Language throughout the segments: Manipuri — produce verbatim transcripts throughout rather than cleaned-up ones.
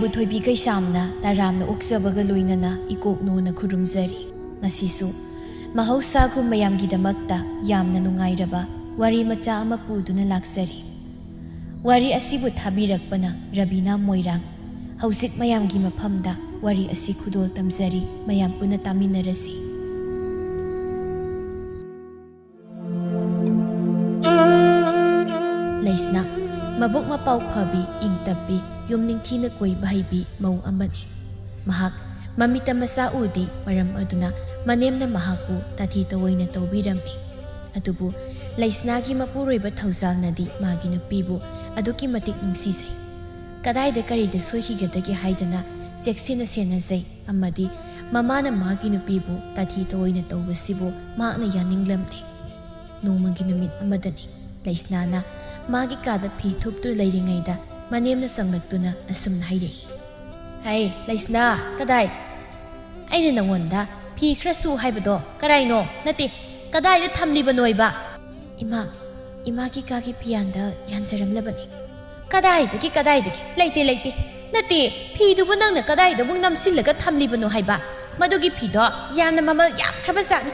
ꯕꯨ ꯊꯣꯏꯕꯤ ꯀꯩꯁꯥꯝꯅ ꯇꯔꯥꯝꯅ ꯑꯣꯛꯆꯕꯒ ꯂꯣꯏꯅꯅ ꯏꯀꯣꯛ ꯅꯣꯅ ꯈꯨꯔꯨꯝꯖꯔꯤ꯫ ꯉꯁꯤꯁꯨ ꯃꯍꯧꯁꯥꯒꯨꯝ ꯃꯌꯥꯝꯒꯤꯗꯃꯛꯇ ꯌꯥꯝꯅ ꯅꯨꯡꯉꯥꯏꯔꯕ ꯋꯥꯔꯤ ꯃꯆꯥ ꯑꯃ ꯄꯨꯗꯨꯅ ꯂꯥꯛꯆꯔꯤ꯫ ꯋꯥꯔꯤ ꯑꯁꯤꯕꯨ ꯊꯥꯕꯤꯔꯛꯄꯅ ꯔꯕꯤꯅꯥ ꯃꯣꯏꯔꯥꯡ꯫ ꯍꯧꯖꯤꯛ ꯃꯌꯥꯝꯒꯤ ꯃꯐꯝꯗ ꯋꯥꯔꯤ ꯑꯁꯤ ꯈꯨꯗꯣꯜ ꯇꯝꯖꯔꯤ, ꯃꯌꯥꯝ ꯄꯨꯟꯅ ꯇꯥꯃꯤꯟꯅꯔꯁꯤ꯫ ꯂꯩꯁꯅꯥ, ꯃꯕꯨꯛ ꯃꯄꯥꯎ ꯐꯕꯤ, ꯏꯪ ꯇꯞꯄꯤ, ꯌꯨꯝ ꯅꯤꯡꯊꯤꯅ ꯀꯣꯏꯕ ꯍꯩꯕꯤ ꯃꯧ ꯑꯃꯅꯤ꯫ ꯃꯍꯥꯛ ꯃꯃꯤꯠꯇ ꯃꯆꯥ ꯎꯗꯦ, ꯃꯔꯝ ꯑꯗꯨꯅ ꯃꯅꯦꯝꯅ ꯃꯍꯥꯛꯄꯨ ꯇꯥꯊꯤ ꯇꯑꯣꯏꯅ ꯇꯧꯕꯤꯔꯝꯃꯤ꯫ ꯑꯗꯨꯕꯨ ꯂꯩꯁꯅꯥꯒꯤ ꯃꯄꯨꯔꯣꯏꯕ ꯊꯧꯖꯥꯜꯅꯗꯤ ꯃꯥꯒꯤ ꯅꯨꯄꯤꯕꯨ ꯑꯗꯨꯛꯀꯤ ꯃꯇꯤꯛ ꯅꯨꯡꯁꯤꯖꯩ꯫ ꯀꯗꯥꯏꯗ ꯀꯔꯤꯗ ꯁꯣꯏꯈꯤꯒꯗꯒꯦ ꯍꯥꯏꯗꯅ ꯆꯦꯛꯁꯤꯟꯅ ꯁꯦꯟꯅꯖꯩ, ꯑꯃꯗꯤ ꯃꯃꯥꯅ ꯃꯥꯒꯤ ꯅꯨꯄꯤꯕꯨ ꯇꯥꯊꯤ ꯇꯑꯣꯏꯅ ꯇꯧꯕꯁꯤꯕꯨ ꯃꯍꯥꯛꯅ ꯌꯥꯅꯤꯡꯂꯝꯗꯦ꯫ ꯅꯣꯡꯃꯒꯤ ꯅꯨꯃꯤꯠ ꯑꯃꯗꯅꯤ, ꯂꯩꯁꯅꯥꯅ ꯃꯥꯒꯤ ꯀꯥꯗ ꯐꯤ ꯊꯨꯞꯇꯨꯅ ꯂꯩꯔꯤꯉꯩꯗ ꯃꯅꯦꯝꯅ ꯆꯪꯂꯛꯇꯨꯅ ꯑꯁꯨꯝꯅ ꯍꯥꯏꯔꯛꯏ, "ꯍꯩ, ꯂꯩꯁꯅꯥ, ꯀꯗꯥꯏ? ꯑꯩꯅ ꯅꯉꯣꯟꯗ ꯐꯤ ꯈꯔ ꯁꯨ ꯍꯥꯏꯕꯗꯣ ꯀꯔꯥꯏꯅꯣ? ꯅꯠꯇꯦ, ꯀꯗꯥꯏꯗ ꯊꯝꯂꯤꯕꯅꯣꯏꯕ?" "ꯏꯃꯥ, ꯏꯃꯥꯒꯤ ꯀꯥꯒꯤ ꯐꯤꯌꯥꯟꯗ ꯌꯥꯟꯖꯔꯝꯂꯕꯅꯤ꯫" "ꯀꯗꯥꯏꯗꯒꯤ, ꯀꯗꯥꯏꯗꯒꯤ? ꯂꯩꯇꯦ, ꯂꯩꯇꯦ꯫ ꯅꯠꯇꯦ, ꯐꯤꯗꯨꯕꯨ ꯅꯪꯅ ꯀꯗꯥꯏꯗ ꯑꯃꯨꯛ ꯅꯝꯁꯤꯜꯂꯒ ꯊꯝꯂꯤꯕꯅꯣ ꯍꯥꯏꯕ? ꯃꯗꯨꯒꯤ ꯐꯤꯗꯣ ꯌꯥꯝꯅ ꯃꯃꯜ ꯌꯥꯝꯈ꯭ꯔꯕ ꯖꯥꯠꯅꯤ꯫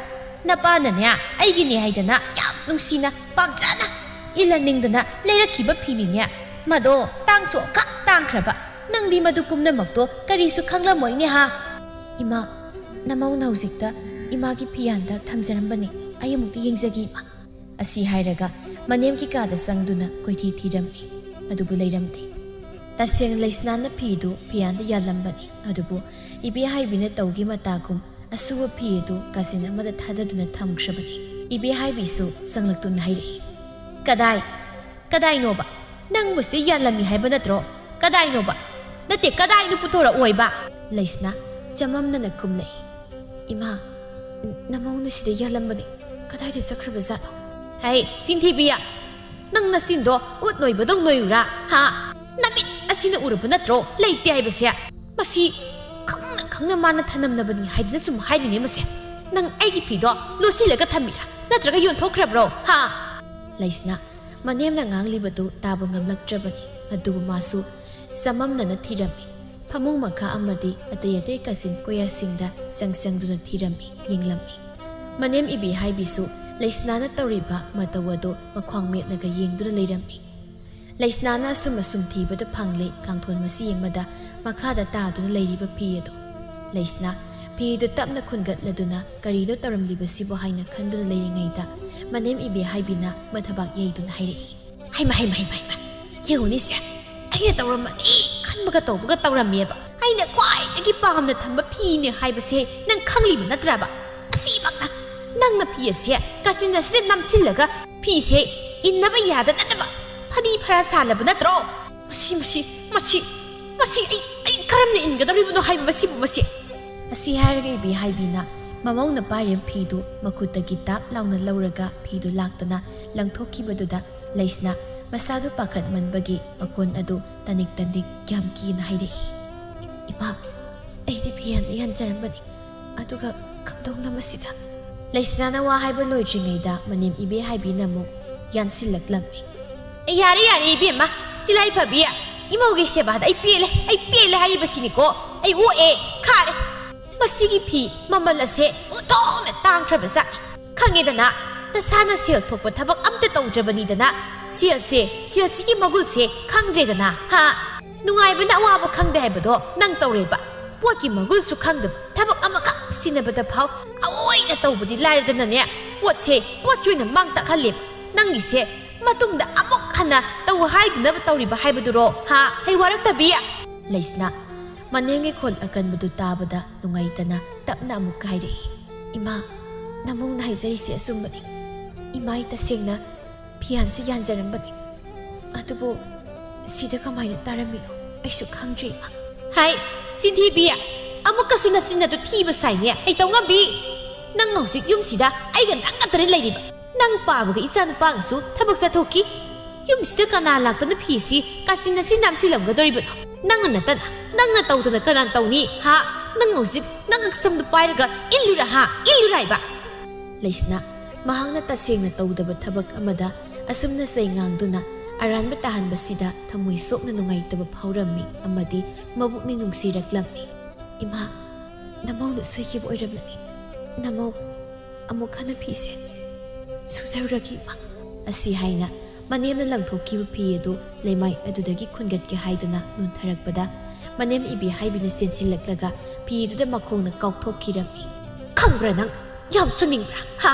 ꯅꯄꯥꯅꯅꯦ, ꯑꯩꯒꯤꯅꯦ ꯍꯥꯏꯗꯅ ꯌꯥꯝ ꯅꯨꯡꯁꯤꯅ, ꯄꯥꯝꯖꯅ ꯏꯜꯍꯟꯅꯤꯡꯗꯅ ꯂꯩꯔꯛꯈꯤꯕ ꯐꯤꯅꯤꯅꯦ꯫ ꯃꯗꯣ ꯇꯥꯡꯁꯨ ꯑꯣꯟꯊꯣꯛ ꯇꯥꯡꯈ꯭ꯔꯕ꯫ ꯅꯪꯗꯤ ꯃꯗꯨ ꯄꯨꯝꯅꯃꯛꯇꯣ ꯀꯔꯤꯁꯨ ꯈꯪꯂꯝꯃꯣꯏꯅꯦ ꯍꯥ?" "ꯏꯃꯥ, ꯅꯃꯧꯅ ꯍꯧꯖꯤꯛꯇ ꯏꯃꯥꯒꯤ ꯐꯤꯌꯥꯟꯗ ꯊꯝꯖꯔꯝꯕꯅꯤ꯫ ꯑꯩ ꯑꯃꯨꯛꯇ ꯌꯦꯡꯖꯒꯦ, ꯏꯃꯥ꯫" ꯑꯁꯤ ꯍꯥꯏꯔꯒ ꯃꯅꯦꯝꯒꯤ ꯀꯥꯗ ꯆꯪꯗꯨꯅ ꯀꯣꯏꯊꯤ ꯊꯤꯔꯝꯃꯤ, ꯑꯗꯨꯕꯨ ꯂꯩꯔꯝꯗꯦ꯫ ꯇꯁꯦꯡꯅ ꯂꯩꯁꯅꯥꯅ ꯐꯤꯗꯨ ꯐꯤꯌꯥꯟꯗ ꯌꯥꯜꯂꯝꯕꯅꯤ, ꯑꯗꯨꯕꯨ ꯏꯕꯦꯍꯥꯏꯕꯤꯅ ꯇꯧꯈꯤ ꯃꯇꯥꯒꯨꯝ ꯑꯁꯨꯕ ꯐꯤ ꯑꯗꯨ ꯀꯥꯆꯤꯟ ꯑꯃꯗ ꯊꯥꯗꯗꯨꯅ ꯊꯝꯈ꯭ꯔꯕꯅꯤ꯫ ꯏꯕꯦꯍꯥꯏꯕꯤꯁꯨ ꯆꯪꯂꯛꯇꯨꯅ ꯍꯥꯏꯔꯛꯏ, "ꯀꯗꯥꯏ, ꯀꯗꯥꯏꯅꯣꯕ? ꯅꯪꯕꯨ ꯁꯤꯗ ꯌꯥꯜꯂꯝꯃꯤ ꯍꯥꯏꯕ ꯅꯠꯇ꯭ꯔꯣ? ꯀꯗꯥꯏꯅꯣꯕ? ꯅꯠꯇꯦ, ꯀꯗꯥꯏꯅꯣ ꯄꯨꯊꯣꯔꯛꯑꯣꯏꯕ?" ꯂꯩꯁꯅꯥ ꯆꯃꯝꯅꯅ ꯈꯨꯝꯂꯛꯏ, "ꯏꯃꯥ, ꯅ-, ꯅꯃꯧꯅ ꯁꯤꯗ ꯌꯥꯜꯂꯝꯕꯅꯤ꯫ ꯀꯗꯥꯏꯗ ꯆꯠꯈ꯭ꯔꯕꯖꯥꯠꯅꯣ?" "ꯍꯩ, ꯆꯤꯟꯊꯤꯕꯤꯌꯥ! ꯅꯪ ꯅꯆꯤꯟꯗꯣ ꯎꯠ ꯅꯣꯏꯕꯗꯧ ꯅꯣꯏꯔꯨꯔꯥ? ꯍꯥ? ꯅꯃꯤꯠ ꯑꯁꯤꯅ ꯎꯔꯕ ꯅꯠꯇ꯭ꯔꯣ ꯂꯩꯇꯦ ꯍꯥꯏꯕꯁꯦ? ꯃꯁꯤ ꯈꯪꯅ ꯈꯪꯅ ꯃꯥꯅ ꯊꯅꯝꯅꯕꯅꯤ ꯍꯥꯏꯗꯨꯅ ꯁꯨꯝ ꯍꯥꯏꯔꯤꯅꯦ ꯃꯁꯦ꯫ ꯅꯪ ꯑꯩꯒꯤ ꯐꯤꯗꯣ ꯂꯣꯠꯁꯤꯜꯂꯒ ꯊꯝꯃꯤꯔꯥ? ꯅꯠꯇ꯭ꯔꯒ ꯌꯣꯟꯊꯣꯛꯈ꯭ꯔꯕ꯭ꯔꯣ? ꯍꯥ?" ꯂꯩꯁꯅꯥ ꯃꯅꯦꯝꯅ ꯉꯥꯡꯂꯤꯕꯗꯨ ꯇꯥꯕ ꯉꯝꯂꯛꯇ꯭ꯔꯕꯅꯤ, ꯑꯗꯨꯕꯨ ꯃꯥꯁꯨ ꯆꯃꯝꯅꯅ ꯊꯤꯔꯝꯃꯤ꯫ ꯐꯃꯨꯡ ꯃꯈꯥ ꯑꯃꯗꯤ ꯑꯇꯩ ꯑꯇꯩ ꯀꯥꯆꯤꯟ ꯀꯣꯌꯥꯁꯤꯡꯗ ꯆꯪ ꯆꯪꯗꯨꯅ ꯊꯤꯔꯝꯃꯤ, ꯌꯦꯡꯂꯝꯃꯤ꯫ ꯃꯅꯦꯝ ꯏꯕꯦꯍꯥꯏꯕꯤꯁꯨ ꯂꯩꯁꯅꯥꯅ ꯇꯧꯔꯤꯕ ꯃꯇꯧ ꯑꯗꯨ ꯃꯈ꯭ꯋꯥꯡ ꯃꯦꯠꯂꯒ ꯌꯦꯡꯗꯨꯅ ꯂꯩꯔꯝꯃꯤ꯫ ꯂꯩꯁꯅꯥꯅ ꯑꯁꯨꯝ ꯑꯁꯨꯝ ꯊꯤꯕꯗ ꯐꯪꯂꯦ ꯀꯥꯡꯊꯣꯟ ꯃꯆꯤ ꯑꯃꯗ ꯃꯈꯥꯗ ꯇꯥꯗꯨꯅ ꯂꯩꯔꯤꯕ ꯐꯤ ꯑꯗꯨ꯫ ꯂꯩꯁꯅꯥ ꯐꯤꯗꯨ ꯇꯞꯅ ꯈꯨꯟꯒꯠꯂꯗꯨꯅ ꯀꯔꯤꯅꯣ ꯇꯧꯔꯝꯂꯤꯕꯁꯤꯕꯨ ꯍꯥꯏꯅ ꯈꯟꯗꯨꯅ ꯂꯩꯔꯤꯉꯩꯗ ꯃꯅꯦꯝ ꯏꯕꯦꯍꯥꯏꯕꯤꯅ ꯃꯊꯕꯥꯛ ꯌꯩꯗꯨꯅ ꯍꯥꯏꯔꯛꯏ꯫ ꯍꯩꯃ, ꯍꯩꯃ, ꯍꯩꯃ, ꯍꯩꯃ꯫ ꯌꯦꯡꯉꯨꯅꯦꯁꯦ, ꯑꯩꯅ ꯇꯧꯔꯝꯃꯗꯤ ꯈꯟꯕꯒ ꯇꯧꯕꯒ ꯇꯧꯔꯝꯃꯦꯕ꯫ ꯑꯩꯅ ꯈ꯭ꯋꯥꯏꯗꯒꯤ ꯄꯥꯝꯅ ꯊꯝꯕ ꯐꯤꯅꯦ ꯍꯥꯏꯕꯁꯦ ꯅꯪ ꯈꯪꯂꯤꯕ ꯅꯠꯇ꯭ꯔꯕ? ꯑꯁꯤꯃꯛꯅ ꯅꯪꯅ ꯐꯤ ꯑꯁꯦ ꯀꯥꯆꯤꯟ ꯑꯁꯤꯗ ꯅꯝꯁꯤꯜꯂꯒ ꯐꯤꯁꯦ ꯏꯟꯅꯕ ꯌꯥꯗꯅꯅꯕ ꯐꯗꯤ ꯐꯔꯥ ꯁꯥꯜꯂꯕ ꯅꯠꯇ꯭ꯔꯣ? ꯃꯁꯤ, ꯃꯁꯤ, ꯃꯁꯤ, ꯃꯁꯤ ꯑꯩ, ꯑꯩ ꯀꯔꯝꯅ ꯏꯟꯒꯗꯧꯔꯤꯕꯅꯣ ꯍꯥꯏꯕ ꯃꯁꯤꯕꯨ ꯃꯁꯤ? ꯑꯁꯤ ꯍꯥꯏꯔꯒ ꯏꯕꯦꯍꯥꯏꯕꯤꯅ ꯃꯃꯧꯅ ꯄꯥꯏꯔꯤꯕ ꯐꯤꯗꯨ ꯃꯈꯨꯠꯇꯒꯤ ꯇꯥꯞ ꯂꯥꯎꯅ ꯂꯧꯔꯒ ꯐꯤꯗꯨ ꯂꯥꯛꯇꯅ ꯂꯪꯊꯣꯛꯈꯤꯕꯗꯨꯗ ꯂꯩꯁꯅ ꯃꯁꯥꯗꯨ ꯄꯥꯈꯠꯃꯟꯕꯒꯤ ꯃꯈꯣꯟ ꯑꯗꯨ ꯇꯅꯤꯛ ꯇꯅꯤꯛ ꯌꯥꯝ ꯀꯤꯅ ꯍꯥꯏꯔꯛꯏ꯫ "ꯏꯃꯥ, ꯑꯩꯗꯤ ꯐꯤ ꯌꯥꯟꯗ ꯌꯥꯟꯖꯔꯝꯕꯅꯤ, ꯑꯗꯨꯒ ꯀꯝꯗꯧꯅ ꯃꯁꯤꯗ?" ꯂꯩꯁꯅꯥꯅ ꯋꯥ ꯍꯥꯏꯕ ꯂꯣꯏꯗ꯭ꯔꯤꯉꯩꯗ ꯃꯅꯦꯝ ꯏꯕꯦꯍꯥꯏꯕꯤꯅ ꯑꯃꯨꯛ ꯌꯥꯟꯁꯤꯜꯂꯛꯂꯝꯃꯤ꯫ "ꯑꯦ, ꯌꯥꯔꯦ, ꯌꯥꯔꯦ, ꯏꯕꯦꯝꯃ, ꯆꯤꯂꯥꯏ ꯐꯕꯤ, ꯏꯃꯧꯒꯤ ꯁꯦꯕꯥꯗ ꯑꯩ ꯄꯦꯜꯂꯦ, ꯑꯩ ꯄꯦꯜꯂꯦ ꯍꯥꯏꯔꯤꯕꯁꯤꯅꯤꯀꯣ꯫ ꯑꯩ ꯑꯣꯛꯑꯦ, ꯈꯥꯔꯦ꯫ ꯃꯁꯤꯒꯤ ꯐꯤ ꯃꯃꯜ ꯑꯁꯦ ꯑꯣꯟꯊꯣꯛꯅ ꯇꯥꯡꯈ꯭ꯔꯕ ꯖꯥꯠꯅꯤ꯫ ꯈꯪꯉꯦꯗꯅ, ꯅꯁꯥꯅ ꯁꯦꯜ ꯊꯣꯛꯄ ꯊꯕꯛ ꯑꯝꯇ ꯇꯧꯗ꯭ꯔꯕꯅꯤꯗꯅ, ꯁꯦꯜꯁꯦ, ꯁꯦꯜꯁꯤꯒꯤ ꯃꯒꯨꯜꯁꯦ ꯈꯪꯗ꯭ꯔꯦꯗꯅ, ꯍꯥ? ꯅꯨꯡꯉꯥꯏꯕꯅ ꯑꯋꯥꯕ ꯈꯪꯗꯦ ꯍꯥꯏꯕꯗꯣ ꯅꯪ ꯇꯧꯔꯦꯕ꯫ ꯄꯣꯠꯀꯤ ꯃꯒꯨꯜꯁꯨ ꯈꯪꯗꯕ, ꯊꯕꯛ ꯑꯃꯈꯛ ꯁꯤꯟꯅꯕꯗ ꯐꯥꯎ ꯑꯑꯣꯏꯅ ꯇꯧꯕꯗꯤ ꯂꯥꯏꯔꯗꯅꯅꯦ, ꯄꯣꯠꯁꯦ, ꯄꯣꯠꯁꯤ ꯑꯣꯏꯅ ꯃꯥꯡ ꯇꯥꯛꯍꯜꯂꯦꯕ꯫ ꯅꯪꯒꯤꯁꯦ ꯃꯇꯨꯡꯗ ꯑꯃꯨꯛ ꯍꯟꯅ ꯇꯧ ꯍꯥꯏꯗꯅꯕ ꯇꯧꯔꯤꯕ ꯍꯥꯏꯕꯗꯨꯔꯣ, ꯍꯥ? ꯍꯩ ꯋꯥꯔꯛꯇꯕꯤ!" ꯂꯩꯁꯅꯥ ꯃꯅꯦꯝꯒꯤ ꯈꯣꯜ ꯑꯀꯟꯕꯗꯨ ꯇꯥꯕꯗ ꯅꯨꯡꯉꯥꯏꯇꯅ ꯇꯞꯅ ꯑꯃꯨꯛ ꯍꯥꯏꯔꯛꯏ꯫ "ꯏꯃꯥ, ꯅꯃꯧꯅ ꯍꯥꯏꯖꯔꯤꯁꯦ ꯑꯆꯨꯝꯕꯅꯤ꯫ ꯏꯃꯥ, ꯑꯩ ꯇꯁꯦꯡꯅ ꯐꯤꯌꯥꯟꯁꯤ ꯌꯥꯟꯖꯔꯝꯕꯅꯤ꯫ ꯑꯗꯨꯕꯨ ꯁꯤꯗ ꯀꯃꯥꯏꯅ ꯇꯥꯔꯝꯃꯤꯅꯣ ꯑꯩꯁꯨ ꯈꯪꯗ꯭ꯔꯦ, ꯏꯃꯥ꯫" "ꯍꯥꯏ, ꯆꯤꯟꯊꯤꯕꯤ! ꯑꯃꯨꯛꯀꯁꯨ ꯅꯆꯤꯟ ꯑꯗꯨ ꯊꯤꯕ ꯁꯥꯏꯅꯦ, ꯑꯩ ꯇꯧꯉꯝꯕꯤ! ꯅꯪ ꯍꯧꯖꯤꯛ ꯌꯨꯝꯁꯤꯗ ꯑꯩꯒ ꯅꯪ ꯈꯛꯇꯅꯤ ꯂꯩꯔꯤꯕ꯫ ꯅꯪ ꯄꯥꯕꯒ ꯏꯆꯥꯅꯨꯄꯥꯒꯁꯨ ꯊꯕꯛ ꯆꯠꯊꯣꯛꯈꯤ꯫ ꯌꯨꯝꯁꯤꯗ ꯀꯅꯥ ꯂꯥꯛꯇꯅ ꯐꯤꯁꯤ ꯀꯥꯆꯤꯟ ꯑꯁꯤ ꯅꯝꯁꯤꯜꯂꯝꯒꯗꯧꯔꯤꯕꯅꯣ? ꯅꯪꯅ ꯅꯠꯇꯅ, ꯅꯪꯅ ꯇꯧꯗꯅ ꯀꯅꯥꯅ ꯇꯧꯅꯤ, ꯍꯥ? ꯅꯪ ꯍꯧꯖꯤꯛ ꯅꯪ ꯑꯛꯁꯝꯗꯨ ꯄꯥꯏꯔꯒ ꯏꯜꯂꯨꯔꯥ, ꯍꯥ? ꯏꯜꯂꯨꯔꯥ ꯍꯥꯏꯕ?" ꯂꯩꯁꯅꯥ ꯃꯍꯥꯛꯅ ꯇꯁꯦꯡꯅ ꯇꯧꯗꯕ ꯊꯕꯛ ꯑꯃꯗ ꯑꯁꯨꯝꯅ ꯆꯩ ꯉꯥꯡꯗꯨꯅ ꯑꯔꯥꯟꯕ ꯇꯥꯍꯟꯕꯁꯤꯗ ꯊꯃꯣꯏ ꯁꯣꯛꯅ ꯅꯨꯡꯉꯥꯏꯇꯕ ꯐꯥꯎꯔꯝꯃꯤ ꯑꯃꯗꯤ ꯃꯕꯨꯛꯅꯤꯡ ꯅꯨꯡꯁꯤꯔꯛꯂꯝꯃꯤ꯫ "ꯏꯃꯥ, ꯅꯃꯧꯅ ꯁꯣꯏꯈꯤꯕ ꯑꯣꯏꯔꯝꯂꯅꯤ꯫ ꯅꯃꯧ ꯑꯃꯨꯛ ꯍꯟꯅ ꯐꯤꯁꯦ ꯁꯨꯖꯔꯨꯔꯒꯦ, ꯏꯃꯥ" ꯑꯁꯤ ꯍꯥꯏꯅ ꯃꯅꯦꯝꯅ ꯂꯪꯊꯣꯛꯈꯤꯕ ꯐꯤ ꯑꯗꯨ ꯂꯩꯃꯥꯏ ꯑꯗꯨꯗꯒꯤ ꯈꯨꯟꯒꯠꯀꯦ ꯍꯥꯏꯗꯨꯅ ꯅꯣꯟꯊꯔꯛꯄꯗ, ꯃꯅꯦꯝ ꯏꯕꯦꯍꯥꯏꯕꯤꯅ ꯆꯦꯟꯁꯤꯜꯂꯛꯂꯒ ꯐꯤꯗꯨꯗ ꯃꯈꯣꯡꯅ ꯀꯥꯎꯊꯣꯛꯈꯤꯔꯝꯃꯤ꯫ "ꯈꯪꯕ꯭ꯔꯥ ꯅꯪ? ꯌꯥꯝ ꯁꯨꯅꯤꯡꯕ꯭ꯔꯥ? ꯍꯥ?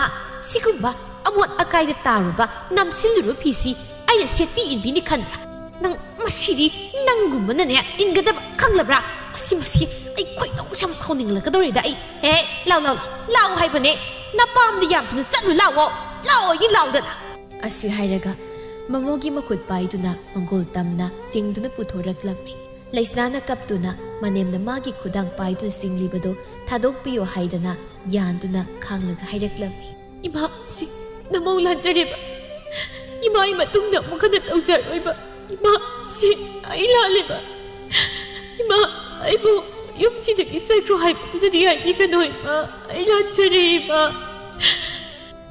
ꯁꯤꯒꯨꯝꯕ ꯑꯃꯣꯠ ꯑꯀꯥꯏꯗ ꯇꯥꯔꯨꯕ, ꯅꯝꯁꯤꯜꯂꯨꯔꯕ ꯐꯤꯁꯤ ꯑꯩꯅ ꯁꯦꯠꯄꯤ ꯏꯟꯕꯤꯅꯤ ꯈꯟꯕ꯭ꯔꯥ? ꯅꯪ ꯃꯁꯤꯗꯤ ꯅꯪꯒꯨꯝꯕꯅꯅꯦ ꯏꯟꯒꯗꯕ, ꯈꯪꯂꯕ꯭ꯔꯥ? ꯃꯁꯤ, ꯃꯁꯤ ꯑꯩ ꯈꯣꯏꯗꯧ ꯌꯥꯝ ꯁꯥꯎꯅꯤꯡꯂꯛꯀꯗꯧꯔꯦꯗ ꯑꯩ꯫ ꯍꯦ, ꯂꯥꯎ, ꯂꯥꯎ, ꯂꯥꯎ, ꯂꯥꯎ ꯍꯥꯏꯕꯅꯦ꯫ ꯅꯄꯥꯝꯗ ꯌꯥꯝ ꯊꯨꯅ ꯆꯠꯂꯨ ꯂꯥꯎꯑꯣ꯫ ꯂꯥꯎꯑꯣ ꯑꯩ ꯂꯥꯎꯗꯅ" ꯑꯁꯤ ꯍꯥꯏꯔꯒ ꯃꯃꯧꯒꯤ ꯃꯈꯨꯠ ꯄꯥꯏꯗꯨꯅ ꯃꯪꯒꯣꯜ ꯇꯝꯅ ꯆꯤꯡꯗꯨꯅ ꯄꯨꯊꯣꯔꯛꯂꯝꯃꯤ꯫ ꯂꯩꯁꯅꯥꯅ ꯀꯞꯇꯨꯅ ꯃꯅꯦꯝꯅ ꯃꯥꯒꯤ ꯈꯨꯗꯥꯡ ꯄꯥꯏꯗꯨꯅ ꯆꯤꯡꯂꯤꯕꯗꯨ ꯊꯥꯗꯣꯛꯄꯤꯌꯨ ꯍꯥꯏꯗꯅ ꯌꯥꯟꯗꯨꯅ ꯈꯥꯡꯂꯒ ꯍꯥꯏꯔꯛꯂꯝꯃꯤ꯫ "ꯏꯃꯥ, ꯁꯤ ꯅꯃꯧ ꯂꯥꯟꯖꯔꯦꯕ꯫ ꯏꯃꯥ, ꯑꯩ ꯃꯇꯨꯡꯗ ꯑꯃꯨꯛ ꯍꯟꯅ ꯇꯧꯖꯔꯣꯏꯕ꯫ ꯏꯃꯥ, ꯁꯤ ꯑꯩ ꯂꯥꯜꯂꯦꯕ꯫ ꯏꯃꯥ, ꯑꯩꯕꯨ ꯌꯨꯝꯁꯤꯗꯒꯤ ꯆꯠꯈ꯭ꯔꯣ ꯍꯥꯏꯕꯗꯨꯗꯗꯤ ꯍꯥꯏꯕꯤꯒꯅꯨ ꯏꯃꯥ꯫ ꯑꯩ ꯂꯥꯟꯖꯔꯦ ꯏꯃꯥ"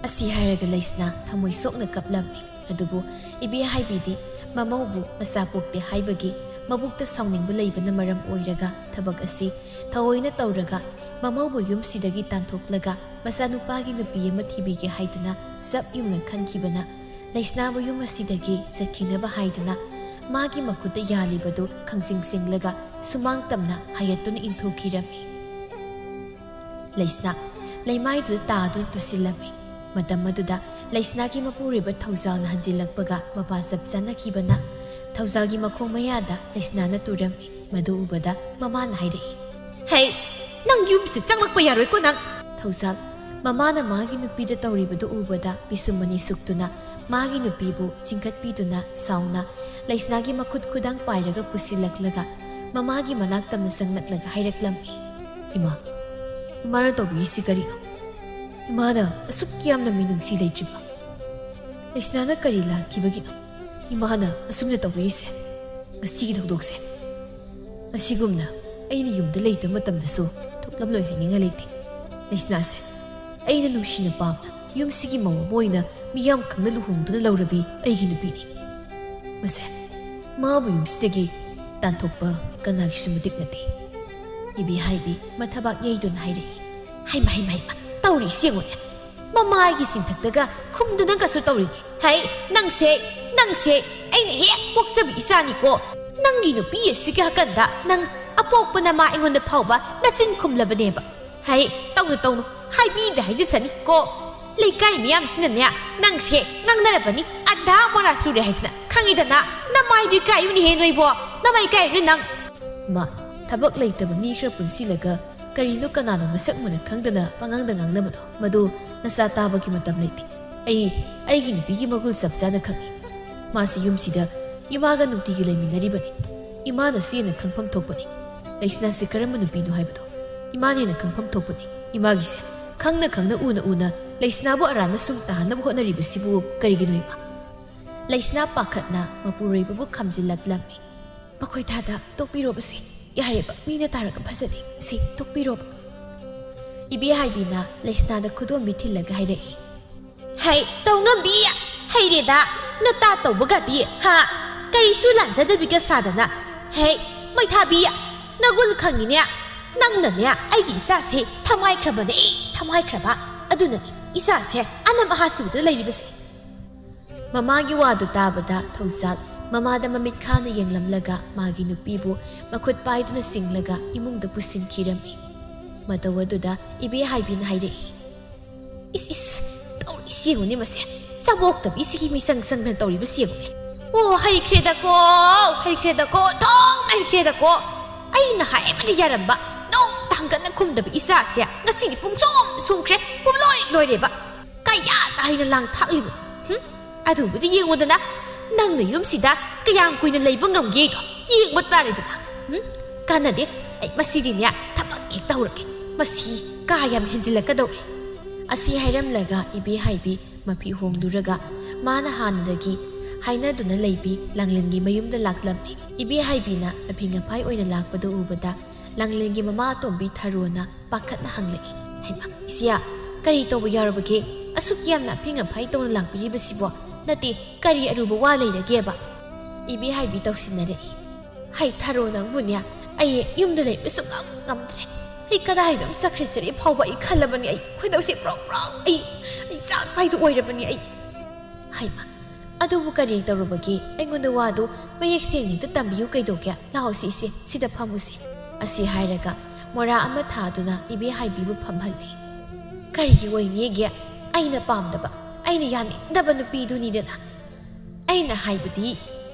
ꯑꯁꯤ ꯍꯥꯏꯔꯒ ꯂꯩꯁꯅꯥ ꯊꯃꯣꯏ ꯁꯣꯛꯅ ꯀꯞꯂꯝꯃꯤ꯫ ꯑꯗꯨꯕꯨ ꯏꯕꯦꯍꯥꯏꯕꯤꯗꯤ ꯃꯃꯧꯕꯨ ꯃꯆꯥ ꯄꯣꯛꯇꯦ ꯍꯥꯏꯕꯒꯤ ꯃꯕꯨꯛꯇ ꯁꯥꯎꯅꯤꯡꯕ ꯂꯩꯕꯅ ꯃꯔꯝ ꯑꯣꯏꯔꯒ ꯊꯕꯛ ꯑꯁꯤ ꯊꯑꯣꯏꯅ ꯇꯧꯔꯒ ꯃꯃꯧꯕꯨ ꯌꯨꯝꯁꯤꯗꯒꯤ ꯇꯥꯟꯊꯣꯛꯂꯒ ꯃꯆꯥꯅꯨꯄꯥꯒꯤ ꯅꯨꯄꯤ ꯑꯃ ꯊꯤꯕꯤꯒꯦ ꯍꯥꯏꯗꯨꯅ ꯆꯞ ꯌꯨꯡꯅ ꯈꯟꯈꯤꯕꯅ ꯂꯩꯁꯅꯥꯕꯨ ꯌꯨꯝ ꯑꯁꯤꯗꯒꯤ ꯆꯠꯈꯤꯅꯕ ꯍꯥꯏꯗꯨꯅ ꯃꯥꯒꯤ ꯃꯈꯨꯠꯇ ꯌꯥꯜꯂꯤꯕꯗꯨ ꯈꯪꯁꯤꯡ ꯁꯤꯡꯂꯒ ꯁꯨꯃꯥꯡ ꯇꯝꯅ ꯍꯥꯏꯒꯠꯇꯨꯅ ꯏꯟꯊꯣꯛꯈꯤꯔꯝꯃꯤ꯫ ꯂꯩꯁꯅꯥ ꯂꯩꯃꯥꯏꯗꯨꯗ ꯇꯥꯗꯨꯅ ꯇꯨꯁꯤꯜꯂꯝꯃꯤ꯫ ꯃꯇꯝ ꯑꯗꯨꯗ ꯂꯩꯁꯅꯥꯒꯤ ꯃꯄꯨꯔꯣꯏꯕ ꯊꯧꯖꯥꯜꯅ ꯍꯟꯖꯤꯜꯂꯛꯄꯒ ꯃꯄꯥ ꯆꯞ ꯆꯥꯅꯈꯤꯕꯅ ꯊꯧꯖꯥꯜꯒꯤ ꯃꯈꯣꯡ ꯃꯌꯥꯗ ꯂꯩꯁꯅꯥꯅ ꯇꯨꯔꯝꯃꯤ꯫ ꯃꯗꯨ ꯎꯕꯗ ꯃꯃꯥꯅ ꯍꯥꯏꯔꯛꯏ, "ꯍꯩ, ꯅꯪ ꯌꯨꯝꯁꯤꯗ ꯆꯪꯂꯛꯄ ꯌꯥꯔꯣꯏꯀꯣ ꯅꯪ!" ꯊꯧꯖꯥꯜ ꯃꯃꯥꯅ ꯃꯥꯒꯤ ꯅꯨꯄꯤꯗ ꯇꯧꯔꯤꯕꯗꯨ ꯎꯕꯗ ꯄꯤꯁꯨꯝ ꯑꯅꯤ ꯁꯨꯛꯇꯨꯅ ꯃꯥꯒꯤ ꯅꯨꯄꯤꯕꯨ ꯆꯤꯡꯈꯠꯄꯤꯗꯨꯅ ꯁꯥꯎꯅ ꯂꯩꯁꯅꯥꯒꯤ ꯃꯈꯨꯠ ꯈꯨꯗꯥꯡ ꯄꯥꯏꯔꯒ ꯄꯨꯁꯤꯜꯂꯛꯂꯒ ꯃꯃꯥꯒꯤ ꯃꯅꯥꯛ ꯇꯝꯅ ꯆꯪꯂꯛꯂꯒ ꯍꯥꯏꯔꯛꯂꯝꯃꯤ, "ꯏꯃꯥ, ꯏꯃꯥꯅ ꯇꯧꯕꯤꯔꯤꯁꯤ ꯀꯔꯤꯅꯣ? ꯏꯃꯥꯅ ꯑꯁꯨꯛ ꯌꯥꯝꯅ ꯃꯤꯅꯨꯡꯁꯤ ꯂꯩꯇ꯭ꯔꯤꯕ ꯂꯩꯁꯅꯥꯅ ꯀꯔꯤ ꯂꯥꯟꯈꯤꯕꯒꯤꯅꯣ ꯏꯃꯥꯅ ꯑꯁꯨꯝꯅ ꯇꯧꯕꯤꯔꯤꯁꯦ? ꯉꯁꯤꯒꯤ ꯊꯧꯗꯣꯛꯁꯦ ꯑꯁꯤꯒꯨꯝꯅ ꯑꯩꯅ ꯌꯨꯝꯗ ꯂꯩꯇꯕ ꯃꯇꯝꯗꯁꯨ ꯊꯣꯛꯂꯝꯂꯣꯏ ꯍꯥꯏꯅꯤꯡꯉꯥꯏ ꯂꯩꯇꯦ꯫ ꯂꯩꯁꯅꯥꯁꯦ ꯑꯩꯅ ꯅꯨꯡꯁꯤꯅ ꯄꯥꯝꯅ ꯌꯨꯝꯁꯤꯒꯤ ꯃꯧ ꯑꯃ ꯑꯣꯏꯅ ꯃꯤꯌꯥꯝ ꯈꯪꯅ ꯂꯨꯍꯣꯡꯗꯨꯅ ꯂꯧꯔꯕꯤ ꯑꯩꯒꯤ ꯅꯨꯄꯤꯅꯤ꯫ ꯃꯁꯦ, ꯃꯥꯕꯨ ꯌꯨꯝꯁꯤꯗꯒꯤ ꯇꯥꯟꯊꯣꯛꯄ ꯀꯅꯥꯒꯤꯁꯨ ꯃꯇꯤꯛ ꯅꯠꯇꯦ꯫ ꯏꯕꯦꯍꯥꯏꯕꯤ ꯃꯊꯕꯥꯛ ꯌꯩꯗꯨꯅ ꯍꯥꯏꯔꯛꯏ꯫ ꯍꯩꯃ, ꯍꯩꯃ, ꯍꯩꯃ, ꯇꯧꯔꯤꯁꯤ ꯌꯦꯡꯉꯨꯅꯦ꯫ ꯃꯃꯥꯏꯒꯤ ꯆꯤꯡꯊꯛꯇꯒ ꯈꯨꯝꯗꯨꯅꯒꯁꯨ ꯇꯧꯔꯤꯅꯦ꯫ ꯍꯩ, ꯅꯪꯁꯦ, ꯅꯪꯁꯦ ꯑꯩꯅ ꯍꯦꯛ ꯄꯣꯛꯆꯕ ꯏꯆꯥꯅꯤꯀꯣ꯫ ꯅꯪꯒꯤ ꯅꯨꯄꯤ ꯑꯁꯤꯒꯤ ꯍꯥꯀꯟꯗ ꯅꯪ ꯑꯄꯣꯛꯄ ꯅꯃꯥ ꯑꯩꯉꯣꯟꯗ ꯐꯥꯎꯕ ꯅꯆꯤꯟ ꯈꯨꯝꯂꯕꯅꯦꯕ꯫ ꯍꯩ, ꯇꯧꯅꯨ, ꯇꯧꯅꯨ, ꯍꯥꯏꯕꯤꯗ ꯍꯥꯏꯖꯁꯅꯤ ꯀꯣ꯫ ꯂꯩꯀꯥꯏ ꯃꯤꯌꯥꯝꯁꯤꯅꯅꯦ, ꯅꯪꯁꯦ ꯉꯥꯡꯅꯔꯕꯅꯤ, ꯑꯙꯥ ꯃꯣꯔꯥ ꯆꯨꯔꯦ ꯍꯥꯏꯗꯅ, ꯈꯪꯉꯤꯗꯅ? ꯅꯃꯥꯏꯗꯨ ꯏꯀꯥꯏꯌꯨꯅꯦꯍꯦ ꯅꯣꯏꯕꯣ, ꯅꯃꯥꯏ ꯏꯀꯥꯏꯌꯨꯅꯦ ꯅꯪ꯫ ꯃꯥ, ꯊꯕꯛ ꯂꯩꯇꯕ ꯃꯤ ꯈꯔ ꯄꯨꯟꯁꯤꯜꯂꯒ ꯀꯔꯤꯅꯣ ꯀꯅꯥꯅꯣ ꯃꯁꯛ ꯃꯨꯟꯅ ꯈꯪꯗꯅ ꯄꯉꯥꯡꯗ ꯉꯥꯡꯅꯕꯗꯣ, ꯃꯗꯨ ꯅꯆꯥ ꯇꯥꯕꯒꯤ ꯃꯇꯝ ꯂꯩꯇꯦ꯫ ꯑꯩ ꯑꯩꯒꯤ ꯅꯨꯄꯤꯒꯤ ꯃꯒꯨꯜ ꯆꯞ ꯆꯥꯅ ꯈꯪꯏ꯫ ꯃꯥꯁꯤ ꯌꯨꯝꯁꯤꯗ ꯏꯃꯥꯒ ꯅꯨꯡꯇꯤꯒꯤ ꯂꯩꯃꯤꯟꯅꯔꯤꯕꯅꯤ꯫ ꯏꯃꯥꯅꯁꯨ ꯍꯦꯟꯅ ꯈꯪꯐꯝ ꯊꯣꯛꯄꯅꯤ꯫ ꯂꯩꯁꯅꯥꯁꯤ ꯀꯔꯝꯕ ꯅꯨꯄꯤꯅꯣ ꯍꯥꯏꯕꯗꯣ ꯏꯃꯥꯅ ꯍꯦꯟꯅ ꯈꯪꯐꯝ ꯊꯣꯛꯄꯅꯤ꯫ ꯏꯃꯥꯒꯤꯁꯦ ꯈꯪꯅ ꯈꯪꯅ ꯎꯅ ꯎꯅ ꯂꯩꯁꯅꯥꯕꯨ ꯑꯔꯥꯟꯕ ꯁꯨꯝ ꯇꯥꯍꯟꯅꯕ ꯍꯣꯠꯅꯔꯤꯕꯁꯤꯕꯨ ꯀꯔꯤꯒꯤꯅꯣ ꯏꯃꯥ? ꯂꯩꯁꯅꯥ ꯄꯥꯈꯠꯅ ꯃꯄꯨꯔꯣꯏꯕꯕꯨ ꯈꯝꯖꯤꯜꯂꯛꯂꯝꯃꯤ꯫ ꯃꯈꯣꯏ ꯊꯥꯗ ꯇꯣꯛꯄꯤꯔꯣꯕꯁꯦ꯫ ꯌꯥꯔꯦꯕ, ꯃꯤꯅ ꯇꯥꯔꯒ ꯐꯖꯗꯦ꯫ ꯁꯤ ꯇꯣꯛꯄꯤꯔꯣꯕ꯫ ꯏꯕꯦꯍꯥꯏꯕꯤꯅ ꯂꯩꯁꯅꯥꯗ ꯈꯨꯗꯣꯝꯕꯤ ꯊꯤꯜꯂꯒ ꯍꯥꯏꯔꯛꯏ꯫ ꯍꯩ, ꯇꯧꯉꯝꯕꯤ! ꯍꯩꯔꯦꯗ! ꯅꯇꯥ ꯇꯧꯕꯒꯗꯤ, ꯍꯥ? ꯀꯔꯤꯁꯨ ꯂꯥꯟꯖꯗꯕꯤꯒ ꯁꯥꯗꯅ꯫ ꯍꯩ, ꯃꯩꯊꯥꯕꯤ! ꯅꯒꯨꯟ ꯈꯪꯉꯤꯅꯦ꯫ ꯅꯪꯅꯅꯦ ꯑꯩꯒꯤ ꯏꯆꯥꯁꯦ ꯊꯃꯥꯏꯈ꯭ꯔꯕꯅꯦ, ꯊꯃꯥꯏꯈ꯭ꯔꯕ꯫ ꯑꯗꯨꯅꯅꯦ ꯏꯆꯥꯁꯦ ꯑꯅꯝ ꯑꯍꯥ ꯆꯨꯗꯅ ꯂꯩꯔꯤꯕꯁꯦ꯫ ꯃꯃꯥꯒꯤ ꯋꯥꯗꯨ ꯇꯥꯕꯗ ꯊꯧꯖꯥꯜ ꯃꯃꯥꯗ ꯃꯃꯤꯠ ꯈꯥꯅ ꯌꯦꯡꯂꯝꯂꯒ ꯃꯥꯒꯤ ꯅꯨꯄꯤꯕꯨ ꯃꯈꯨꯠ ꯄꯥꯏꯗꯨꯅ ꯆꯤꯡꯂꯒ ꯏꯃꯨꯡꯗ ꯄꯨꯁꯤꯟꯈꯤꯔꯝꯃꯤ꯫ ꯃꯇꯧ ꯑꯗꯨꯗ ꯏꯕꯦꯍꯥꯏꯕꯤꯅ ꯍꯥꯏꯔꯛꯏ, "ꯏꯁ, ꯏꯁ, ꯇꯧꯔꯤꯁꯤ ꯌꯦꯡꯉꯨꯅꯦ ꯃꯁꯦ, ꯆꯥꯕꯣꯛꯇꯕꯤꯁꯤꯒꯤ ꯃꯤꯆꯪ ꯆꯪꯗꯅ ꯇꯧꯔꯤꯕꯁꯤ ꯌꯦꯡꯉꯨꯅꯦ꯫ ꯑꯣ, ꯍꯩꯈ꯭ꯔꯦꯗꯀꯣ, ꯍꯩꯈ꯭ꯔꯦꯗꯀꯣ, ꯑꯣꯟꯊꯣꯛꯅ ꯍꯩꯈ꯭ꯔꯦꯗꯀꯣ꯫ ꯑꯩꯅ ꯍꯥꯏꯕꯗꯤ ꯌꯥꯔꯝꯕ, ꯅꯣꯡꯇ ꯍꯪꯒꯠꯅ ꯈꯨꯝꯗꯕ ꯏꯆꯥꯁꯦ ꯉꯁꯤꯗꯤ ꯄꯨꯡꯁꯣꯝ ꯁꯣꯝꯈ꯭ꯔꯦ, ꯄꯨꯝꯂꯣꯏ ꯂꯣꯏꯔꯦꯕ꯫ ꯀꯌꯥꯗ ꯍꯩꯅ ꯂꯥꯡ ꯊꯥꯛꯂꯤꯕꯅꯣ? ꯍꯨꯝ? ꯑꯗꯨꯕꯨꯗꯤ ꯌꯦꯡꯉꯨꯗꯅ, ꯅꯪꯅ ꯌꯨꯝꯁꯤꯗ ꯀꯌꯥꯝ ꯀꯨꯏꯅ ꯂꯩꯕ ꯉꯝꯒꯦꯗꯣ ꯌꯦꯡꯕ ꯇꯥꯔꯦꯗꯅ꯫ ꯎꯝ? ꯀꯥꯟꯅꯗꯦ, ꯑꯩ ꯃꯁꯤꯗꯤꯅꯦ ꯊꯕꯛ ꯍꯦꯛ ꯇꯧꯔꯒꯦ꯫ ꯃꯁꯤ ꯀꯥ ꯌꯥꯝ ꯍꯦꯟꯖꯤꯜꯂꯛꯀꯗꯧꯔꯦ꯫" ꯑꯁꯤ ꯍꯥꯏꯔꯝꯂꯒ ꯏꯕꯦ ꯍꯥꯏꯕꯤ ꯃꯐꯤ ꯍꯣꯡꯂꯨꯔꯒ ꯃꯥꯅ ꯍꯥꯟꯅꯗꯒꯤ ꯍꯥꯏꯅꯗꯨꯅ ꯂꯩꯕꯤ ꯂꯥꯡꯂꯦꯟꯒꯤ ꯃꯌꯨꯝꯗ ꯂꯥꯛꯂꯝꯃꯤ꯫ ꯏꯕꯦ ꯍꯥꯏꯕꯤꯅ ꯑꯐꯤ ꯑꯐꯥꯏ ꯑꯣꯏꯅ ꯂꯥꯛꯄꯗꯨ ꯎꯕꯗ ꯂꯥꯡꯂꯦꯟꯒꯤ ꯃꯃꯥ ꯑꯇꯣꯝꯕꯤ ꯊꯔꯣꯅ ꯄꯥꯈꯠꯅ ꯍꯪꯂꯛꯏ, "ꯍꯩꯃꯥ, ꯏꯆꯦ, ꯀꯔꯤ ꯇꯧꯕ ꯌꯥꯎꯔꯕꯒꯦ? ꯑꯁꯨꯛ ꯌꯥꯝꯅ ꯑꯐꯤꯡ ꯑꯐꯥꯏ ꯇꯧꯅ ꯂꯥꯛꯄꯤꯔꯤꯕꯁꯤꯕꯣ? ꯅꯠꯇꯦ, ꯀꯔꯤ ꯑꯔꯨꯕ ꯋꯥ ꯂꯩꯔꯒꯦꯕ?" ꯏꯕꯦꯍꯥꯏꯕꯤ ꯇꯧꯁꯤꯟꯅꯔꯛꯏ꯫ "ꯍꯩ ꯊꯔꯣ, ꯅꯪꯕꯨꯅꯦ, ꯑꯩ ꯌꯨꯝꯗ ꯂꯩꯕ ꯁꯨꯡꯉꯝ ꯉꯝꯗ꯭ꯔꯦ꯫ ꯑꯩ ꯀꯗꯥꯏꯗ ꯑꯃ ꯆꯠꯈ꯭ꯔꯁꯤꯔ ꯐꯥꯎꯕ ꯑꯩ ꯈꯜꯂꯕꯅꯤ꯫ ꯑꯩ ꯈꯣꯏꯗꯧꯁꯦ ꯄ꯭ꯔꯣꯛ ꯄ꯭ꯔꯣꯛ, ꯑꯩ, ꯑꯩ ꯆꯥꯛ ꯄꯥꯏꯗꯨ ꯑꯣꯏꯔꯕꯅꯤ ꯑꯩ꯫" "ꯍꯩꯃ, ꯑꯗꯨꯕꯨ ꯀꯔꯤ ꯇꯧꯔꯨꯕꯒꯦ? ꯑꯩꯉꯣꯟꯗ ꯋꯥꯗꯨ ꯃꯌꯦꯛ ꯁꯦꯡꯅ ꯍꯦꯛꯇ ꯇꯝꯕꯤꯌꯨ ꯀꯩꯗꯧꯒꯦ? ꯂꯥꯛꯑꯣꯁꯦ ꯏꯆꯦ, ꯁꯤꯗ ꯐꯝꯃꯨꯁꯦ꯫" ꯑꯁꯤ ꯍꯥꯏꯔꯒ ꯃꯣꯔꯥ ꯑꯃ ꯊꯥꯗꯨꯅ ꯏꯕꯦꯍꯥꯏꯕꯤꯕꯨ ꯐꯝꯍꯜꯂꯤ꯫ "ꯀꯔꯤꯒꯤ ꯑꯣꯏꯅꯤꯒꯦ? ꯑꯩꯅ ꯄꯥꯝꯗꯕ, ꯑꯩꯅ ꯌꯥꯅꯤꯡꯗꯕ ꯅꯨꯄꯤꯗꯨꯅꯤꯗꯅ꯫ ꯑꯩꯅ ꯍꯥꯏꯕꯗꯤ,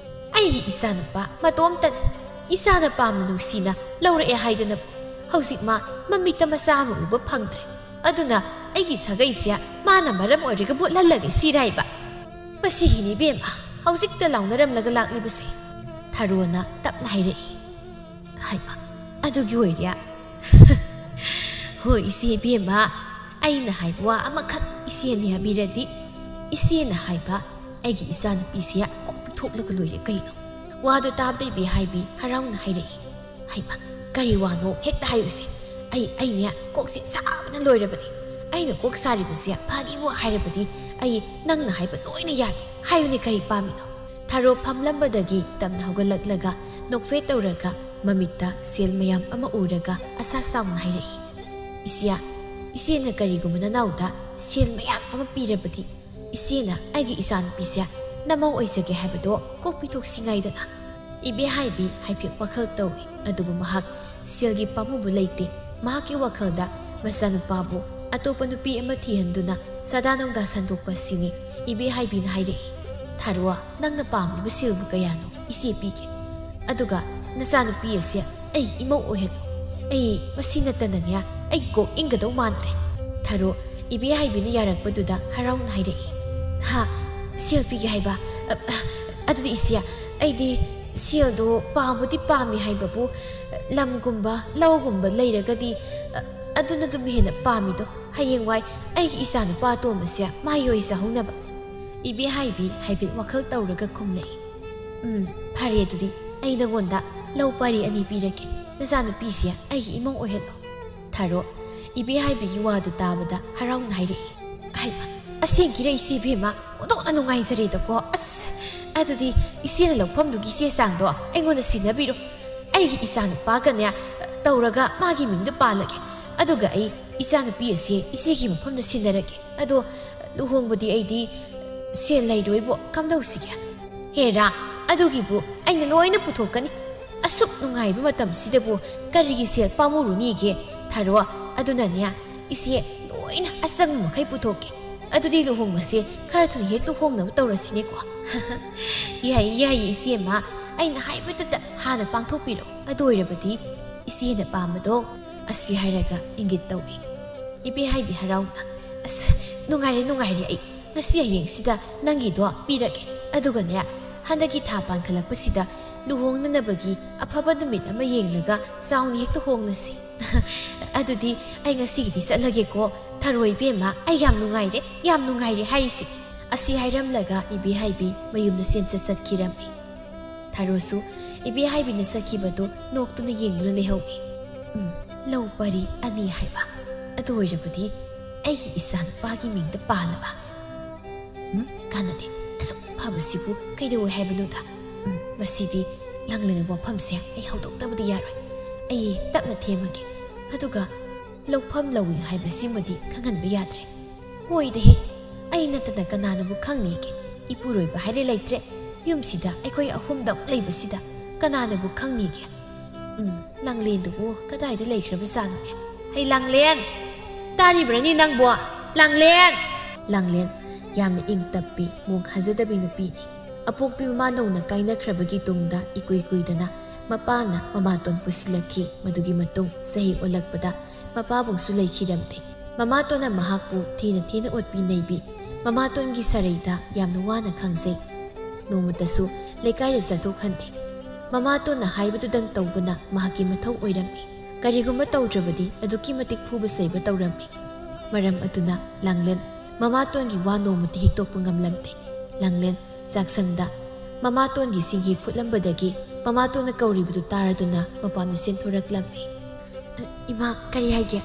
ꯑꯩꯒꯤ ꯏꯆꯥꯅꯨꯄꯥ ꯃꯇꯣꯝꯇꯅꯤ꯫ ꯏꯆꯥꯅ ꯄꯥꯝꯅ ꯅꯨꯡꯁꯤꯅ ꯂꯧꯔꯛꯑꯦ ꯍꯥꯏꯗꯅ ꯍꯧꯖꯤꯛ ꯃꯥ ꯃꯃꯤꯠꯇ ꯃꯆꯥ ꯑꯃ ꯎꯕ ꯐꯪꯗ꯭ꯔꯦ꯫ ꯑꯗꯨꯅ ꯑꯩꯒꯤ ꯁꯥꯒꯩꯁꯦ ꯃꯥꯅ ꯃꯔꯝ ꯑꯣꯏꯔꯒ ꯃꯨꯠꯍꯜꯂꯒꯦ ꯁꯤꯔꯥꯏꯕ꯫ ꯃꯁꯤꯒꯤꯅꯤ ꯏꯕꯦꯝꯃ ꯍꯧꯖꯤꯛꯇ ꯂꯥꯎꯅꯔꯝꯂꯒ ꯂꯥꯛꯂꯤꯕꯁꯦ꯫" ꯊꯔꯣꯅ ꯇꯞꯅ ꯍꯥꯏꯔꯛꯏ꯫ "ꯍꯩꯃ, ꯑꯗꯨꯒꯤ ꯑꯣꯏꯔꯦ?" "ꯍꯣꯏ ꯏꯆꯦ ꯏꯕꯦꯝꯃ, ꯑꯩꯅ ꯍꯥꯏꯕ ꯋꯥ ꯑꯃꯈꯛ ꯏꯆꯦꯅ ꯌꯥꯕꯤꯔꯗꯤ, ꯏꯆꯦꯅ ꯍꯥꯏꯕ ꯑꯩꯒꯤ ꯏꯆꯥꯅꯨꯄꯤꯁꯦ ꯀꯣꯛ ꯄꯤꯊꯣꯛꯂꯒ ꯂꯣꯏꯔꯦ ꯀꯩꯅꯣ꯫" ꯋꯥꯗꯨ ꯇꯥꯕꯗ ꯏꯕꯦꯍꯥꯏꯕꯤ ꯍꯔꯥꯎꯅ ꯍꯥꯏꯔꯛꯏ꯫ "ꯍꯩꯃ, ꯀꯔꯤ ꯋꯥꯅꯣ? ꯍꯦꯛꯇ ꯍꯥꯏꯌꯨꯁꯦ꯫ ꯑꯩ, ꯑꯩꯅꯦ ꯀꯣꯛꯁꯦ ꯁꯥꯕꯅ ꯂꯣꯏꯔꯕꯅꯤ꯫ ꯑꯩꯅ ꯀꯣꯛ ꯁꯥꯔꯤꯕꯁꯦ ꯐꯅꯤꯕꯨ ꯍꯥꯏꯔꯕꯗꯤ ꯑꯩ ꯅꯪꯅ ꯍꯥꯏꯕ ꯂꯣꯏꯅ ꯌꯥꯒꯦ꯫ ꯍꯥꯏꯌꯨꯅꯦ, ꯀꯔꯤ ꯄꯥꯝꯃꯤꯅꯣ?" ꯊꯔꯣ ꯐꯝꯂꯝꯕꯗꯒꯤ ꯇꯞꯅ ꯍꯧꯒꯠꯂꯛꯂꯒ ꯅꯣꯛꯐꯦꯠ ꯇꯧꯔꯒ ꯃꯃꯤꯠꯇ ꯁꯦꯜ ꯃꯌꯥꯝ ꯑꯃ ꯎꯔꯒ ꯑꯁꯥ ꯆꯥꯎꯅ ꯍꯥꯏꯔꯛꯏ꯫ "ꯏꯆꯦ, ꯏꯆꯦꯅ ꯀꯔꯤꯒꯨꯝꯕ ꯅꯅꯥꯎꯗ ꯁꯦꯜ ꯃꯌꯥꯝ ꯑꯃ ꯄꯤꯔꯕꯗꯤ ꯏꯆꯦꯅ ꯑꯩꯒꯤ ꯏꯆꯥꯅꯨꯄꯤꯁꯦ ꯅꯃꯧ ꯑꯣꯏꯖꯒꯦ ꯍꯥꯏꯕꯗꯣ ꯀꯣꯛ ꯄꯤꯊꯣꯛꯁꯤ ꯉꯥꯏꯗꯅ꯫" ꯏꯕꯦꯍꯥꯏꯕꯤ ꯍꯥꯏꯐꯦꯠ ꯋꯥꯈꯜ ꯇꯧꯏ, ꯑꯗꯨꯕꯨ ꯃꯍꯥꯛ ꯁꯦꯜꯒꯤ ꯄꯥꯝꯃꯨꯕ ꯂꯩꯇꯦ꯫ ꯃꯍꯥꯛꯀꯤ ꯋꯥꯈꯜꯗ ꯃꯆꯥꯅꯨꯄꯥꯕꯨ ꯑꯇꯣꯞꯄ ꯅꯨꯄꯤ ꯑꯃ ꯊꯤꯍꯟꯗꯨꯅ ꯁꯥꯗꯥ ꯅꯧꯗꯥ ꯁꯟꯗꯣꯛꯄ ꯑꯁꯤꯅꯤ꯫ ꯏꯕꯦꯍꯥꯏꯕꯤꯅ ꯍꯥꯏꯔꯛꯏ, "ꯊꯔꯣ, ꯅꯪꯅ ꯄꯥꯝꯂꯤꯕ ꯁꯦꯜꯕꯨ ꯀꯌꯥꯅꯣ ꯏꯆꯦ ꯄꯤꯒꯦ꯫ ꯑꯗꯨꯒ ꯅꯆꯥꯅꯨꯄꯤ ꯑꯁꯦ ꯑꯩꯒꯤ ꯏꯃꯧ ꯑꯣꯏꯍꯜꯂꯨ꯫ ꯑꯩ ꯃꯁꯤ ꯅꯠꯇꯅꯅꯦ ꯑꯩ ꯀꯣꯛ ꯏꯪꯒꯗꯧ ꯃꯥꯟꯗ꯭ꯔꯦ꯫" ꯊꯔꯣ ꯏꯕꯦꯍꯥꯏꯕꯤꯅ ꯌꯥꯔꯛꯄꯗꯨꯗ ꯍꯔꯥꯎꯅ ꯍꯥꯏꯔꯛꯏ, "ꯍꯥ, ꯁꯦꯜ ꯄꯤꯒꯦ ꯍꯥꯏꯕ? ꯑ, ꯑ, ꯑꯗꯨꯗꯤ ꯏꯆꯦ, ꯑꯩꯗꯤ ꯁꯦꯜꯗꯣ ꯄꯥꯝꯕꯨꯗꯤ ꯄꯥꯝꯃꯤ ꯍꯥꯏꯕꯕꯨ, ꯂꯝꯒꯨꯝꯕ ꯂꯧꯒꯨꯝꯕ ꯂꯩꯔꯒꯗꯤ, ꯑ, ꯑꯗꯨꯅ ꯑꯗꯨꯝ ꯍꯦꯟꯅ ꯄꯥꯝꯃꯤꯗꯣ꯫ ꯍꯌꯦꯡꯋꯥꯏ ꯑꯩꯒꯤ ꯏꯆꯥꯅꯨꯄꯥ ꯑꯇꯣꯝꯕꯁꯦ ꯃꯍꯩ ꯆꯍꯧꯅꯕ꯫" ꯏꯕꯦꯍꯥꯏꯕꯤ ꯍꯥꯏꯐꯦꯠ ꯋꯥꯈꯜ ꯇꯧꯔꯒ ꯈꯨꯝꯂꯛꯏ, "ꯎꯝ, ꯐꯔꯦ, ꯑꯗꯨꯗꯤ ꯑꯩ ꯅꯉꯣꯟꯗ ꯂꯧ ꯄꯔꯤ ꯑꯅꯤ ꯄꯤꯔꯒꯦ꯫ ꯅꯆꯥꯅꯨꯄꯤꯁꯦ ꯑꯩꯒꯤ ꯏꯃꯧ ꯑꯣꯏꯍꯜꯂꯣ꯫" ꯊꯔꯣ ꯏꯕꯦꯍꯥꯏꯕꯤꯒꯤ ꯋꯥꯗꯨ ꯇꯥꯕꯗ ꯍꯔꯥꯎꯅ ꯍꯥꯏꯔꯛꯏ, "ꯍꯩꯃ, ꯑꯁꯦꯡꯀꯤꯔ ꯏꯆꯦ ꯏꯕꯦꯝꯃ? ꯑꯣꯟꯊꯣꯛꯅ ꯅꯨꯡꯉꯥꯏꯖꯔꯦꯗꯀꯣ꯫ ꯑꯁ, "ꯑꯗꯨꯗꯤ ꯏꯆꯦꯅ ꯂꯧꯐꯝꯗꯨꯒꯤ ꯆꯦ ꯆꯥꯡꯗꯣ ꯑꯩꯉꯣꯟꯗ ꯁꯤꯟꯅꯕꯤꯔꯣ꯫ ꯑꯩꯒꯤ ꯏꯆꯥꯅꯨꯄꯥꯒꯅꯦ ꯇꯧꯔꯒ ꯃꯥꯒꯤ ꯃꯤꯡꯗ ꯄꯥꯜꯂꯒꯦ꯫ ꯑꯗꯨꯒ ꯑꯩ ꯏꯆꯥꯅꯨꯄꯤ ꯑꯁꯦ ꯏꯆꯦꯒꯤ ꯃꯐꯝꯗ ꯁꯤꯟꯅꯔꯒꯦ꯫ ꯑꯗꯣ ꯂꯨꯍꯣꯡꯕꯗꯤ ꯑꯩꯗꯤ ꯁꯦꯜ ꯂꯩꯔꯣꯏꯕꯣ, ꯀꯝꯗꯧꯁꯤꯒꯦ?" "ꯍꯦꯔꯥ, ꯑꯗꯨꯒꯤꯕꯨ ꯑꯩꯅ ꯂꯣꯏꯅ ꯄꯨꯊꯣꯛꯀꯅꯤ꯫ ꯑꯁꯨꯛ ꯅꯨꯡꯉꯥꯏꯕ ꯃꯇꯝꯁꯤꯗꯕꯨ ꯀꯔꯤꯒꯤ ꯁꯦꯜ ꯄꯥꯝꯃꯨꯔꯨꯅꯤꯒꯦ? ꯊꯥꯔꯣ, ꯑꯗꯨꯅꯅꯦ, ꯏꯆꯦ ꯂꯣꯏꯅ ꯑꯆꯪꯕ ꯃꯈꯩ ꯄꯨꯊꯣꯛꯀꯦ꯫ ꯑꯗꯨꯗꯤ ꯂꯨꯍꯣꯡꯕꯁꯦ ꯈꯔ ꯊꯨꯅ ꯍꯦꯛ ꯇꯨꯍꯣꯡꯅꯕ ꯇꯧꯔꯁꯤꯅꯦꯀꯣ?" "ꯌꯥꯏꯌꯦ, ꯌꯥꯏꯌꯦ, ꯏꯆꯦꯃ, ꯑꯩꯅ ꯍꯥꯏꯕꯗꯨꯗ ꯍꯥꯟꯅ ꯄꯥꯡꯊꯣꯛꯄꯤꯔꯣ꯫ ꯑꯗꯨ ꯑꯣꯏꯔꯕꯗꯤ ꯏꯆꯦꯅ ꯄꯥꯝꯕꯗꯣ", ꯑꯁꯤ ꯍꯥꯏꯔꯒ ꯏꯪꯒꯤꯠ ꯇꯧꯏ꯫ ꯏꯕꯦꯍꯥꯏꯕꯤ ꯍꯔꯥꯎꯅ, "ꯑꯁ, ꯅꯨꯡꯉꯥꯏꯔꯦ, ꯅꯨꯡꯉꯥꯏꯔꯦ, ꯑꯩ ꯉꯁꯤ ꯍꯌꯦꯡꯁꯤꯗ ꯅꯪꯒꯤꯗꯣ ꯄꯤꯔꯒꯦ꯫ ꯑꯗꯨꯒꯅꯦ, ꯍꯟꯗꯛꯀꯤ ꯊꯥ ꯄꯥꯟꯈꯠꯂꯛꯄꯁꯤꯗ ꯂꯨꯍꯣꯡꯅꯅꯕꯒꯤ ꯑꯐꯕ ꯅꯨꯃꯤꯠ ꯑꯃ ꯌꯦꯡꯂꯒ ꯆꯥꯎꯅ ꯍꯦꯛꯇ ꯍꯣꯡꯂꯁꯤ꯫ ꯑꯗꯨꯗꯤ ꯑꯩ ꯉꯁꯤꯒꯤꯗꯤ ꯆꯠꯂꯒꯦꯀꯣ꯫ ꯊꯔꯣ ꯏꯕꯦꯝꯃ, ꯑꯩ ꯌꯥꯝ ꯅꯨꯡꯉꯥꯏꯔꯦ, ꯌꯥꯝ ꯅꯨꯡꯉꯥꯏꯔꯦ ꯍꯥꯏꯔꯤꯁꯤ꯫" ꯑꯁꯤ ꯍꯥꯏꯔꯝꯂꯒ ꯏꯕꯦꯍꯥꯏꯕꯤ ꯃꯌꯨꯝꯗ ꯆꯦꯟꯆꯠ ꯆꯠꯈꯤꯔꯝꯃꯤ꯫ ꯊꯔꯣꯁꯨ ꯏꯕꯦꯍꯥꯏꯕꯤꯅ ꯆꯠꯈꯤꯕꯗꯨ ꯅꯣꯛꯇꯨꯅ ꯌꯦꯡꯗꯨꯅ ꯂꯩꯍꯧꯏ꯫ "ꯎꯝ, ꯂꯧ ꯄꯔꯤ ꯑꯅꯤ ꯍꯥꯏꯕ꯫ ꯑꯗꯨ ꯑꯣꯏꯔꯕꯗꯤ ꯑꯩꯒꯤ ꯏꯆꯥꯅꯨꯄꯥꯒꯤ ꯃꯤꯡꯗ ꯄꯥꯜꯂꯕ꯫ ꯎꯝ, ꯀꯥꯟꯅꯗꯦ꯫ ꯑꯁꯨꯛ ꯐꯕꯁꯤꯕꯨ ꯀꯩꯗꯧꯋꯦ ꯍꯥꯏꯕꯅꯣꯗ? ꯎꯝ, ꯃꯁꯤꯗꯤ ꯂꯥꯡꯂꯦꯟꯒꯤ ꯋꯥꯐꯝꯁꯦ ꯑꯩ ꯍꯧꯗꯣꯛꯇꯕꯗꯤ ꯌꯥꯔꯣꯏ꯫ ꯑꯩ ꯇꯞꯅ ꯊꯦꯝꯃꯒꯦ꯫ ꯑꯗꯨꯒ ꯂꯧꯐꯝ ꯂꯧꯏ ꯍꯥꯏꯕꯁꯤꯃꯗꯤ ꯈꯪꯍꯟꯕ ꯌꯥꯗ꯭ꯔꯦ꯫ ꯍꯣꯏꯗꯍꯦ, ꯑꯩ ꯅꯠꯇꯅ ꯀꯅꯥꯅꯕꯨ ꯈꯪꯅꯤꯒꯦ? ꯏꯄꯨꯔꯣꯏꯕ ꯍꯥꯏꯔꯦ ꯂꯩꯇ꯭ꯔꯦ꯫ ꯌꯨꯝꯁꯤꯗ ꯑꯩꯈꯣꯏ ꯑꯍꯨꯝꯗꯪ ꯂꯩꯕꯁꯤꯗ ꯀꯅꯥꯅꯕꯨ ꯈꯪꯅꯤꯒꯦ? ꯎꯝ, ꯂꯥꯡꯂꯦꯟꯗꯨꯕꯨ ꯀꯗꯥꯏꯗ ꯂꯩꯈ꯭ꯔꯕꯖꯥꯠꯅꯣꯅꯦ? ꯍꯩ ꯂꯥꯡꯂꯦꯟ! ꯇꯥꯔꯤꯕ꯭ꯔꯅꯤ ꯅꯪꯕꯣ? ꯂꯥꯡꯂꯦꯟ!" ꯂꯥꯡꯂꯦꯟ ꯌꯥꯝꯅ ꯏꯪ ꯇꯞꯄꯤ, ꯃꯣꯡ ꯍꯥꯖꯗꯕꯤ ꯅꯨꯄꯤꯅꯤ꯫ ꯑꯄꯣꯛꯄꯤ ꯃꯃꯥ ꯅꯧꯅ ꯀꯥꯏꯅꯈ꯭ꯔꯕꯒꯤ ꯇꯨꯡꯗ ꯏꯀꯨꯏ ꯀꯨꯏꯗꯅ ꯃꯄꯥꯅ ꯃꯃꯥꯇꯣꯟ ꯄꯨꯁꯤꯜꯂꯛꯈꯤ꯫ ꯃꯗꯨꯒꯤ ꯃꯇꯨꯡ ꯆꯍꯤ ꯑꯣꯜꯂꯛꯄꯗ ꯃꯄꯥꯕꯨꯡꯁꯨ ꯂꯩꯈꯤꯔꯝꯗꯦ꯫ ꯃꯃꯥꯇꯣꯟꯅ ꯃꯍꯥꯛꯄꯨ ꯊꯤꯅ ꯊꯤꯅ ꯑꯣꯠꯄꯤ ꯅꯩꯕꯤ꯫ ꯃꯃꯥꯇꯣꯟꯒꯤ ꯁꯔꯩꯗ ꯌꯥꯝꯅ ꯋꯥꯅ ꯈꯥꯡꯖꯩ꯫ ꯅꯣꯡꯃꯇꯁꯨ ꯂꯩꯀꯥꯏꯗ ꯆꯠꯊꯣꯛꯍꯟꯗꯦ꯫ ꯃꯃꯥꯇꯣꯟꯅ ꯍꯥꯏꯕꯗꯨꯗꯪ ꯇꯧꯕꯅ ꯃꯍꯥꯛꯀꯤ ꯃꯊꯧ ꯑꯣꯏꯔꯝꯃꯤ꯫ ꯀꯔꯤꯒꯨꯝꯕ ꯇꯧꯗ꯭ꯔꯕꯗꯤ ꯑꯗꯨꯛꯀꯤ ꯃꯇꯤꯛ ꯐꯨꯕ ꯆꯩꯕ ꯇꯧꯔꯝꯃꯤ꯫ ꯃꯔꯝ ꯑꯗꯨꯅ ꯂꯥꯡꯂꯦꯟ ꯃꯃꯥꯇꯣꯟꯒꯤ ꯋꯥ ꯅꯣꯡꯃꯇ ꯍꯤꯛꯇꯣꯛꯄ ꯉꯝꯂꯝꯗꯦ꯫ ꯂꯥꯡꯂꯦꯟ ꯆꯥꯛꯁꯪꯗ ꯃꯃꯥꯇꯣꯟꯒꯤ ꯁꯤꯡꯍꯤ ꯐꯨꯠꯂꯝꯕꯗꯒꯤ ꯃꯃꯥꯇꯣꯟꯅ ꯀꯧꯔꯤꯕꯗꯨ ꯇꯥꯔꯗꯨꯅ ꯃꯄꯥꯟꯗ ꯆꯦꯟꯊꯣꯔꯛꯂꯝꯃꯤ꯫ "ꯏꯃꯥ, ꯀꯔꯤ ꯍꯥꯏꯒꯦ?"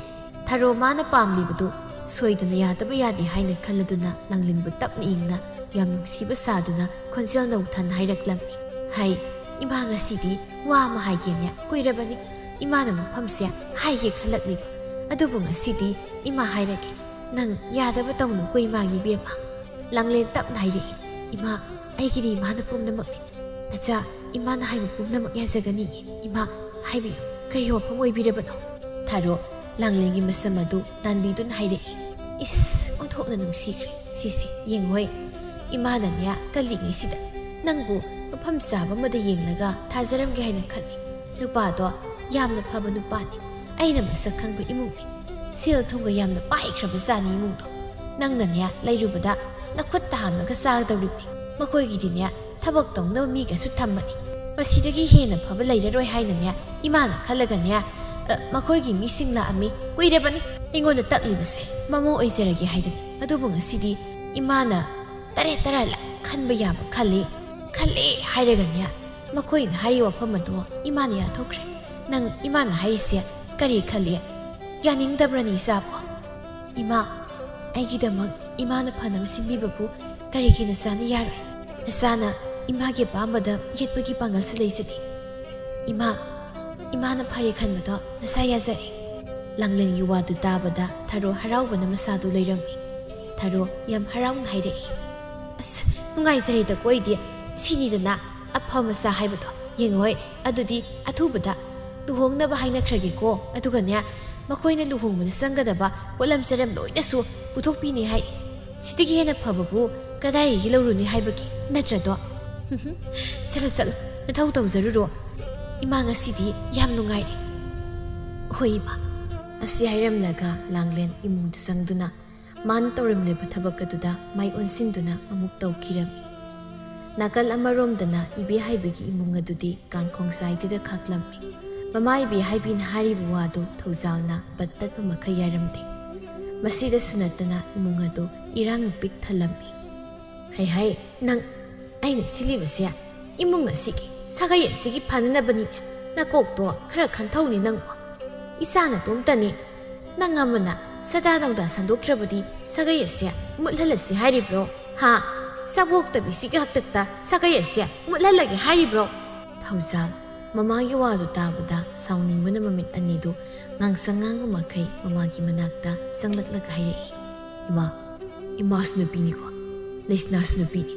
ꯊꯔꯣ ꯃꯥꯅ ꯄꯥꯝꯂꯤꯕꯗꯨ ꯁꯣꯏꯗꯅ ꯌꯥꯗꯕ ꯌꯥꯗꯦ ꯍꯥꯏꯅ ꯈꯜꯂꯗꯨꯅ ꯂꯥꯡꯂꯦꯟꯕꯨ ꯇꯞꯅ ꯏꯪꯅ ꯌꯥꯝ ꯅꯨꯡꯁꯤꯕ ꯁꯥꯗꯨꯅ ꯈꯣꯟꯖꯦꯜ ꯅꯧꯊꯟ ꯍꯥꯏꯔꯛꯂꯝꯃꯤ꯫ "ꯍꯩ, ꯏꯃꯥ, ꯉꯁꯤꯗꯤ ꯋꯥ ꯑꯃ ꯍꯥꯏꯒꯦꯅꯦ꯫ ꯀꯨꯏꯔꯕꯅꯤ ꯏꯃꯥꯅ ꯃꯐꯝꯁꯦ ꯍꯥꯏꯒꯦ ꯈꯜꯂꯛꯂꯤꯕ꯫ ꯑꯗꯨꯕꯨ ꯉꯁꯤꯗꯤ ꯏꯃꯥ ꯍꯥꯏꯔꯒꯦ꯫ ꯅꯪ ꯌꯥꯗꯕ ꯇꯧꯅꯨꯀꯣ ꯏꯃꯥꯒꯤ ꯏꯕꯦꯝꯃ꯫" ꯂꯥꯡꯂꯦꯟ ꯇꯞꯅ ꯍꯥꯏꯔꯛꯏ꯫ "ꯏꯃꯥ, ꯑꯩꯒꯤꯗꯤ ꯏꯃꯥꯅ ꯄꯨꯝꯅꯃꯛꯅꯤ꯫ ꯅꯆꯥ, ꯏꯃꯥꯅ ꯍꯥꯏꯕ ꯄꯨꯝꯅꯃꯛ ꯌꯥꯖꯒꯅꯤꯌꯦ꯫ ꯏꯃꯥ, ꯍꯥꯏꯕꯤꯌꯨ, ꯀꯔꯤ ꯋꯥꯐꯝ ꯑꯣꯏꯕꯤꯔꯕꯅꯣ?" ꯊꯥꯔꯣ ꯂꯥꯡꯂꯦꯟꯒꯤ ꯃꯁꯝ ꯑꯗꯨ ꯅꯥꯟꯕꯤꯗꯨꯅ ꯍꯥꯏꯔꯛꯏ꯫ "ꯏꯁ, ꯑꯣꯟꯊꯣꯛꯅ ꯅꯨꯡꯁꯤꯈ꯭ꯔꯦ꯫ ꯁꯤꯁꯦ ꯌꯦꯡꯉꯣꯏ, ꯏꯃꯥꯅꯅꯦ ꯀꯜꯂꯤꯉꯩꯁꯤꯗ ꯅꯪꯕꯨ ꯃꯐꯝ ꯆꯥꯕ ꯑꯃꯗ ꯌꯦꯡꯂꯒ ꯊꯥꯖꯔꯝꯒꯦ ꯍꯥꯏꯅ ꯈꯜꯂꯤ꯫ ꯅꯨꯄꯥꯗꯣ ꯌꯥꯝꯅ ꯐꯕ ꯅꯨꯄꯥꯅꯤ꯫ ꯑꯩꯅ ꯃꯁꯛ ꯈꯪꯕ ꯏꯃꯨꯡꯅꯤ꯫ ꯁꯦꯜ ꯊꯨꯝꯒ ꯌꯥꯝꯅ ꯄꯥꯏꯈ꯭ꯔꯕ ꯖꯥꯠꯅꯤ ꯏꯃꯨꯡꯗꯣ꯫ ꯅꯪꯅꯅꯦ ꯂꯩꯔꯨꯕꯗ ꯅꯈꯨꯠꯇ ꯍꯥꯝꯂꯒ ꯆꯥꯒꯗꯧꯔꯤꯕꯅꯤ꯫ ꯃꯈꯣꯏꯒꯤꯗꯤꯅꯦ ꯊꯕꯛ ꯇꯧꯅꯕ ꯃꯤꯒꯁꯨ ꯊꯝꯕꯅꯤ꯫ ꯃꯁꯤꯗꯒꯤ ꯍꯦꯟꯅ ꯐꯕ ꯂꯩꯔꯔꯣꯏ ꯍꯥꯏꯅꯅꯦ ꯏꯃꯥꯅ ꯈꯜꯂꯒꯅꯦ, ꯑ, ꯃꯈꯣꯏꯒꯤ ꯃꯤꯁꯤꯡ ꯂꯥꯛꯑꯝꯃꯤ꯫ ꯀꯨꯏꯔꯕꯅꯤ ꯑꯩꯉꯣꯟꯗ ꯇꯛꯂꯤꯕꯁꯦ꯫ ꯃꯃꯧ ꯑꯣꯏꯖꯔꯒꯦ ꯍꯥꯏꯗꯅ꯫ ꯑꯗꯨꯕꯨ ꯉꯁꯤꯗꯤ ꯏꯃꯥꯅ ꯇꯔꯦꯠ ꯇꯔꯥ ꯂꯥꯛ ꯈꯟꯕ ꯌꯥꯕ ꯈꯜꯂꯤ, ꯈꯜꯂꯤ ꯍꯥꯏꯔꯒꯅꯦ ꯃꯈꯣꯏꯅ ꯍꯥꯏꯔꯤꯕ ꯋꯥꯐꯝ ꯑꯗꯨ ꯏꯃꯥꯅ ꯌꯥꯊꯣꯛꯈ꯭ꯔꯦ꯫ ꯅꯪ ꯏꯃꯥꯅ ꯍꯥꯏꯔꯤꯁꯦ ꯀꯔꯤ ꯈꯜꯂꯤ? ꯌꯥꯅꯤꯡꯗꯕ꯭ꯔꯅꯤ ꯏꯆꯥꯕꯨ?" "ꯏꯃꯥ, ꯑꯩꯒꯤꯗꯃꯛ ꯏꯃꯥꯅ ꯐꯅꯕ ꯁꯤꯟꯕꯤꯕꯕꯨ ꯀꯔꯤꯒꯤ ꯅꯆꯥꯅ ꯌꯥꯔꯣꯏ? ꯅꯆꯥꯅ ꯏꯃꯥꯒꯤ ꯑꯄꯥꯝꯕꯗ ꯌꯦꯠꯄꯒꯤ ꯄꯥꯡꯒꯜꯁꯨ ꯂꯩꯖꯗꯦ꯫ ꯏꯃꯥ, ꯏꯃꯥꯅ ꯐꯔꯦ ꯈꯟꯕꯗꯣ ꯅꯆꯥ ꯌꯥꯖꯔꯦ꯫" ꯂꯥꯡꯂꯦꯟꯒꯤ ꯋꯥꯗꯨ ꯇꯥꯕꯗ ꯊꯔꯣ ꯍꯔꯥꯎꯕꯅ ꯃꯁꯥꯗꯨ ꯂꯩꯔꯝꯃꯤ꯫ ꯊꯔꯣ ꯌꯥꯝ ꯍꯔꯥꯎꯅ ꯍꯥꯏꯔꯛꯏ, "ꯑꯁ, ꯅꯨꯡꯉꯥꯏꯖꯔꯦꯗꯀꯣ ꯑꯩꯗꯤ꯫ ꯁꯤꯅꯤꯗꯅ ꯑꯐ ꯃꯆꯥ ꯍꯥꯏꯕꯗꯣ꯫ ꯌꯦꯡꯉꯣꯍꯦ, ꯑꯗꯨꯗꯤ ꯑꯊꯨꯕꯗ ꯂꯨꯍꯣꯡꯅꯕ ꯍꯥꯏꯅꯈ꯭ꯔꯒꯦꯀꯣ꯫ ꯑꯗꯨꯒꯅꯦ, ꯃꯈꯣꯏꯅ ꯂꯨꯍꯣꯡꯕꯗ ꯆꯪꯒꯗꯕ ꯄꯣꯠꯂꯝ ꯆꯔꯝ ꯂꯣꯏꯅꯁꯨ ꯄꯨꯊꯣꯛꯄꯤꯅꯤ ꯍꯥꯏ꯫ ꯁꯤꯗꯒꯤ ꯍꯦꯟꯅ ꯐꯕꯕꯨ ꯀꯗꯥꯏꯗꯒꯤ ꯂꯧꯔꯨꯅꯤ ꯍꯥꯏꯕꯒꯤ ꯅꯠꯇ꯭ꯔꯗꯣ? ꯆꯠꯂꯣ, ꯆꯠꯂꯣ, ꯅꯊꯧ ꯇꯧꯖꯔꯨꯔꯣ꯫ ꯏꯃꯥ, ꯉꯁꯤꯗꯤ ꯌꯥꯝ ꯅꯨꯡꯉꯥꯏꯔꯦ꯫" "ꯍꯣꯏ ꯏꯃꯥ꯫" ꯑꯁꯤ ꯍꯥꯏꯔꯝꯂꯒ ꯂꯥꯡꯂꯦꯟ ꯏꯃꯨꯡꯗ ꯆꯪꯗꯨꯅ ꯃꯥꯅ ꯇꯧꯔꯝꯂꯤꯕ ꯊꯕꯛ ꯑꯗꯨꯗ ꯃꯥꯏ ꯑꯣꯟꯁꯤꯟꯗꯨꯅ ꯑꯃꯨꯛ ꯇꯧꯈꯤꯔꯝꯃꯤ꯫ ꯅꯥꯀꯜ ꯑꯃꯔꯣꯝꯗꯅ ꯏꯕꯦ ꯍꯥꯏꯕꯒꯤ ꯏꯃꯨꯡ ꯑꯗꯨꯗꯤ ꯀꯥꯡꯈꯣꯡ ꯆꯥꯏꯗꯨꯗ ꯈꯥꯛꯂꯝꯃꯤ꯫ ꯃꯃꯥ ꯏꯕꯦ ꯍꯥꯏꯕꯤꯅ ꯍꯥꯏꯔꯤꯕ ꯋꯥꯗꯨ ꯊꯧꯖꯥꯜꯅ ꯄꯠ ꯇꯠꯄ ꯃꯈꯩ ꯌꯥꯔꯝꯗꯦ꯫ ꯃꯁꯤꯗꯁꯨ ꯅꯠꯇꯅ ꯏꯃꯨꯡ ꯑꯗꯨ ꯏꯔꯥꯡꯅ ꯄꯤꯛ ꯊꯜꯂꯝꯃꯤ꯫ "ꯍꯩ ꯍꯩ, ꯅꯪ, ꯑꯩꯅ ꯁꯤꯜꯂꯤꯕꯁꯦ ꯏꯃꯨꯡ ꯑꯁꯤꯒꯤ, ꯁꯥꯒꯩ ꯑꯁꯤꯒꯤ ꯐꯅꯅꯕꯅꯤꯅꯦ꯫ ꯅꯀꯣꯛꯇꯣ ꯈꯔ ꯈꯟꯊꯧꯅꯦ ꯅꯪꯕꯣ꯫ ꯏꯆꯥ ꯅꯇꯣꯝꯇꯅꯤ꯫ ꯅꯪ ꯑꯃꯅ ꯁꯗꯥ ꯅꯧꯗꯥ ꯁꯟꯗꯣꯛꯇ꯭ꯔꯕꯗꯤ ꯁꯥꯒꯩ ꯑꯁꯦ ꯃꯨꯠꯍꯜꯂꯁꯤ ꯍꯥꯏꯔꯤꯕ꯭ꯔꯣ? ꯍꯥ?" ꯆꯥꯕꯣꯛꯇꯕꯤꯁꯤꯒꯤ ꯍꯥꯛꯇꯛꯇ ꯁꯥꯒꯩ ꯑꯁꯦ ꯃꯨꯠꯍꯜꯂꯒꯦ ꯍꯥꯏꯔꯤꯕ꯭ꯔꯣ? ꯊꯧꯖꯥꯜ, ꯃꯃꯥꯒꯤ ꯋꯥꯗꯨ ꯇꯥꯕꯗ ꯁꯥꯎꯅꯤꯡꯕꯅ ꯃꯃꯤꯠ ꯑꯅꯤꯗꯨ ꯉꯥꯡꯁꯪ ꯉꯥꯡꯕ ꯃꯈꯩ ꯃꯃꯥꯒꯤ ꯃꯅꯥꯛꯇ ꯆꯪꯂꯛꯂꯒ ꯍꯥꯏꯔꯛꯏ, "ꯏꯃꯥ, ꯏꯃꯥꯁꯨ ꯅꯨꯄꯤꯅꯤꯀꯣ, ꯂꯩꯁꯅꯥꯁꯨ ꯅꯨꯄꯤꯅꯤ꯫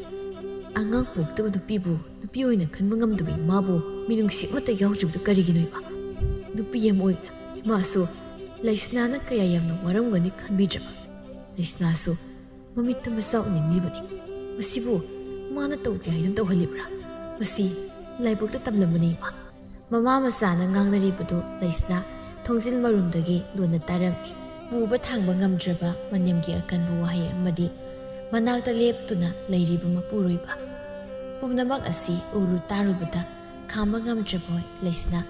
ꯑꯉꯥꯡ ꯄꯣꯛꯇꯕ ꯅꯨꯄꯤꯕꯨ ꯅꯨꯄꯤ ꯑꯣꯏꯅ ꯈꯟꯕ ꯉꯝꯗꯕ ꯏꯃꯥꯕꯨ ꯃꯤꯅꯨꯡꯁꯤ ꯑꯃꯠꯇ ꯌꯥꯎꯗ꯭ꯔꯤꯕꯗꯨ ꯀꯔꯤꯒꯤꯅꯣ ꯏꯃꯥ? ꯅꯨꯄꯤ ꯑꯃ ꯑꯣꯏꯅ ꯏꯃꯥꯁꯨ ꯂꯩꯁꯅꯥꯅ ꯀꯌꯥ ꯌꯥꯝꯅ ꯋꯥꯔꯝꯒꯅꯤ ꯈꯟꯕꯤꯗ꯭ꯔꯕ? ꯂꯩꯁꯅꯥꯁꯨ ꯃꯃꯤꯠꯇ ꯃꯆꯥ ꯎꯅꯤꯡꯂꯤꯕꯅꯤ꯫ ꯃꯁꯤꯕꯨ ꯃꯥꯅ ꯇꯧꯒꯦ ꯍꯥꯏꯗꯨꯅ ꯇꯧꯍꯜꯂꯤꯕ꯭ꯔꯥ? ꯃꯁꯤ ꯂꯥꯏꯕꯛꯇ ꯇꯝꯂꯝꯕꯅꯤ ꯏꯃꯥ꯫" ꯃꯃꯥ ꯃꯆꯥꯅ ꯉꯥꯡꯅꯔꯤꯕꯗꯨ ꯂꯩꯁꯅꯥ ꯊꯣꯡꯖꯤꯜ ꯃꯔꯨꯝꯗꯒꯤ ꯂꯣꯟꯅ ꯇꯥꯔꯝꯃꯤ꯫ ꯄꯨꯕ ꯊꯥꯡꯕ ꯉꯝꯗ꯭ꯔꯕ ꯃꯅꯦꯝꯒꯤ ꯑꯀꯟꯕ ꯋꯥꯍꯩ ꯑꯃꯗꯤ ꯃꯅꯥꯛꯇ ꯂꯦꯞꯇꯨꯅ ꯂꯩꯔꯤꯕ ꯃꯄꯨꯔꯣꯏꯕ ꯄꯨꯝꯅꯃꯛ ꯑꯁꯤ ꯎꯔꯨ ꯇꯥꯔꯨꯕꯗ ꯈꯥꯝꯕ ꯉꯝꯗ꯭ꯔꯕ ꯂꯩꯁꯅꯥ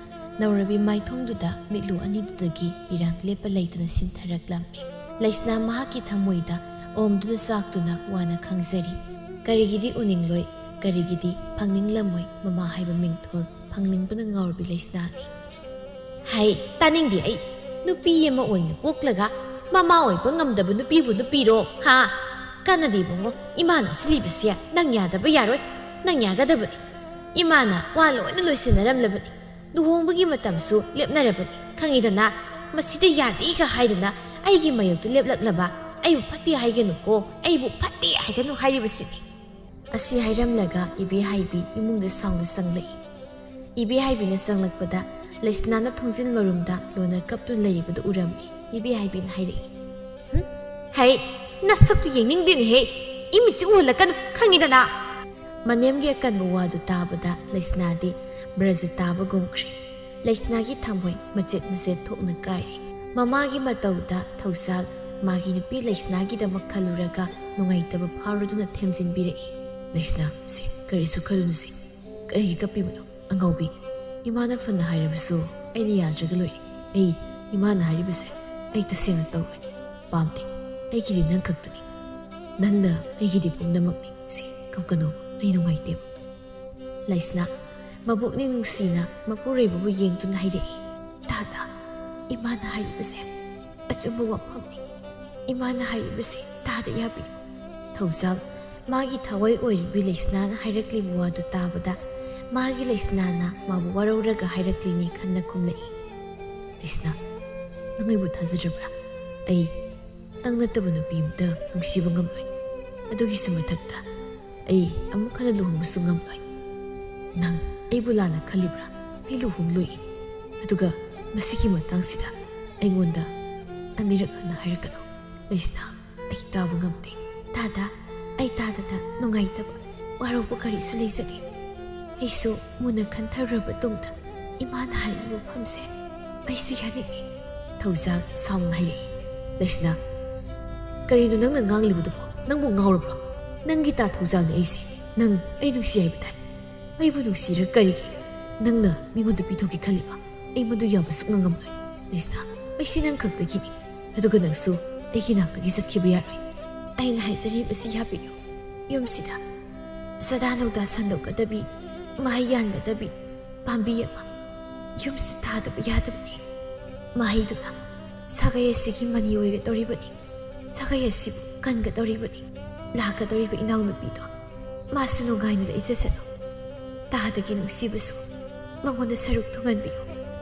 ꯅꯧꯔꯕꯤ ꯃꯥꯏꯊꯣꯡꯗꯨꯗ ꯃꯤꯠꯂꯨ ꯑꯅꯤꯗꯨꯗꯒꯤ ꯏꯔꯥꯡ ꯂꯦꯞꯄ ꯂꯩꯇꯅ ꯁꯤꯟꯊꯔꯛꯂꯝꯃꯤ꯫ ꯂꯩꯁꯅꯥ ꯃꯍꯥꯛꯀꯤ ꯊꯃꯣꯏꯗ ꯑꯣꯝꯗꯨꯅ ꯆꯥꯛꯇꯨꯅ ꯋꯥꯅ ꯈꯥꯡꯖꯔꯤ꯫ ꯀꯔꯤꯒꯤꯗꯤ ꯎꯅꯤꯡꯂꯣꯏ, ꯀꯔꯤꯒꯤꯗꯤ ꯐꯪꯅꯤꯡꯂꯝꯃꯣꯏ ꯃꯃꯥ ꯍꯥꯏꯕ ꯃꯤꯡꯊꯣꯜ ꯐꯪꯅꯤꯡꯕꯅ ꯉꯥꯎꯔꯕꯤ ꯂꯩꯁꯅꯥꯅꯤ꯫ ꯍꯩ, ꯇꯥꯅꯤꯡꯗꯦ ꯑꯩ꯫ ꯅꯨꯄꯤ ꯑꯃ ꯑꯣꯏꯅ ꯄꯣꯛꯂꯒ ꯃꯃꯥ ꯑꯣꯏꯕ ꯉꯝꯗꯕ ꯅꯨꯄꯤꯕꯨ ꯅꯨꯄꯤꯔꯣ? ꯍꯥ? ꯀꯥꯟꯅꯗꯦ ꯏꯕꯨꯡꯉꯣ, ꯏꯃꯥꯅ ꯁꯤꯜꯂꯤꯕꯁꯦ ꯅꯪ ꯌꯥꯗꯕ ꯌꯥꯔꯣꯏ, ꯅꯪ ꯌꯥꯒꯗꯕꯅꯤ꯫ ꯏꯃꯥꯅ ꯋꯥ ꯂꯣꯏꯅ ꯂꯣꯏꯁꯤꯟꯅꯔꯝꯂꯕꯅꯤ꯫ ꯂꯨꯍꯣꯡꯕꯒꯤ ꯃꯇꯝꯁꯨ ꯂꯦꯞꯅꯔꯕꯅꯤ, ꯈꯪꯉꯤꯗꯅ? ꯃꯁꯤꯗ ꯌꯥꯗꯦꯒ ꯍꯥꯏꯗꯅ ꯑꯩꯒꯤ ꯃꯥꯌꯣꯛꯇ ꯂꯦꯞꯂꯛꯂꯕ, ꯑꯩꯕꯨ ꯐꯠꯇꯦ ꯍꯥꯏꯒꯅꯨꯀꯣ, ꯑꯩꯕꯨ ꯐꯠꯇꯦ ꯍꯥꯏꯒꯅꯨ ꯍꯥꯏꯔꯤꯕꯁꯤꯅꯤ꯫ ꯑꯁꯤ ꯍꯥꯏꯔꯝꯂꯒ ꯏꯕꯦꯍꯥꯏꯕꯤ ꯏꯃꯨꯡꯗ ꯁꯥꯎꯅ ꯆꯪꯂꯛꯏ꯫ ꯏꯕꯦꯍꯥꯏꯕꯤꯅ ꯆꯪꯂꯛꯄꯗ ꯂꯩꯁꯅꯥꯅ ꯊꯣꯡꯖꯤꯟ ꯃꯔꯨꯝꯗ ꯂꯣꯟꯅ ꯀꯞꯇꯨꯅ ꯂꯩꯔꯤꯕꯗꯨ ꯎꯔꯝꯃꯤ꯫ ꯏꯕꯦꯍꯥꯏꯕꯤꯅ ꯍꯥꯏꯔꯛꯏ, "ꯍꯨꯝ? ꯍꯩ, ꯅꯁꯛꯇꯨ ꯌꯦꯡꯅꯤꯡꯗꯦꯅꯦꯍꯦ꯫ ꯏꯃꯤꯠꯁꯤ ꯎꯍꯜꯂꯛꯀꯅꯨ, ꯈꯪꯉꯤꯗꯅ?" ꯃꯅꯦꯝꯒꯤ ꯑꯀꯟꯕ ꯋꯥꯗꯨ ꯇꯥꯕꯗ ꯂꯩꯁꯅꯥꯗꯤ ꯕ꯭ꯔꯖ ꯇꯥꯕꯒꯨꯝꯈ꯭ꯔꯦ꯫ ꯂꯩꯁꯅꯥꯒꯤ ꯊꯃꯣꯏ ꯃꯆꯦꯠ ꯃꯆꯦꯠ ꯊꯣꯛꯅ ꯀꯥꯏꯔꯦ꯫ ꯃꯃꯥꯒꯤ ꯃꯇꯧꯗ ꯊꯧꯖꯥꯜ ꯃꯥꯒꯤ ꯅꯨꯄꯤ ꯂꯩꯁꯅꯥꯒꯤꯗꯃꯛ ꯈꯜꯂꯨꯔꯒ ꯅꯨꯡꯉꯥꯏꯇꯕ ꯐꯥꯎꯔꯗꯨꯅ ꯊꯦꯝꯖꯤꯟꯕꯤꯔꯛꯏ꯫ "ꯂꯩꯁꯅꯥ, ꯁꯦ, ꯀꯔꯤꯁꯨ ꯈꯜꯂꯨꯅꯨꯁꯦ꯫ ꯀꯔꯤꯒꯤ ꯀꯞꯄꯤꯕꯅꯣ? ꯑꯉꯥꯎꯕꯤ, ꯏꯃꯥꯅ ꯐꯅ ꯍꯥꯏꯔꯕꯁꯨ ꯑꯩꯅ ꯌꯥꯗ꯭ꯔꯒ ꯂꯣꯏꯔꯦ꯫ ꯑꯩ, ꯏꯃꯥꯅ ꯍꯥꯏꯔꯤꯕꯁꯦ ꯑꯩ ꯇꯁꯦꯡꯅ ꯇꯧꯔꯣꯏ꯫ ꯄꯥꯝꯗꯦ꯫ ꯑꯩꯒꯤꯗꯤ ꯅꯪ ꯈꯛꯇꯅꯤ꯫ ꯅꯪꯅ ꯑꯩꯒꯤꯗꯤ ꯄꯨꯝꯅꯃꯛꯅꯤ꯫ ꯁꯤ ꯀꯞꯀꯅꯨ, ꯑꯩ ꯅꯨꯡꯉꯥꯏꯇꯦꯕ꯫" ꯂꯩꯁꯅꯥ ꯃꯕꯨꯛꯅꯤꯡ ꯅꯨꯡꯁꯤꯅ ꯃꯄꯨꯔꯣꯏꯕꯕꯨ ꯌꯦꯡꯗꯨꯅ ꯍꯥꯏꯔꯛꯏ, "ꯇꯥꯗ, ꯏꯃꯥꯅ ꯍꯥꯏꯔꯤꯕꯁꯦ ꯑꯆꯨꯝꯕ ꯋꯥꯐꯝꯅꯤ꯫ ꯏꯃꯥꯅ ꯍꯥꯏꯔꯤꯕꯁꯦ ꯇꯥꯗ ꯌꯥꯕꯤꯌꯨ꯫" ꯊꯧꯖꯥꯜ ꯃꯥꯒꯤ ꯊꯋꯥꯏ ꯑꯣꯏꯔꯤꯕꯤ ꯂꯩꯁꯅꯥꯅ ꯍꯥꯏꯔꯛꯂꯤꯕ ꯋꯥꯗꯨ ꯇꯥꯕꯗ, ꯃꯥꯒꯤ ꯂꯩꯁꯅꯥꯅ ꯃꯥꯕꯨ ꯋꯥꯔꯧꯔꯒ ꯍꯥꯏꯔꯛꯂꯤꯅꯤ ꯈꯟꯅ ꯈꯨꯝꯂꯛꯏ꯫ "ꯂꯩꯁꯅꯥ, ꯅꯪ ꯑꯩꯕꯨ ꯊꯥꯖꯗ꯭ꯔꯕ꯭ꯔꯥ? ꯑꯩ ꯅꯪ ꯅꯠꯇꯕ ꯅꯨꯄꯤ ꯑꯃꯇ ꯅꯨꯡꯁꯤꯕ ꯉꯝꯂꯣꯏ꯫ ꯑꯗꯨꯒꯤꯁꯨ ꯃꯊꯛꯇ ꯑꯩ ꯑꯃꯨꯛ ꯍꯟꯅ ꯂꯨꯍꯣꯡꯕꯁꯨ ꯉꯝꯂꯣꯏ꯫ ꯅꯪ ꯑꯩꯕꯨ ꯂꯥꯟꯅ ꯈꯜꯂꯤꯕ꯭ꯔꯥ? ꯑꯩ ꯂꯨꯍꯣꯡꯂꯣꯏ꯫ ꯑꯗꯨꯒ ꯃꯁꯤꯒꯤ ꯃꯇꯥꯡꯁꯤꯗ ꯑꯩꯉꯣꯟꯗ ꯑꯅꯤꯔꯛ ꯍꯟꯅ ꯍꯥꯏꯔꯛꯀꯅꯨ, ꯂꯩꯁꯅꯥ꯫ ꯑꯩ ꯇꯥꯕ ꯉꯝꯗꯦ꯫ ꯇꯥꯗ, ꯑꯩ ꯇꯥꯗꯗ ꯅꯨꯡꯉꯥꯏꯇꯕ, ꯋꯥꯔꯧꯕ ꯀꯔꯤꯁꯨ ꯂꯩꯖꯗꯦ꯫ ꯑꯩꯁꯨ ꯃꯨꯟꯅ ꯈꯟꯊꯔꯨꯔꯕ ꯇꯨꯡꯗ ꯏꯃꯥꯅ ꯍꯥꯏꯔꯤꯕ ꯋꯥꯐꯝꯁꯦ ꯑꯩꯁꯨ ꯌꯥꯅꯤꯡꯏ꯫" ꯊꯧꯖꯥꯜ ꯁꯥꯎꯅ ꯍꯥꯏꯔꯛꯏ꯫ "ꯂꯩꯁꯅꯥ, ꯀꯔꯤꯅꯣ ꯅꯪꯅ ꯉꯥꯡꯂꯤꯕꯗꯨꯕꯣ? ꯅꯪꯕꯨ ꯉꯥꯎꯔꯕ꯭ꯔꯣ? ꯅꯪꯒꯤ ꯇꯥ ꯊꯧꯖꯥꯜꯅꯤ ꯑꯩꯁꯦ꯫ ꯅꯪ ꯑꯩ ꯅꯨꯡꯁꯤ ꯍꯥꯏꯕ ꯇꯥꯏ꯫ ꯑꯩꯕꯨ ꯅꯨꯡꯁꯤꯔ ꯀꯔꯤꯒꯤ ꯅꯪꯅ ꯃꯤꯉꯣꯟꯗ ꯄꯤꯊꯣꯛꯀꯦ ꯈꯜꯂꯤꯕ? ꯑꯩ ꯃꯗꯨ ꯌꯥꯕ ꯁꯨꯛꯉꯝ ꯉꯝꯂꯣꯏ꯫ ꯂꯩꯁꯅꯥ, ꯑꯩꯁꯤ ꯅꯪ ꯈꯛꯇꯒꯤꯅꯤ꯫ ꯑꯗꯨꯒ ꯅꯪꯁꯨ ꯑꯩꯒꯤ ꯅꯥꯛꯇꯒꯤ ꯆꯠꯈꯤꯕ ꯌꯥꯔꯣꯏ꯫ ꯑꯩꯅ ꯍꯥꯏꯖꯔꯤꯕꯁꯤ ꯌꯥꯕꯤꯌꯨ꯫ ꯌꯨꯝꯁꯤꯗ ꯁꯗꯥ ꯅꯧꯗꯥ ꯁꯟꯗꯣꯛꯀꯗꯕꯤ, ꯃꯍꯩ ꯌꯥꯟꯒꯗꯕꯤ ꯄꯥꯝꯕꯤ ꯑꯃ ꯌꯨꯝꯁꯤ ꯊꯥꯗꯕ ꯌꯥꯗꯕꯅꯤ꯫ ꯃꯍꯩꯗꯨꯅ ꯁꯥꯒꯩ ꯑꯁꯤꯒꯤ ꯃꯅꯤ ꯑꯣꯏꯒꯗꯧꯔꯤꯕꯅꯤ꯫ ꯁꯥꯒꯩ ꯑꯁꯤꯕꯨ ꯀꯟꯒꯗꯧꯔꯤꯕꯅꯤ꯫ ꯂꯥꯛꯀꯗꯧꯔꯤꯕ ꯏꯅꯥꯎꯅꯨꯄꯤꯗꯣ ꯃꯥꯁꯨ ꯅꯨꯡꯉꯥꯏꯅ ꯂꯩꯖꯁꯅꯨ꯫ ꯇꯥꯗꯒꯤ ꯅꯨꯡꯁꯤꯕꯁꯨ ꯃꯉꯣꯟꯗ ꯁꯔꯨꯛ ꯊꯨꯡꯍꯟꯕꯤꯌꯨ꯫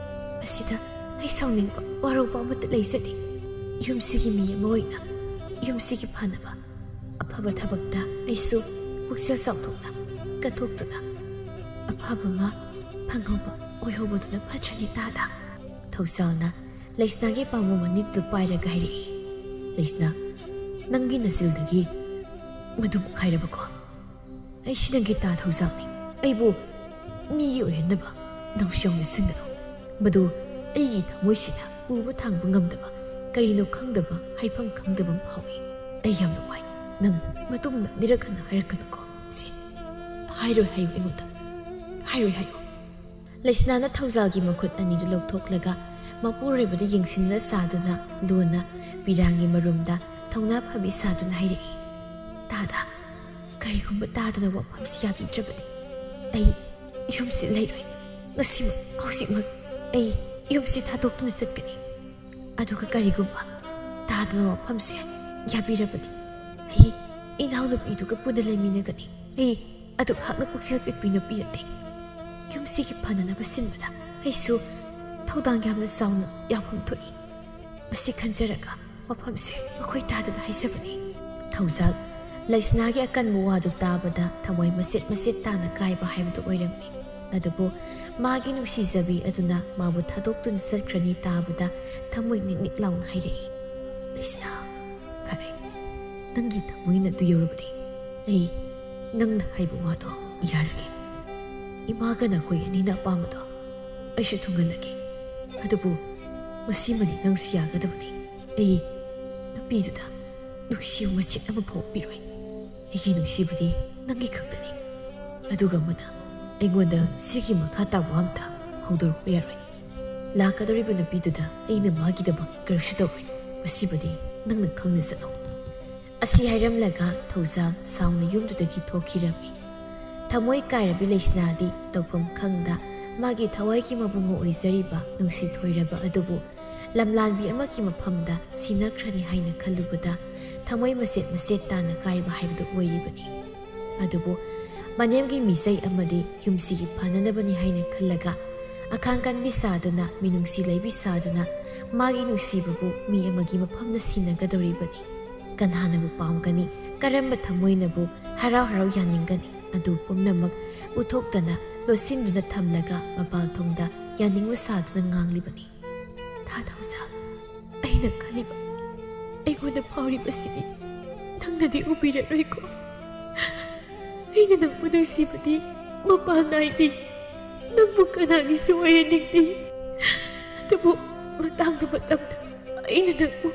ꯃꯁꯤꯗ ꯑꯩ ꯁꯥꯎꯅꯤꯡꯕ, ꯋꯥꯔꯧꯕ ꯑꯃꯠꯇ ꯂꯩꯖꯗꯦ꯫ ꯌꯨꯝꯁꯤꯒꯤ ꯃꯤ ꯑꯃ ꯑꯣꯏꯅ ꯌꯨꯝꯁꯤꯒꯤ ꯐꯅꯕ ꯑꯐꯕ ꯊꯕꯛꯇ ꯑꯩꯁꯨ ꯄꯨꯛꯆꯦꯜ ꯆꯥꯎꯊꯣꯛꯅ ꯀꯠꯊꯣꯛꯇꯨꯅ ꯑꯐꯕ ꯑꯃ ꯐꯪꯍꯧꯕ ꯑꯣꯏꯍꯧꯕꯗꯨꯅ ꯐꯠꯇ꯭ꯔꯅꯤ ꯇꯥꯗ?" ꯊꯧꯖꯥꯜꯅ ꯂꯩꯁꯅꯥꯒꯤ ꯄꯥꯝꯕꯣꯝ ꯑꯅꯤꯗꯨ ꯄꯥꯏꯔꯒ ꯍꯥꯏꯔꯛꯏ꯫ "ꯂꯩꯁꯅꯥ, ꯅꯪꯒꯤ ꯅꯆꯤꯜꯗꯒꯤ ꯃꯗꯨꯃꯨꯛ ꯍꯥꯏꯔꯕꯀꯣ? ꯑꯩꯁꯤ ꯅꯪꯒꯤ ꯇꯥ ꯊꯧꯖꯥꯜꯅꯤ꯫ ꯑꯩꯕꯨ ꯃꯤꯒꯤ ꯑꯣꯏꯍꯟꯅꯕ ꯅꯪꯁꯨ ꯌꯥꯎꯅ ꯁꯤꯟꯒꯅꯨ꯫ ꯃꯗꯨ ꯑꯩꯒꯤ ꯊꯃꯣꯏꯁꯤꯅ ꯄꯨꯕ ꯊꯥꯡꯕ ꯉꯝꯗꯕ, ꯀꯔꯤꯅꯣ ꯈꯪꯗꯕ, ꯍꯥꯏꯐꯝ ꯈꯪꯗꯕ ꯑꯃ ꯐꯥꯎꯏ꯫ ꯑꯩ ꯌꯥꯝꯅ ꯋꯥꯏ꯫ ꯅꯪ ꯃꯇꯨꯡꯗ ꯑꯅꯤꯔꯛ ꯍꯟꯅ ꯍꯥꯏꯔꯛꯀꯅꯨꯀꯣ꯫ ꯁꯤ ꯍꯥꯏꯔꯣꯏ ꯍꯥꯏꯌꯨ ꯑꯩꯉꯣꯟꯗ꯫ ꯍꯥꯏꯔꯣꯏ ꯍꯥꯏꯌꯨ꯫" ꯂꯩꯁꯅꯥꯅ ꯊꯧꯖꯥꯜꯒꯤ ꯃꯈꯨꯠ ꯑꯅꯤꯗꯨ ꯂꯧꯊꯣꯛꯂꯒ ꯃꯄꯨꯔꯣꯏꯕꯗ ꯌꯦꯡꯁꯤꯟꯅ ꯆꯥꯗꯨꯅ ꯂꯨꯅ ꯄꯤꯔꯥꯡꯒꯤ ꯃꯔꯨꯝꯗ ꯊꯧꯅꯥ ꯐꯕꯤ ꯁꯥꯗꯨꯅ ꯍꯥꯏꯔꯛꯏ꯫ "ꯇꯥꯗ, ꯀꯔꯤꯒꯨꯝꯕ ꯇꯥꯗꯅ ꯋꯥꯐꯝꯁꯤ ꯌꯥꯕꯤꯗ꯭ꯔꯕꯗꯤ ꯑꯩ ꯌꯨꯝꯁꯤ ꯂꯩꯔꯣꯏ꯫ ꯉꯁꯤꯃꯛ, ꯍꯧꯖꯤꯛꯃꯛ ꯑꯩ ꯌꯨꯝꯁꯤ ꯊꯥꯗꯣꯛꯇꯨꯅ ꯆꯠꯀꯅꯤ꯫ ꯑꯗꯨꯒ ꯀꯔꯤꯒꯨꯝꯕ ꯇꯥꯗꯅ ꯋꯥꯐꯝꯁꯦ ꯌꯥꯕꯤꯔꯕꯗꯤ ꯑꯩ ꯏꯅꯥꯎꯅꯨꯄꯤꯗꯨꯒ ꯄꯨꯟꯅ ꯂꯩꯃꯤꯟꯅꯒꯅꯤ꯫ ꯑꯩ ꯑꯗꯨꯛ ꯍꯥꯛꯅ ꯄꯨꯛꯆꯦꯜ ꯄꯤꯛꯄꯤ ꯅꯨꯄꯤ ꯅꯠꯇꯦ꯫ ꯌꯨꯝꯁꯤꯒꯤ ꯐꯅꯅꯕ ꯁꯤꯟꯕꯗ ꯑꯩꯁꯨ ꯊꯧꯗꯥꯡ ꯌꯥꯝꯅ ꯆꯥꯎꯅ ꯌꯥꯎꯐꯝ ꯊꯣꯛꯏ꯫ ꯃꯁꯤ ꯈꯟꯖꯔꯒ ꯋꯥꯐꯝꯁꯦ ꯃꯈꯣꯏ ꯇꯥꯗꯅ ꯍꯥꯏꯖꯕꯅꯤ꯫ ꯊꯧꯖꯥꯜ, ꯂꯩꯁꯅꯥꯒꯤ ꯑꯀꯟꯕ ꯋꯥꯗꯨ ꯇꯥꯕꯗ ꯊꯃꯣꯏ ꯃꯆꯦꯠ ꯃꯆꯦꯠ ꯇꯥꯅ ꯀꯥꯏꯕ ꯍꯥꯏꯕꯗꯨ ꯑꯣꯏꯔꯝꯃꯤ꯫ ꯑꯗꯨꯕꯨ ꯃꯥꯒꯤ ꯅꯨꯡꯁꯤꯖꯕꯤ ꯑꯗꯨꯅ ꯃꯥꯕꯨ ꯊꯥꯗꯣꯛꯇꯨꯅ ꯆꯠꯈ꯭ꯔꯅꯤ ꯇꯥꯕꯗ ꯊꯃꯣꯏ ꯅꯤꯛ ꯅꯤꯛ ꯂꯥꯎꯅ ꯍꯥꯏꯔꯛꯏ, "ꯂꯩꯁꯅꯥ, ꯐꯔꯦ, ꯅꯪꯒꯤ ꯊꯃꯣꯏꯅ ꯑꯗꯨ ꯌꯧꯔꯕꯗꯤ ꯑꯩ ꯅꯪꯅ ꯍꯥꯏꯕ ꯋꯥꯗꯣ ꯌꯥꯔꯒꯦ꯫ ꯏꯃꯥꯒ ꯅꯈꯣꯏ ꯑꯅꯤꯅ ꯑꯄꯥꯝꯕꯗꯣ ꯑꯩꯁꯨ ꯊꯨꯡꯍꯜꯂꯒꯦ꯫ ꯑꯗꯨꯕꯨ ꯃꯁꯤꯃꯗꯤ ꯅꯪꯁꯨ ꯌꯥꯒꯗꯕꯅꯤ꯫ ꯑꯩ ꯅꯨꯄꯤꯗꯨꯗ ꯅꯨꯡꯁꯤꯕ ꯃꯆꯦꯠ ꯑꯃ ꯐꯥꯎ ꯄꯤꯔꯣꯏ꯫ ꯑꯩꯒꯤ ꯅꯨꯡꯁꯤꯕꯗꯤ ꯅꯪꯒꯤ ꯈꯛꯇꯅꯤ꯫ ꯑꯗꯨꯒ ꯑꯃꯅ ꯑꯩꯉꯣꯟꯗ ꯁꯤꯒꯤ ꯃꯈꯥ ꯇꯥꯕ ꯑꯝꯇ ꯍꯧꯗꯣꯔꯛꯄ ꯌꯥꯔꯣꯏ꯫ ꯂꯥꯛꯀꯗꯧꯔꯤꯕ ꯅꯨꯄꯤꯗꯨꯗ ꯑꯩꯅ ꯃꯥꯒꯤꯗꯃꯛ ꯀꯔꯤꯁꯨ ꯇꯧꯔꯣꯏ꯫ ꯃꯁꯤꯃꯗꯤ ꯅꯪꯅ ꯈꯪꯅ ꯆꯠꯂꯣ꯫" ꯑꯁꯤ ꯍꯥꯏꯔꯝꯂꯒ ꯊꯧꯖꯥꯜ ꯁꯥꯎꯅ ꯌꯨꯝꯗꯨꯗꯒꯤ ꯊꯣꯛꯈꯤꯔꯝꯃꯤ꯫ ꯊꯃꯣꯏ ꯀꯥꯏꯔꯕꯤ ꯂꯩꯁꯅꯥꯗꯤ ꯇꯧꯐꯝ ꯈꯪꯗ ꯃꯥꯒꯤ ꯊꯋꯥꯏꯒꯤ ꯃꯕꯨꯡ ꯑꯣꯏꯖꯔꯤꯕ ꯅꯨꯡꯁꯤ ꯊꯣꯏꯔꯕ ꯑꯗꯨꯕꯨ ꯂꯝꯂꯥꯟꯕꯤ ꯑꯃꯒꯤ ꯃꯐꯝꯗ ꯁꯤꯟꯅꯈ꯭ꯔꯅꯤ ꯍꯥꯏꯅ ꯈꯜꯂꯨꯕꯗ ꯊꯃꯣꯏ ꯃꯆꯦꯠ ꯃꯆꯦꯠ ꯇꯥꯅ ꯀꯥꯏꯕ ꯍꯥꯏꯕꯗꯨ ꯑꯣꯏꯔꯤꯕꯅꯤ꯫ ꯑꯗꯨꯕꯨ ꯃꯅꯦꯝꯒꯤ ꯃꯤꯆꯩ ꯑꯃꯗꯤ ꯌꯨꯝꯁꯤꯒꯤ ꯐꯅꯅꯕꯅꯤ ꯍꯥꯏꯅ ꯈꯜꯂꯒ ꯑꯈꯥꯡ ꯀꯟꯕꯤ ꯁꯥꯗꯨꯅ, ꯃꯤꯅꯨꯡꯁꯤ ꯂꯩꯕꯤ ꯁꯥꯗꯨꯅ ꯃꯥꯒꯤ ꯅꯨꯡꯁꯤꯕꯕꯨ ꯃꯤ ꯑꯃꯒꯤ ꯃꯐꯝꯗ ꯁꯤꯟꯅꯒꯗꯧꯔꯤꯕꯅꯤ꯫ ꯀꯅꯥꯅꯕꯨ ꯄꯥꯝꯒꯅꯤ? ꯀꯔꯝꯕ ꯊꯃꯣꯏꯅꯕꯨ ꯍꯔꯥꯎ ꯍꯔꯥꯎ ꯌꯥꯅꯤꯡꯒꯅꯤ? ꯑꯗꯨ ꯄꯨꯝꯅꯃꯛ ꯎꯠꯊꯣꯛꯇꯅ ꯂꯣꯠꯁꯤꯟꯗꯨꯅ ꯊꯝꯂꯒ ꯃꯄꯥꯜ ꯊꯣꯡꯗ ꯌꯥꯅꯤꯡꯕ ꯁꯥꯗꯨꯅ ꯉꯥꯡꯂꯤꯕꯅꯤ꯫ ꯊꯥ ꯊꯧꯖꯥꯜ, ꯑꯩꯅ ꯈꯜꯂꯤꯕ, ꯑꯩꯉꯣꯟꯗ ꯐꯥꯎꯔꯤꯕꯁꯤꯗꯤ ꯅꯪꯅꯗꯤ ꯎꯕꯤꯔꯔꯣꯏꯀꯣ? ꯑꯩꯅ ꯅꯪꯕꯨ ꯅꯨꯡꯁꯤꯕꯗꯤ ꯃꯄꯥꯟ ꯅꯥꯏꯗꯦ꯫ ꯅꯪꯕꯨ ꯀꯅꯥꯒꯤꯁꯨ ꯑꯣꯏꯍꯟꯅꯤꯡꯗꯦ꯫ ꯑꯗꯨꯕꯨ ꯃꯇꯥꯡꯗ ꯃꯇꯝꯗ ꯑꯩꯅ ꯅꯪꯕꯨ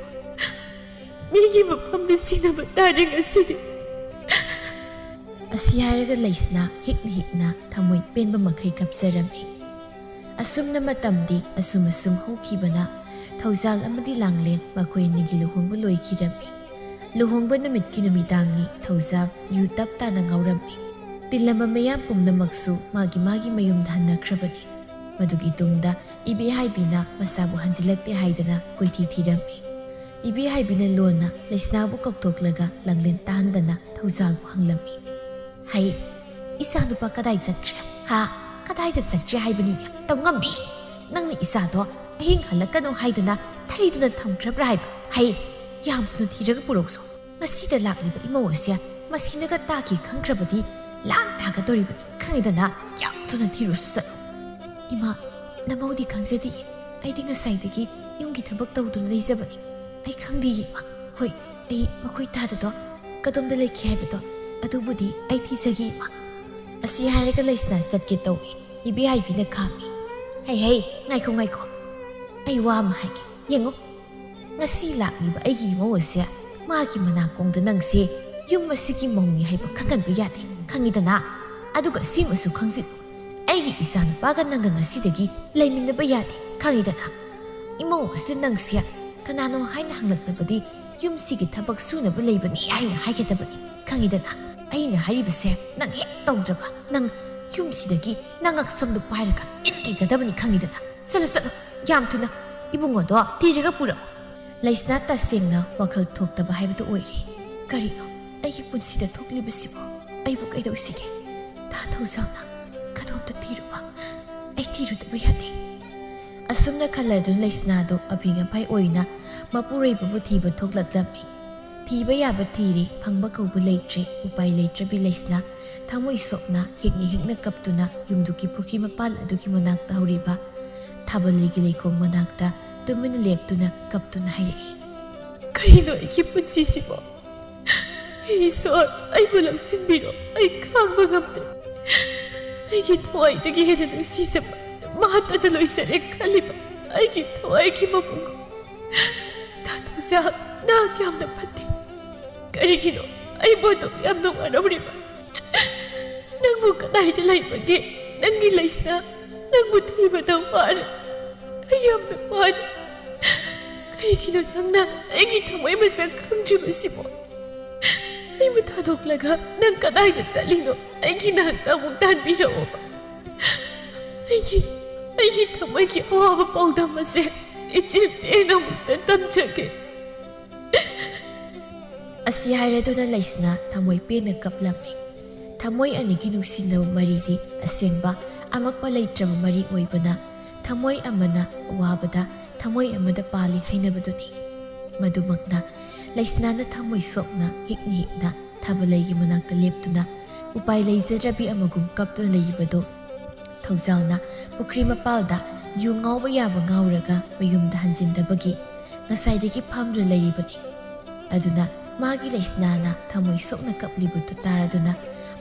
ꯃꯤꯒꯤ ꯃꯐꯝꯗ ꯁꯤꯟꯅꯕ ꯇꯥꯔꯦ ꯉꯁꯤꯗꯤ꯫ ꯑꯁꯤ ꯍꯥꯏꯔꯒ ꯂꯩꯁꯅꯥ ꯍꯤꯛꯅ ꯍꯤꯛꯅ ꯊꯃꯣꯏ ꯄꯦꯟꯕ ꯃꯈꯩ ꯀꯞꯆꯔꯝꯃꯤ꯫ ꯑꯁꯨꯝꯅ ꯃꯇꯝꯗꯤ ꯑꯁꯨꯝ ꯑꯁꯨꯝ ꯍꯧꯈꯤꯕꯅ ꯊꯧꯖꯥꯜ ꯑꯃꯗꯤ ꯂꯥꯡꯂꯦꯟ ꯃꯈꯣꯏ ꯑꯅꯤꯒꯤ ꯂꯨꯍꯣꯡꯕ ꯂꯣꯏꯈꯤꯔꯝꯃꯤ꯫ ꯂꯨꯍꯣꯡꯕ ꯅꯨꯃꯤꯠꯀꯤ ꯅꯨꯃꯤꯗꯥꯡꯅꯤ꯫ ꯊꯧꯖꯥꯜ ꯌꯨ ꯇꯞ ꯇꯥꯅ ꯉꯥꯎꯔꯝꯃꯤ꯫ ꯇꯤꯜꯂꯝꯕ ꯃꯌꯥꯝ ꯄꯨꯝꯅꯃꯛꯁꯨ ꯃꯥꯒꯤ ꯃꯥꯒꯤ ꯃꯌꯨꯝꯗ ꯍꯟꯅꯈ꯭ꯔꯕꯅꯤ꯫ ꯃꯗꯨꯒꯤ ꯇꯨꯡꯗ ꯏꯕꯦꯍꯥꯏꯕꯤꯅ ꯃꯆꯥꯕꯨ ꯍꯟꯖꯤꯜꯂꯛꯇꯦ ꯍꯥꯏꯗꯅ ꯀꯣꯏꯊꯤ ꯊꯤꯔꯝꯃꯤ꯫ ꯏꯕꯦꯍꯥꯏꯕꯤꯅ ꯂꯣꯟꯅ ꯂꯩꯁꯅꯥꯕꯨ ꯀꯧꯊꯣꯛꯂꯒ ꯂꯥꯡꯂꯦꯟ ꯇꯥꯍꯟꯗꯅ ꯊꯧꯖꯥꯜꯕꯨ ꯍꯪꯂꯝꯃꯤ꯫ "ꯍꯩ, ꯏꯆꯥꯅꯨꯄꯥ ꯀꯗꯥꯏ ꯆꯠꯈ꯭ꯔꯦ? ꯍꯥ? ꯀꯗꯥꯏꯗ ꯆꯠꯈ꯭ꯔꯦ ꯍꯥꯏꯕꯅꯤꯅꯦ, ꯇꯧꯉꯝꯕꯤ? ꯅꯪꯅ ꯏꯆꯥꯗꯣ ꯑꯍꯤꯡ ꯍꯜꯂꯛꯀꯅꯨ ꯍꯥꯏꯗꯅ ꯊꯩꯗꯨꯅ ꯊꯝꯈ꯭ꯔꯕ꯭ꯔꯥ ꯍꯥꯏꯕ? ꯍꯩ, ꯌꯥꯝ ꯊꯨꯅ ꯊꯤꯔꯒ ꯄꯨꯔꯛꯎꯁꯣ꯫ ꯉꯁꯤꯗ ꯂꯥꯛꯂꯤꯕ ꯏꯃꯧ ꯑꯁꯦ ꯃꯁꯤꯅꯒ ꯇꯥꯈꯤ ꯈꯪꯈ꯭ꯔꯕꯗꯤ ꯂꯥꯟ ꯇꯥꯒꯗꯧꯔꯤꯕꯅꯤ, ꯈꯪꯉꯤꯗꯅ? ꯌꯥꯝ ꯊꯨꯅ ꯊꯤꯔꯨꯁꯨ ꯆꯠꯂꯨ꯫" "ꯏꯃꯥ, ꯅꯃꯧꯗꯤ ꯈꯪꯖꯗꯤꯌꯦ꯫ ꯑꯩꯗꯤ ꯉꯁꯥꯏꯗꯒꯤ ꯌꯨꯝꯒꯤ ꯊꯕꯛ ꯇꯧꯗꯨꯅ ꯂꯩꯖꯕꯅꯤ꯫ ꯑꯩ ꯈꯪꯗꯤꯌꯦ, ꯏꯃꯥ꯫ ꯍꯣꯏ, ꯑꯩ ꯃꯈꯣꯏ ꯇꯥꯗꯗꯣ ꯀꯗꯣꯝꯗ ꯂꯩꯈꯤ ꯍꯥꯏꯕꯗꯣ ꯑꯗꯨꯕꯨꯗꯤ ꯑꯩ ꯊꯤꯖꯒꯦ, ꯏꯃꯥ꯫" ꯑꯁꯤ ꯍꯥꯏꯔꯒ ꯂꯩꯁꯅꯥ ꯆꯠꯀꯦ ꯇꯧꯏ꯫ ꯏꯕꯦꯍꯥꯏꯕꯤꯅ ꯈꯥꯝꯃꯤ꯫ "ꯍꯩ, ꯍꯩ, ꯉꯥꯏꯈꯣ, ꯉꯥꯏꯈꯣ꯫ ꯑꯩ ꯋꯥ ꯑꯃ ꯍꯥꯏꯒꯦ꯫ ꯌꯦꯡꯉꯨ, ꯉꯁꯤ ꯂꯥꯛꯂꯤꯕ ꯑꯩꯒꯤ ꯏꯃꯧ ꯑꯁꯦ ꯃꯥꯒꯤ ꯃꯅꯥꯀꯣꯡꯗ ꯅꯪꯁꯦ ꯌꯨꯝ ꯑꯁꯤꯒꯤ ꯃꯧꯅꯤ ꯍꯥꯏꯕ ꯈꯪꯍꯟꯕ ꯌꯥꯗꯦ, ꯈꯪꯉꯤꯗꯅ? ꯑꯗꯨꯒ ꯁꯤꯃꯁꯨ ꯈꯪꯖꯤꯜꯂꯨ, ꯑꯩꯒꯤ ꯏꯆꯥꯅꯨꯄꯥꯒ ꯅꯪꯒ ꯉꯁꯤꯗꯒꯤ ꯂꯩꯃꯤꯟꯅꯕ ꯌꯥꯗꯦ, ꯈꯪꯉꯤꯗꯅ? ꯏꯃꯧ ꯑꯁꯤ ꯅꯪꯁꯦ ꯀꯅꯥꯅꯣ ꯍꯥꯏꯅ ꯍꯪꯂꯛꯂꯕꯗꯤ ꯌꯨꯝꯁꯤꯒꯤ ꯊꯕꯛ ꯁꯨꯅꯕ ꯂꯩꯕꯅꯤ ꯍꯥꯏꯅ ꯍꯥꯏꯒꯗꯕꯅꯤ, ꯈꯪꯉꯤꯗꯅ? ꯑꯩꯅ ꯍꯥꯏꯔꯤꯕꯁꯦ ꯅꯪ ꯍꯦꯛ ꯇꯧꯗ꯭ꯔꯕ ꯅꯪ ꯌꯨꯝꯁꯤꯗꯒꯤ ꯅꯉꯛꯁꯝꯗꯨ ꯄꯥꯏꯔꯒ ꯏꯟꯈꯤꯒꯗꯕꯅꯤ, ꯈꯪꯉꯤꯗꯅ? ꯆꯠꯂꯨ, ꯆꯠꯂꯨ, ꯌꯥꯝ ꯊꯨꯅ ꯏꯕꯨꯡꯉꯣꯗꯣ ꯊꯤꯔꯒ ꯄꯨꯔꯛꯎ꯫" ꯂꯩꯁꯅꯥ ꯇꯁꯦꯡꯅ ꯋꯥꯈꯜ ꯊꯣꯛꯇꯕ ꯍꯥꯏꯕꯗꯨ ꯑꯣꯏꯔꯦ꯫ "ꯀꯔꯤꯅꯣ ꯑꯩꯒꯤ ꯄꯨꯟꯁꯤꯗ ꯊꯣꯛꯂꯤꯕꯁꯤꯕꯨ? ꯑꯩꯕꯨ ꯀꯩꯗꯧꯁꯤꯒꯦ? ꯇꯥ ꯊꯧꯖꯥꯜꯅ ꯀꯗꯣꯝꯗ ꯊꯤꯔꯨꯕ? ꯑꯩ ꯊꯤꯔꯨꯗꯕ ꯌꯥꯗꯦ꯫" ꯑꯁꯨꯝꯅ ꯈꯜꯂꯗꯨꯅ ꯂꯩꯁꯅꯥꯗꯨ ꯑꯕꯤꯡ ꯑꯄꯥꯏ ꯑꯣꯏꯅ ꯃꯄꯨꯔꯣꯏꯕꯕꯨ ꯊꯤꯕ ꯊꯣꯛꯂꯛꯂꯝꯃꯤ꯫ ꯊꯤꯕ ꯌꯥꯕ ꯊꯤꯔꯦ, ꯐꯪꯕ ꯀꯧꯕ ꯂꯩꯇ꯭ꯔꯦ꯫ ꯎꯄꯥꯏ ꯂꯩꯇ꯭ꯔꯕꯤ ꯂꯩꯁꯅꯥ ꯊꯃꯣꯏ ꯁꯣꯛꯅ ꯍꯤꯛꯅ ꯍꯤꯛꯅ ꯀꯞꯇꯨꯅ ꯌꯨꯝꯗꯨꯒꯤ ꯄꯨꯈ꯭ꯔꯤ ꯃꯄꯥꯜ ꯑꯗꯨꯒꯤ ꯃꯅꯥꯛꯇ ꯍꯧꯔꯤꯕ ꯊꯥꯕꯜꯂꯤꯒꯤ ꯂꯩꯈꯣꯡ ꯃꯅꯥꯛꯇ ꯇꯨꯃꯤꯟꯅ ꯂꯦꯞꯇꯨꯅ ꯀꯞꯇꯨꯅ ꯍꯥꯏꯔꯛꯏ꯫ "ꯀꯔꯤꯅꯣ ꯑꯩꯒꯤ ꯄꯨꯟꯁꯤꯁꯤꯕꯣ? ꯍꯦ ꯏꯁꯣꯔ, ꯑꯩꯕꯨ ꯂꯧꯁꯤꯟꯕꯤꯔꯣ꯫ ꯑꯩ ꯈꯥꯡꯕ ꯉꯝꯗꯦ꯫ ꯑꯩꯒꯤ ꯊꯋꯥꯏꯗꯒꯤ ꯍꯦꯟꯅ ꯅꯨꯡꯁꯤꯖꯕ ꯃꯍꯥꯛꯇꯗ ꯂꯣꯏꯖꯔꯦ ꯈꯜꯂꯤꯕ ꯑꯩꯒꯤ ꯊꯋꯥꯏꯒꯤ ꯃꯕꯨꯡ ꯇꯥ ꯊꯧꯖꯥꯜ, ꯅꯍꯥꯛ ꯌꯥꯝꯅ ꯐꯠꯇꯦ꯫ ꯀꯔꯤꯒꯤꯅꯣ ꯑꯩꯕꯨ ꯑꯗꯨꯛ ꯌꯥꯝꯅ ꯋꯥꯔꯧꯔꯤꯕ? ꯅꯪꯕꯨ ꯀꯗꯥꯏꯗ ꯂꯩꯕꯒꯦ? ꯅꯪꯒꯤ ꯂꯩꯁꯅꯥ ꯅꯪꯕꯨ ꯊꯤꯕꯗ ꯋꯥꯔꯦ꯫ ꯑꯩ ꯌꯥꯝꯅ ꯋꯥꯔꯦ꯫ ꯀꯔꯤꯒꯤꯅꯣ ꯅꯪꯅ ꯑꯩꯒꯤ ꯊꯃꯣꯏ ꯃꯁꯛ ꯈꯪꯗ꯭ꯔꯤꯕꯁꯤꯕꯣ? ꯑꯩꯕꯨ ꯊꯥꯗꯣꯛꯂꯒ ꯅꯪ ꯀꯗꯥꯏꯗ ꯆꯠꯂꯤꯅꯣ? ꯑꯩꯒꯤ ꯅꯥꯛꯇ ꯑꯃꯨꯛ ꯇꯥꯟꯕꯤꯔꯛꯑꯣꯕ꯫ ꯑꯩꯒꯤ, ꯑꯩꯒꯤ ꯊꯃꯣꯏꯒꯤ ꯑꯋꯥꯕ ꯄꯥꯎꯗꯝ ꯑꯁꯦ ꯏꯆꯦ ꯄꯦꯡꯅ ꯑꯃꯨꯛꯇ ꯇꯝꯖꯒꯦ꯫ ꯑꯁꯤ ꯍꯥꯏꯔꯗꯨꯅ ꯂꯩꯁꯅꯥ ꯊꯃꯣꯏ ꯄꯦꯟꯅ ꯀꯞꯂꯝꯃꯤ꯫ ꯊꯃꯣꯏ ꯑꯅꯤꯒꯤ ꯅꯨꯡꯁꯤꯅꯕ ꯃꯔꯤꯗꯤ ꯑꯁꯦꯡꯕ ꯑꯃꯛꯄ ꯂꯩꯇ꯭ꯔꯕ ꯃꯔꯤ ꯑꯣꯏꯕꯅ, ꯊꯃꯣꯏ ꯑꯃꯅ ꯑꯋꯥꯕꯗ ꯊꯃꯣꯏ ꯑꯃꯗ ꯄꯥꯜꯂꯤ ꯍꯥꯏꯅꯕꯗꯨꯅꯤ꯫ ꯃꯗꯨꯃꯛꯅ ꯂꯩꯁꯅꯥꯅ ꯊꯃꯣꯏ ꯁꯣꯛꯅ ꯍꯤꯛꯅ ꯍꯤꯛꯅ ꯊꯥꯕꯂꯩꯒꯤ ꯃꯅꯥꯛꯇ ꯂꯦꯞꯇꯨꯅ ꯎꯄꯥꯏ ꯂꯩꯖꯗ꯭ꯔꯕꯤ ꯑꯃꯒꯨꯝ ꯀꯞꯇꯨꯅ ꯂꯩꯔꯤꯕꯗꯨ ꯊꯧꯖꯥꯜꯅ ꯄꯨꯈ꯭ꯔꯤ ꯃꯄꯥꯜꯗ ꯌꯨ ꯉꯥꯎꯕ ꯌꯥꯕ ꯉꯥꯎꯔꯒ ꯃꯌꯨꯝꯗ ꯍꯟꯖꯤꯟꯗꯕꯒꯤ ꯉꯁꯥꯏꯗꯒꯤ ꯐꯝꯗꯨꯅ ꯂꯩꯔꯤꯕꯅꯤ꯫ ꯑꯗꯨꯅ ꯃꯥꯒꯤ ꯂꯩꯁꯅꯥꯅ ꯊꯃꯣꯏ ꯁꯣꯛꯅ ꯀꯞꯂꯤꯕꯗꯨ ꯇꯥꯔꯗꯨꯅ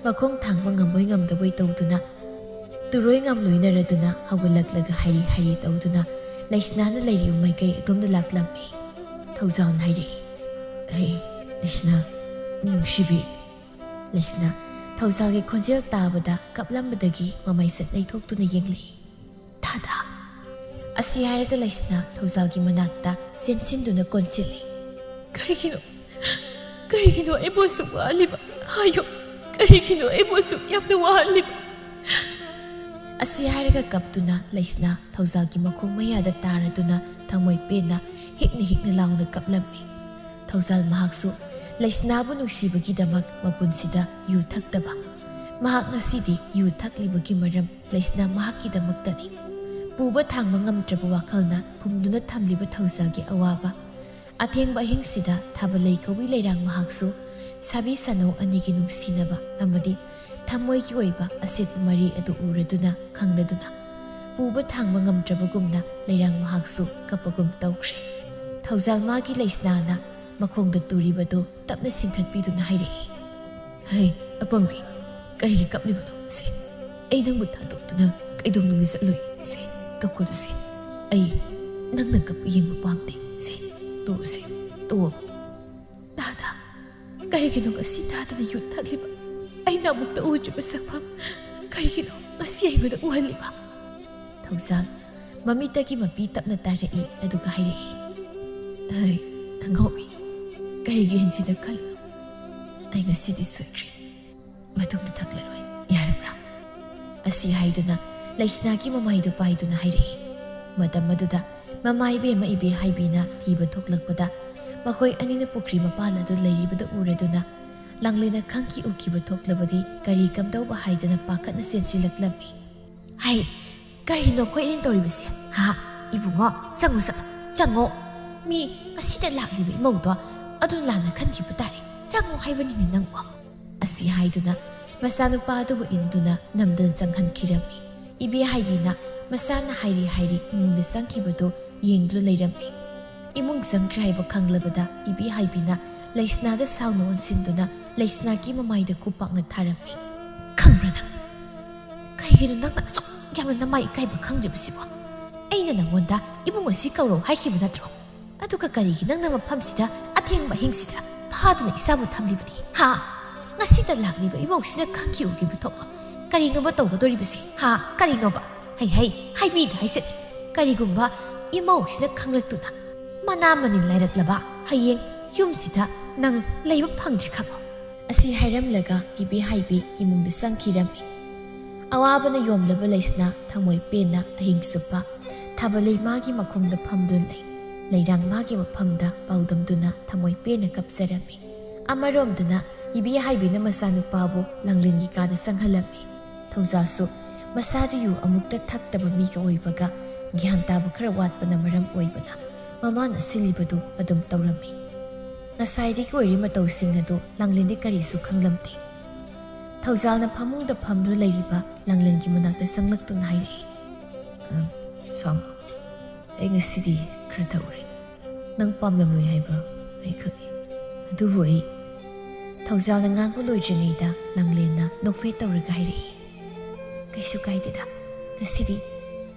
ꯃꯈꯣꯡ ꯊꯥꯡꯕ ꯉꯝꯕꯣꯏ ꯉꯝꯗꯕꯣꯏ ꯇꯧꯗꯨꯅ ꯇꯨꯔꯣꯏ ꯉꯝ ꯂꯣꯏꯅꯔꯗꯨꯅ ꯍꯧꯒꯠꯂꯛꯂꯒ ꯍꯥꯏꯔꯤ ꯍꯥꯏꯔꯤ ꯇꯧꯗꯨꯅ ꯂꯩꯁꯅꯥꯅ ꯂꯩꯔꯤꯕ ꯃꯥꯏꯀꯩ ꯑꯗꯣꯝꯗ ꯂꯥꯛꯂꯝꯃꯤ꯫ ꯊꯧꯖꯥꯜꯅ ꯍꯥꯏꯔꯛꯏ, "ꯍꯩ, ꯂꯩꯁꯅꯥ, ꯅꯨꯡꯁꯤꯕꯤ꯫" ꯂꯩꯁꯅꯥ ꯊꯧꯖꯥꯜꯒꯤ ꯈꯣꯟꯖꯦꯜ ꯇꯥꯕꯗ ꯀꯞꯂꯝꯕꯗꯒꯤ ꯃꯃꯩꯁꯠ ꯂꯩꯊꯣꯛꯇꯨꯅ ꯌꯦꯡꯂꯛꯏ꯫ "ꯗꯥꯗꯥ!" ꯑꯁꯤ ꯍꯥꯏꯔꯒ ꯂꯩꯁꯅꯥ ꯊꯧꯖꯥꯜꯒꯤ ꯃꯅꯥꯛꯇ ꯆꯦꯟꯁꯤꯟꯗꯨꯅ ꯀꯣꯟꯁꯤꯜꯂꯤ꯫ "ꯀꯔꯤꯒꯤꯅꯣ? ꯀꯔꯤꯒꯤꯅꯣ ꯑꯩꯕꯨ ꯑꯁꯨꯛ ꯋꯥꯍꯜꯂꯤꯕ? ꯍꯥꯏꯌꯨ, ꯀꯔꯤꯒꯤꯅꯣ ꯑꯩꯕꯨ ꯑꯁꯨꯛ ꯌꯥꯝꯅ ꯋꯥꯍꯜꯂꯤꯕ?" ꯑꯁꯤ ꯍꯥꯏꯔꯒ ꯀꯞꯇꯨꯅ ꯂꯩꯁꯅꯥ ꯊꯧꯖꯥꯜꯒꯤ ꯃꯈꯣꯡ ꯃꯌꯥꯗ ꯇꯥꯔꯗꯨꯅ ꯊꯃꯣꯏ ꯄꯦꯟꯅ ꯍꯤꯛꯅ ꯍꯤꯛꯅ ꯂꯥꯎꯅ ꯀꯞꯂꯝꯃꯤ꯫ ꯊꯧꯖꯥꯜ ꯃꯍꯥꯛꯁꯨ ꯂꯩꯁꯅꯥꯕꯨ ꯅꯨꯡꯁꯤꯕꯒꯤꯗꯃꯛ ꯃꯄꯨꯟꯁꯤꯗ ꯌꯨ ꯊꯛꯇꯕ꯫ ꯃꯍꯥꯛ ꯉꯁꯤꯗꯤ ꯌꯨ ꯊꯛꯂꯤꯕꯒꯤ ꯃꯔꯝ ꯂꯩꯁꯅꯥ ꯃꯍꯥꯛꯀꯤꯗꯃꯛꯇꯅꯤ꯫ ꯄꯨꯕ ꯊꯥꯡꯕ ꯉꯝꯗ꯭ꯔꯕ ꯋꯥꯈꯜꯅ ꯐꯨꯝꯗꯨꯅ ꯊꯝꯂꯤꯕ ꯊꯧꯖꯥꯜꯒꯤ ꯑꯋꯥꯕ꯫ ꯑꯊꯦꯡꯕ ꯑꯍꯤꯡꯁꯤꯗ ꯊꯥꯕꯂꯩ ꯀꯧꯏ ꯂꯩꯔꯥꯡ ꯃꯍꯥꯛꯁꯨ ꯁꯥꯕꯤ ꯁꯥꯅꯧ ꯑꯅꯤꯒꯤ ꯅꯨꯡꯁꯤꯅꯕ ꯑꯃꯗꯤ ꯊꯃꯣꯏꯒꯤ ꯑꯣꯏꯕ ꯑꯁꯦꯠꯄ ꯃꯔꯤ ꯑꯗꯨ ꯎꯔꯗꯨꯅ ꯈꯪꯂꯗꯨꯅ ꯄꯨꯕ ꯊꯥꯡꯕ ꯉꯝꯗ꯭ꯔꯕꯒꯨꯝꯅ ꯂꯩꯔꯥꯡ ꯃꯍꯥꯛꯁꯨ ꯀꯞꯄꯒꯨꯝ ꯇꯧꯈ꯭ꯔꯦ꯫ ꯊꯧꯖꯥꯜ ꯃꯥꯒꯤ ꯂꯩꯁꯅꯥꯅ ꯃꯈꯣꯡꯗ ꯇꯨꯔꯤꯕꯗꯨ ꯇꯞꯅ ꯆꯤꯡꯈꯠꯄꯤꯗꯨꯅ ꯍꯥꯏꯔꯛꯏ, "ꯍꯩ, ꯑꯄꯪꯕꯤ, ꯀꯔꯤꯒꯤ ꯀꯞꯂꯤꯕꯅꯣ? ꯁꯦ, ꯑꯩ ꯅꯪꯕꯨ ꯊꯥꯗꯣꯛꯇꯨꯅ ꯀꯩꯗꯧꯅꯨꯡꯗ ꯆꯠꯂꯣꯏ꯫ ꯁꯦ, ꯀꯞꯀꯅꯨ ꯁꯦ꯫ ꯑꯩ ꯅꯪꯅ ꯀꯞꯄ ꯌꯦꯡꯕ ꯄꯥꯝꯗꯦ꯫ ꯁꯦ, ꯇꯣꯛꯑꯣ ꯁꯦ, ꯇꯣꯛꯑꯣ꯫" "ꯗꯥꯗꯥ, ꯀꯔꯤꯒꯤꯅꯣ ꯉꯁꯤ ꯇꯥꯗꯅ ꯌꯨ ꯊꯛꯂꯤꯕ? ꯑꯩꯅ ꯑꯃꯨꯛꯇ ꯎꯗ꯭ꯔꯤꯕ ꯁꯛꯐꯝ ꯀꯔꯤꯒꯤꯅꯣ ꯉꯁꯤ ꯑꯩꯉꯣꯟꯗ ꯎꯍꯜꯂꯤꯕ?" ꯊꯧꯖꯥꯜ ꯃꯃꯤꯠꯇꯒꯤ ꯃꯄꯤ ꯇꯞꯅ ꯇꯥꯔꯛꯏ, ꯑꯗꯨꯒ ꯍꯥꯏꯔꯛꯏ, "ꯍꯩ, ꯑꯉꯥꯎꯕꯤ, ꯀꯔꯤꯒꯤ ꯍꯦꯟꯖꯤꯟꯅ ꯈꯜꯂꯤꯅꯣ? ꯑꯩ ꯉꯁꯤꯗꯤ ꯁꯣꯏꯈ꯭ꯔꯦ꯫ ꯃꯇꯨꯡꯗ ꯊꯛꯂꯔꯣꯏ, ꯌꯥꯔꯕ꯭ꯔꯥ?" ꯑꯁꯤ ꯍꯥꯏꯗꯨꯅ ꯂꯩꯁꯅꯥꯒꯤ ꯃꯃꯥꯏꯗꯨ ꯄꯥꯏꯗꯨꯅ ꯍꯥꯏꯔꯛꯏ꯫ ꯃꯇꯝ ꯑꯗꯨꯗ ꯃꯃꯥ ꯏꯕꯦꯝꯃ ꯏꯕꯦ ꯍꯥꯏꯕꯤꯅ ꯊꯤꯕ ꯊꯣꯛꯂꯛꯄꯗ ꯃꯈꯣꯏ ꯑꯅꯤꯅ ꯄꯨꯈ꯭ꯔꯤ ꯃꯄꯥꯟ ꯑꯗꯨ ꯂꯩꯔꯤꯕꯗꯨ ꯎꯔꯗꯨꯅ ꯂꯥꯡꯂꯦꯟꯅ ꯈꯪꯈꯤ ꯎꯈꯤꯕ ꯊꯣꯛꯂꯕꯗꯤ ꯀꯔꯤ ꯀꯝꯗꯧꯕ ꯍꯥꯏꯗꯅ ꯄꯥꯈꯠꯅ ꯆꯦꯟꯁꯤꯜꯂꯛꯂꯝꯃꯤ꯫ "ꯍꯩ, ꯀꯔꯤꯅꯣ ꯑꯩꯈꯣꯏ ꯑꯅꯤ ꯇꯧꯔꯤꯕꯁꯦ? ꯍꯥ? ꯏꯕꯨꯡꯉꯣ, ꯆꯪꯉꯨ, ꯆꯪꯉꯨ, ꯆꯪꯉꯣ꯫ ꯃꯤ ꯉꯁꯤꯗ ꯂꯥꯛꯂꯤꯕ ꯏꯃꯧꯗꯣ ꯑꯗꯨ ꯂꯥꯟꯅ ꯈꯟꯈꯤꯕ ꯇꯥꯔꯦ꯫ ꯆꯪꯉꯨ ꯍꯥꯏꯕꯅꯤꯅꯦ ꯅꯪꯕꯨ"꯫ ꯑꯁꯤ ꯍꯥꯏꯗꯨꯅ ꯃꯆꯥꯅꯨꯄꯥ ꯑꯗꯨꯕꯨ ꯏꯟꯗꯨꯅ ꯅꯝꯗꯨꯅ ꯆꯪꯍꯟꯈꯤꯔꯝꯃꯤ꯫ ꯏꯕꯦ ꯍꯥꯏꯕꯤꯅ ꯃꯆꯥꯅ ꯍꯥꯏꯔꯤ ꯍꯥꯏꯔꯤ ꯏꯃꯨꯡꯗ ꯆꯪꯈꯤꯕꯗꯨ ꯌꯦꯡꯗꯨꯅ ꯂꯩꯔꯝꯃꯤ꯫ ꯏꯃꯨꯡ ꯆꯪꯈ꯭ꯔꯦ ꯍꯥꯏꯕ ꯈꯪꯂꯕꯗ ꯏꯕꯦ ꯍꯥꯏꯕꯤꯅ ꯂꯩꯁꯅꯥꯗ ꯁꯥꯎꯅ ꯑꯣꯟꯁꯤꯟꯗꯨꯅ ꯂꯩꯁꯅꯥꯒꯤ ꯃꯃꯥꯏꯗ ꯈꯨꯄꯥꯛꯅ ꯊꯥꯔꯝꯃꯤ꯫ "ꯈꯪꯕ꯭ꯔꯥ ꯅꯪ? ꯀꯔꯤꯒꯤꯅꯣ ꯅꯪꯅ ꯑꯁꯨꯛ ꯌꯥꯝꯅ ꯅꯃꯥꯏ ꯏꯀꯥꯏꯕ ꯈꯪꯗ꯭ꯔꯤꯕꯁꯤꯕꯣ? ꯑꯩꯅ ꯅꯪꯉꯣꯟꯗ ꯏꯕꯨꯡ ꯑꯁꯤ ꯀꯧꯔꯣ ꯍꯥꯏꯈꯤꯕ ꯅꯠꯇ꯭ꯔꯣ? ꯑꯗꯨꯒ ꯀꯔꯤꯒꯤ ꯅꯪꯅ ꯃꯐꯝꯁꯤꯗ ꯑꯊꯦꯡꯕ ꯑꯍꯤꯡꯁꯤꯗ ꯐꯥꯗꯨꯅ ꯏꯆꯥꯕꯨ ꯊꯝꯂꯤꯕꯅꯤ? ꯍꯥ? ꯉꯁꯤꯗ ꯂꯥꯛꯂꯤꯕ ꯏꯃꯧꯁꯤꯅ ꯈꯪꯈꯤ ꯎꯈꯤꯕ ꯊꯣꯛꯂꯣ꯫ ꯀꯔꯤꯅꯣꯕ ꯇꯧꯒꯗꯧꯔꯤꯕꯁꯤ? ꯍꯥ? ꯀꯔꯤꯅꯣꯕ? ꯍꯩ ꯍꯩ, ꯍꯥꯏꯕꯤꯗ ꯍꯥꯏꯁꯦ꯫ ꯀꯔꯤꯒꯨꯝꯕ ꯏꯃꯧꯁꯤꯅ ꯈꯪꯂꯛꯇꯨꯅ ꯃꯅꯥ ꯃꯅꯤꯟ ꯂꯥꯏꯔꯛꯂꯕ ꯍꯌꯦꯡ ꯌꯨꯝꯁꯤꯗ ꯅꯪ ꯂꯩꯕ ꯐꯪꯗ꯭ꯔꯦ ꯈꯪꯉꯣ"꯫ ꯑꯁꯤ ꯍꯥꯏꯔꯝꯂꯒ ꯏꯕꯦ ꯍꯥꯏꯕꯤ ꯏꯃꯨꯡꯗ ꯆꯪꯈꯤꯔꯝꯃꯤ꯫ ꯑꯋꯥꯕꯅ ꯌꯣꯝꯂꯕ ꯂꯩꯁꯅꯥ ꯊꯃꯣꯏ ꯄꯦꯟꯅ ꯑꯍꯤꯡ ꯆꯨꯞꯄ ꯊꯥꯕꯜꯂꯩ ꯃꯥꯒꯤ ꯃꯈꯣꯡꯗ ꯐꯝꯗꯨꯅ ꯂꯩ꯫ ꯂꯩꯔꯥꯡ ꯃꯥꯒꯤ ꯃꯐꯝꯗ ꯄꯥꯎꯗꯝꯗꯨꯅ ꯊꯃꯣꯏ ꯄꯦꯟꯅ ꯀꯞꯆꯔꯝꯃꯤ꯫ ꯑꯃꯔꯣꯝꯗꯅ ꯏꯕꯦ ꯍꯥꯏꯕꯤꯅ ꯃꯆꯥꯅꯨꯄꯥꯕꯨ ꯂꯥꯡꯂꯦꯟꯒꯤ ꯀꯥꯗ ꯆꯪꯍꯜꯂꯝꯃꯤ꯫ ꯊꯧꯖꯥꯜꯁꯨ ꯃꯁꯥꯗꯨ ꯌꯨ ꯑꯃꯨꯛꯇ ꯊꯛꯇꯕ ꯃꯤꯒ ꯑꯣꯏꯕꯒ ꯒ꯭ꯌꯥꯟ ꯇꯥꯕ ꯈꯔ ꯋꯥꯠꯄꯅ ꯃꯔꯝ ꯑꯣꯏꯕꯅ ꯃꯃꯥꯅ ꯁꯤꯜꯂꯤꯕꯗꯨ ꯑꯗꯨꯝ ꯇꯧꯔꯝꯃꯤ꯫ ꯉꯁꯥꯏꯗꯒꯤ ꯑꯣꯏꯔꯤ ꯃꯇꯧꯁꯤꯡ ꯑꯗꯨ ꯂꯥꯡꯂꯦꯟꯗꯤ ꯀꯔꯤꯁꯨ ꯈꯪꯂꯝꯗꯦ꯫ ꯊꯧꯖꯥꯜꯅ ꯐꯃꯨꯡꯗ ꯐꯝꯗꯨꯅ ꯂꯩꯔꯤꯕ ꯂꯥꯡꯂꯦꯟꯒꯤ ꯃꯅꯥꯛꯇ ꯆꯪꯂꯛꯇꯨꯅ ꯍꯥꯏꯔꯛꯏ, "ꯎꯝ, ꯁꯣꯝ, ꯑꯩ ꯉꯁꯤꯗꯤ ꯈꯔ ꯊꯛꯎꯔꯦ꯫ ꯅꯪ ꯄꯥꯝꯂꯝꯂꯣꯏ ꯍꯥꯏꯕ ꯑꯩ ꯈꯪꯏ꯫ ꯑꯗꯨꯕꯨ ꯑꯩ"꯫ ꯊꯧꯖꯥꯜꯅ ꯉꯥꯡꯕ ꯂꯣꯏꯗ꯭ꯔꯤꯉꯩꯗ ꯂꯥꯡꯂꯦꯟꯅ ꯅꯣꯛꯐꯦꯠ ꯇꯧꯔꯒ ꯍꯥꯏꯔꯛꯏ, "ꯀꯩꯁꯨ ꯀꯥꯏꯗꯦꯗ, ꯉꯁꯤꯗꯤ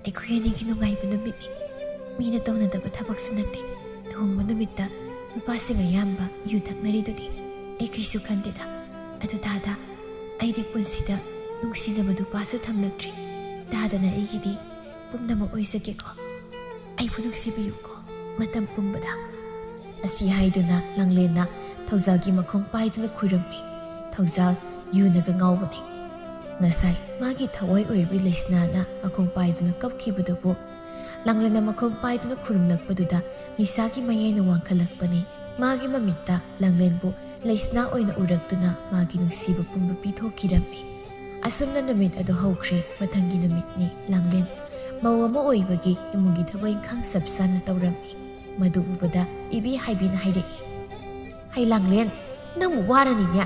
ꯑꯩꯈꯣꯏ ꯑꯅꯤꯒꯤ ꯅꯨꯡꯉꯥꯏꯕ ꯅꯨꯃꯤꯠꯅꯤ꯫ ꯃꯤꯅ ꯇꯧꯅꯗꯕ ꯊꯕꯛꯁꯨ ꯅꯠꯇꯦ꯫ ꯂꯨꯍꯣꯡꯕ ꯅꯨꯃꯤꯠꯇ ꯅꯨꯄꯥꯁꯤꯡ ꯑꯌꯥꯝꯕ ꯌꯨ ꯊꯛꯅꯔꯤꯗꯨꯗꯤ꯫ ꯑꯩ ꯀꯩꯁꯨ ꯈꯟꯗꯦꯗ꯫ ꯑꯗꯨ ꯇꯥꯗ, ꯑꯩꯗꯤ ꯄꯨꯟꯁꯤꯗ ꯅꯨꯡꯁꯤꯅꯕ ꯅꯨꯄꯥꯁꯨ ꯊꯝꯂꯛꯇ꯭ꯔꯤ꯫ ꯇꯥꯗꯅ ꯑꯩꯒꯤꯗꯤ ꯄꯨꯝꯅꯃꯛ ꯑꯣꯏꯖꯒꯦꯀꯣ꯫ ꯑꯩꯕꯨ ꯅꯨꯡꯁꯤꯕꯤꯌꯨꯀꯣ ꯃꯇꯝ ꯄꯨꯝꯕꯗ"꯫ ꯑꯁꯤ ꯍꯥꯏꯗꯨꯅ ꯂꯥꯡꯂꯦꯟꯅ ꯊꯧꯖꯥꯜꯒꯤ ꯃꯈꯣꯡ ꯄꯥꯏꯗꯨꯅ ꯈꯨꯔꯨꯝꯃꯤ꯫ ꯊꯧꯖꯥꯜ ꯌꯨꯅꯒ ꯉꯥꯎꯕꯅꯤ꯫ ꯉꯁꯥꯏ ꯃꯥꯒꯤ ꯊꯋꯥꯏ ꯑꯣꯏꯔꯤꯕꯤ ꯂꯩꯁꯅꯥꯅ ꯃꯈꯣꯡ ꯄꯥꯏꯗꯨꯅ ꯀꯞꯈꯤꯕꯗꯨꯕꯨ ꯂꯥꯡꯂꯦꯟꯅ ꯃꯈꯣꯡ ꯄꯥꯏꯗꯨꯅ ꯈꯨꯔꯨꯝꯂꯛꯄꯗꯨꯗ ꯅꯤꯁꯥꯒꯤ ꯃꯌꯥꯏꯅ ꯋꯥꯡꯈꯠꯂꯛꯄꯅꯤ꯫ ꯃꯥꯒꯤ ꯃꯃꯤꯠꯇ ꯂꯥꯡꯂꯦꯟꯕꯨ ꯂꯩꯁꯅꯥ ꯑꯣꯏꯅ ꯎꯔꯛꯇꯨꯅ ꯃꯥꯒꯤ ꯅꯨꯡꯁꯤꯕ ꯄꯨꯝꯕ ꯄꯤꯊꯣꯛꯈꯤꯔꯝꯃꯤ꯫ ꯑꯁꯨꯝꯅ ꯅꯨꯃꯤꯠ ꯑꯗꯨ ꯍꯧꯈ꯭ꯔꯦ꯫ ꯃꯊꯪꯒꯤ ꯅꯨꯃꯤꯠꯅꯤ꯫ ꯂꯥꯡꯂꯦꯟ ꯃꯧ ꯑꯃ ꯑꯣꯏꯕꯒꯤ ꯏꯃꯨꯡꯒꯤ ꯊꯕꯛ ꯏꯪꯈꯥꯡ ꯆꯞ ꯆꯥꯅ ꯇꯧꯔꯝꯃꯤ꯫ ꯃꯗꯨ ꯎꯕꯗ ꯏꯕꯦ ꯍꯥꯏꯕꯤꯅ ꯍꯥꯏꯔꯛꯏ, "ꯍꯩ ꯂꯥꯡꯂꯦꯟ, ꯅꯪꯕꯨ ꯋꯥꯔꯅꯤꯅꯦ꯫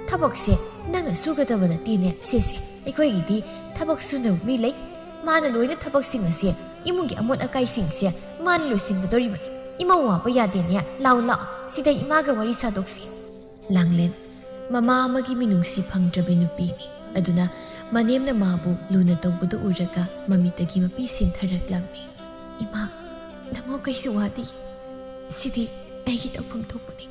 ꯊꯕꯛꯁꯦ ꯅꯪꯅ ꯁꯨꯒꯗꯕ ꯅꯠꯇꯦꯅꯦ꯫ ꯁꯦ ꯁꯦ, ꯑꯩꯈꯣꯏꯒꯤꯗꯤ ꯊꯕꯛ ꯁꯨꯅꯕ ꯃꯤ ꯂꯩ꯫ ꯃꯥꯅ ꯂꯣꯏꯅ ꯊꯕꯛꯁꯤꯡ ꯑꯁꯦ, ꯏꯃꯨꯡꯒꯤ ꯑꯃꯣꯠ ꯑꯀꯥꯏꯁꯤꯡꯁꯦ ꯃꯥꯅ ꯂꯣꯏꯁꯤꯟꯒꯗꯧꯔꯤꯕꯅꯤ꯫ ꯏꯃꯧ ꯋꯥꯕ ꯌꯥꯗꯦꯅꯦ꯫ ꯂꯥꯎ ꯂꯥꯎ, ꯁꯤꯗ ꯏꯃꯥꯒ ꯋꯥꯔꯤ ꯁꯥꯗꯣꯛꯁꯤ꯫" ꯂꯥꯡꯂꯦꯟ ꯃꯃꯥ ꯑꯃꯒꯤ ꯃꯤꯅꯨꯡꯁꯤ ꯐꯪꯗ꯭ꯔꯕꯤ ꯅꯨꯄꯤꯅꯤ꯫ ꯑꯗꯨꯅ ꯃꯅꯦꯝꯅ ꯃꯥꯕꯨ ꯂꯨꯅ ꯇꯧꯕꯗꯨ ꯎꯔꯒ ꯃꯃꯤꯠꯇꯒꯤ ꯃꯄꯤ ꯁꯦꯟꯊꯔꯛꯂꯝꯃꯤ꯫ "ꯏꯃꯥ, ꯅꯃꯧ ꯀꯩꯁꯨ ꯋꯥꯗꯦ꯫ ꯁꯤꯗꯤ ꯑꯩꯒꯤ ꯇꯧꯐꯝ ꯊꯣꯛꯄꯅꯤ꯫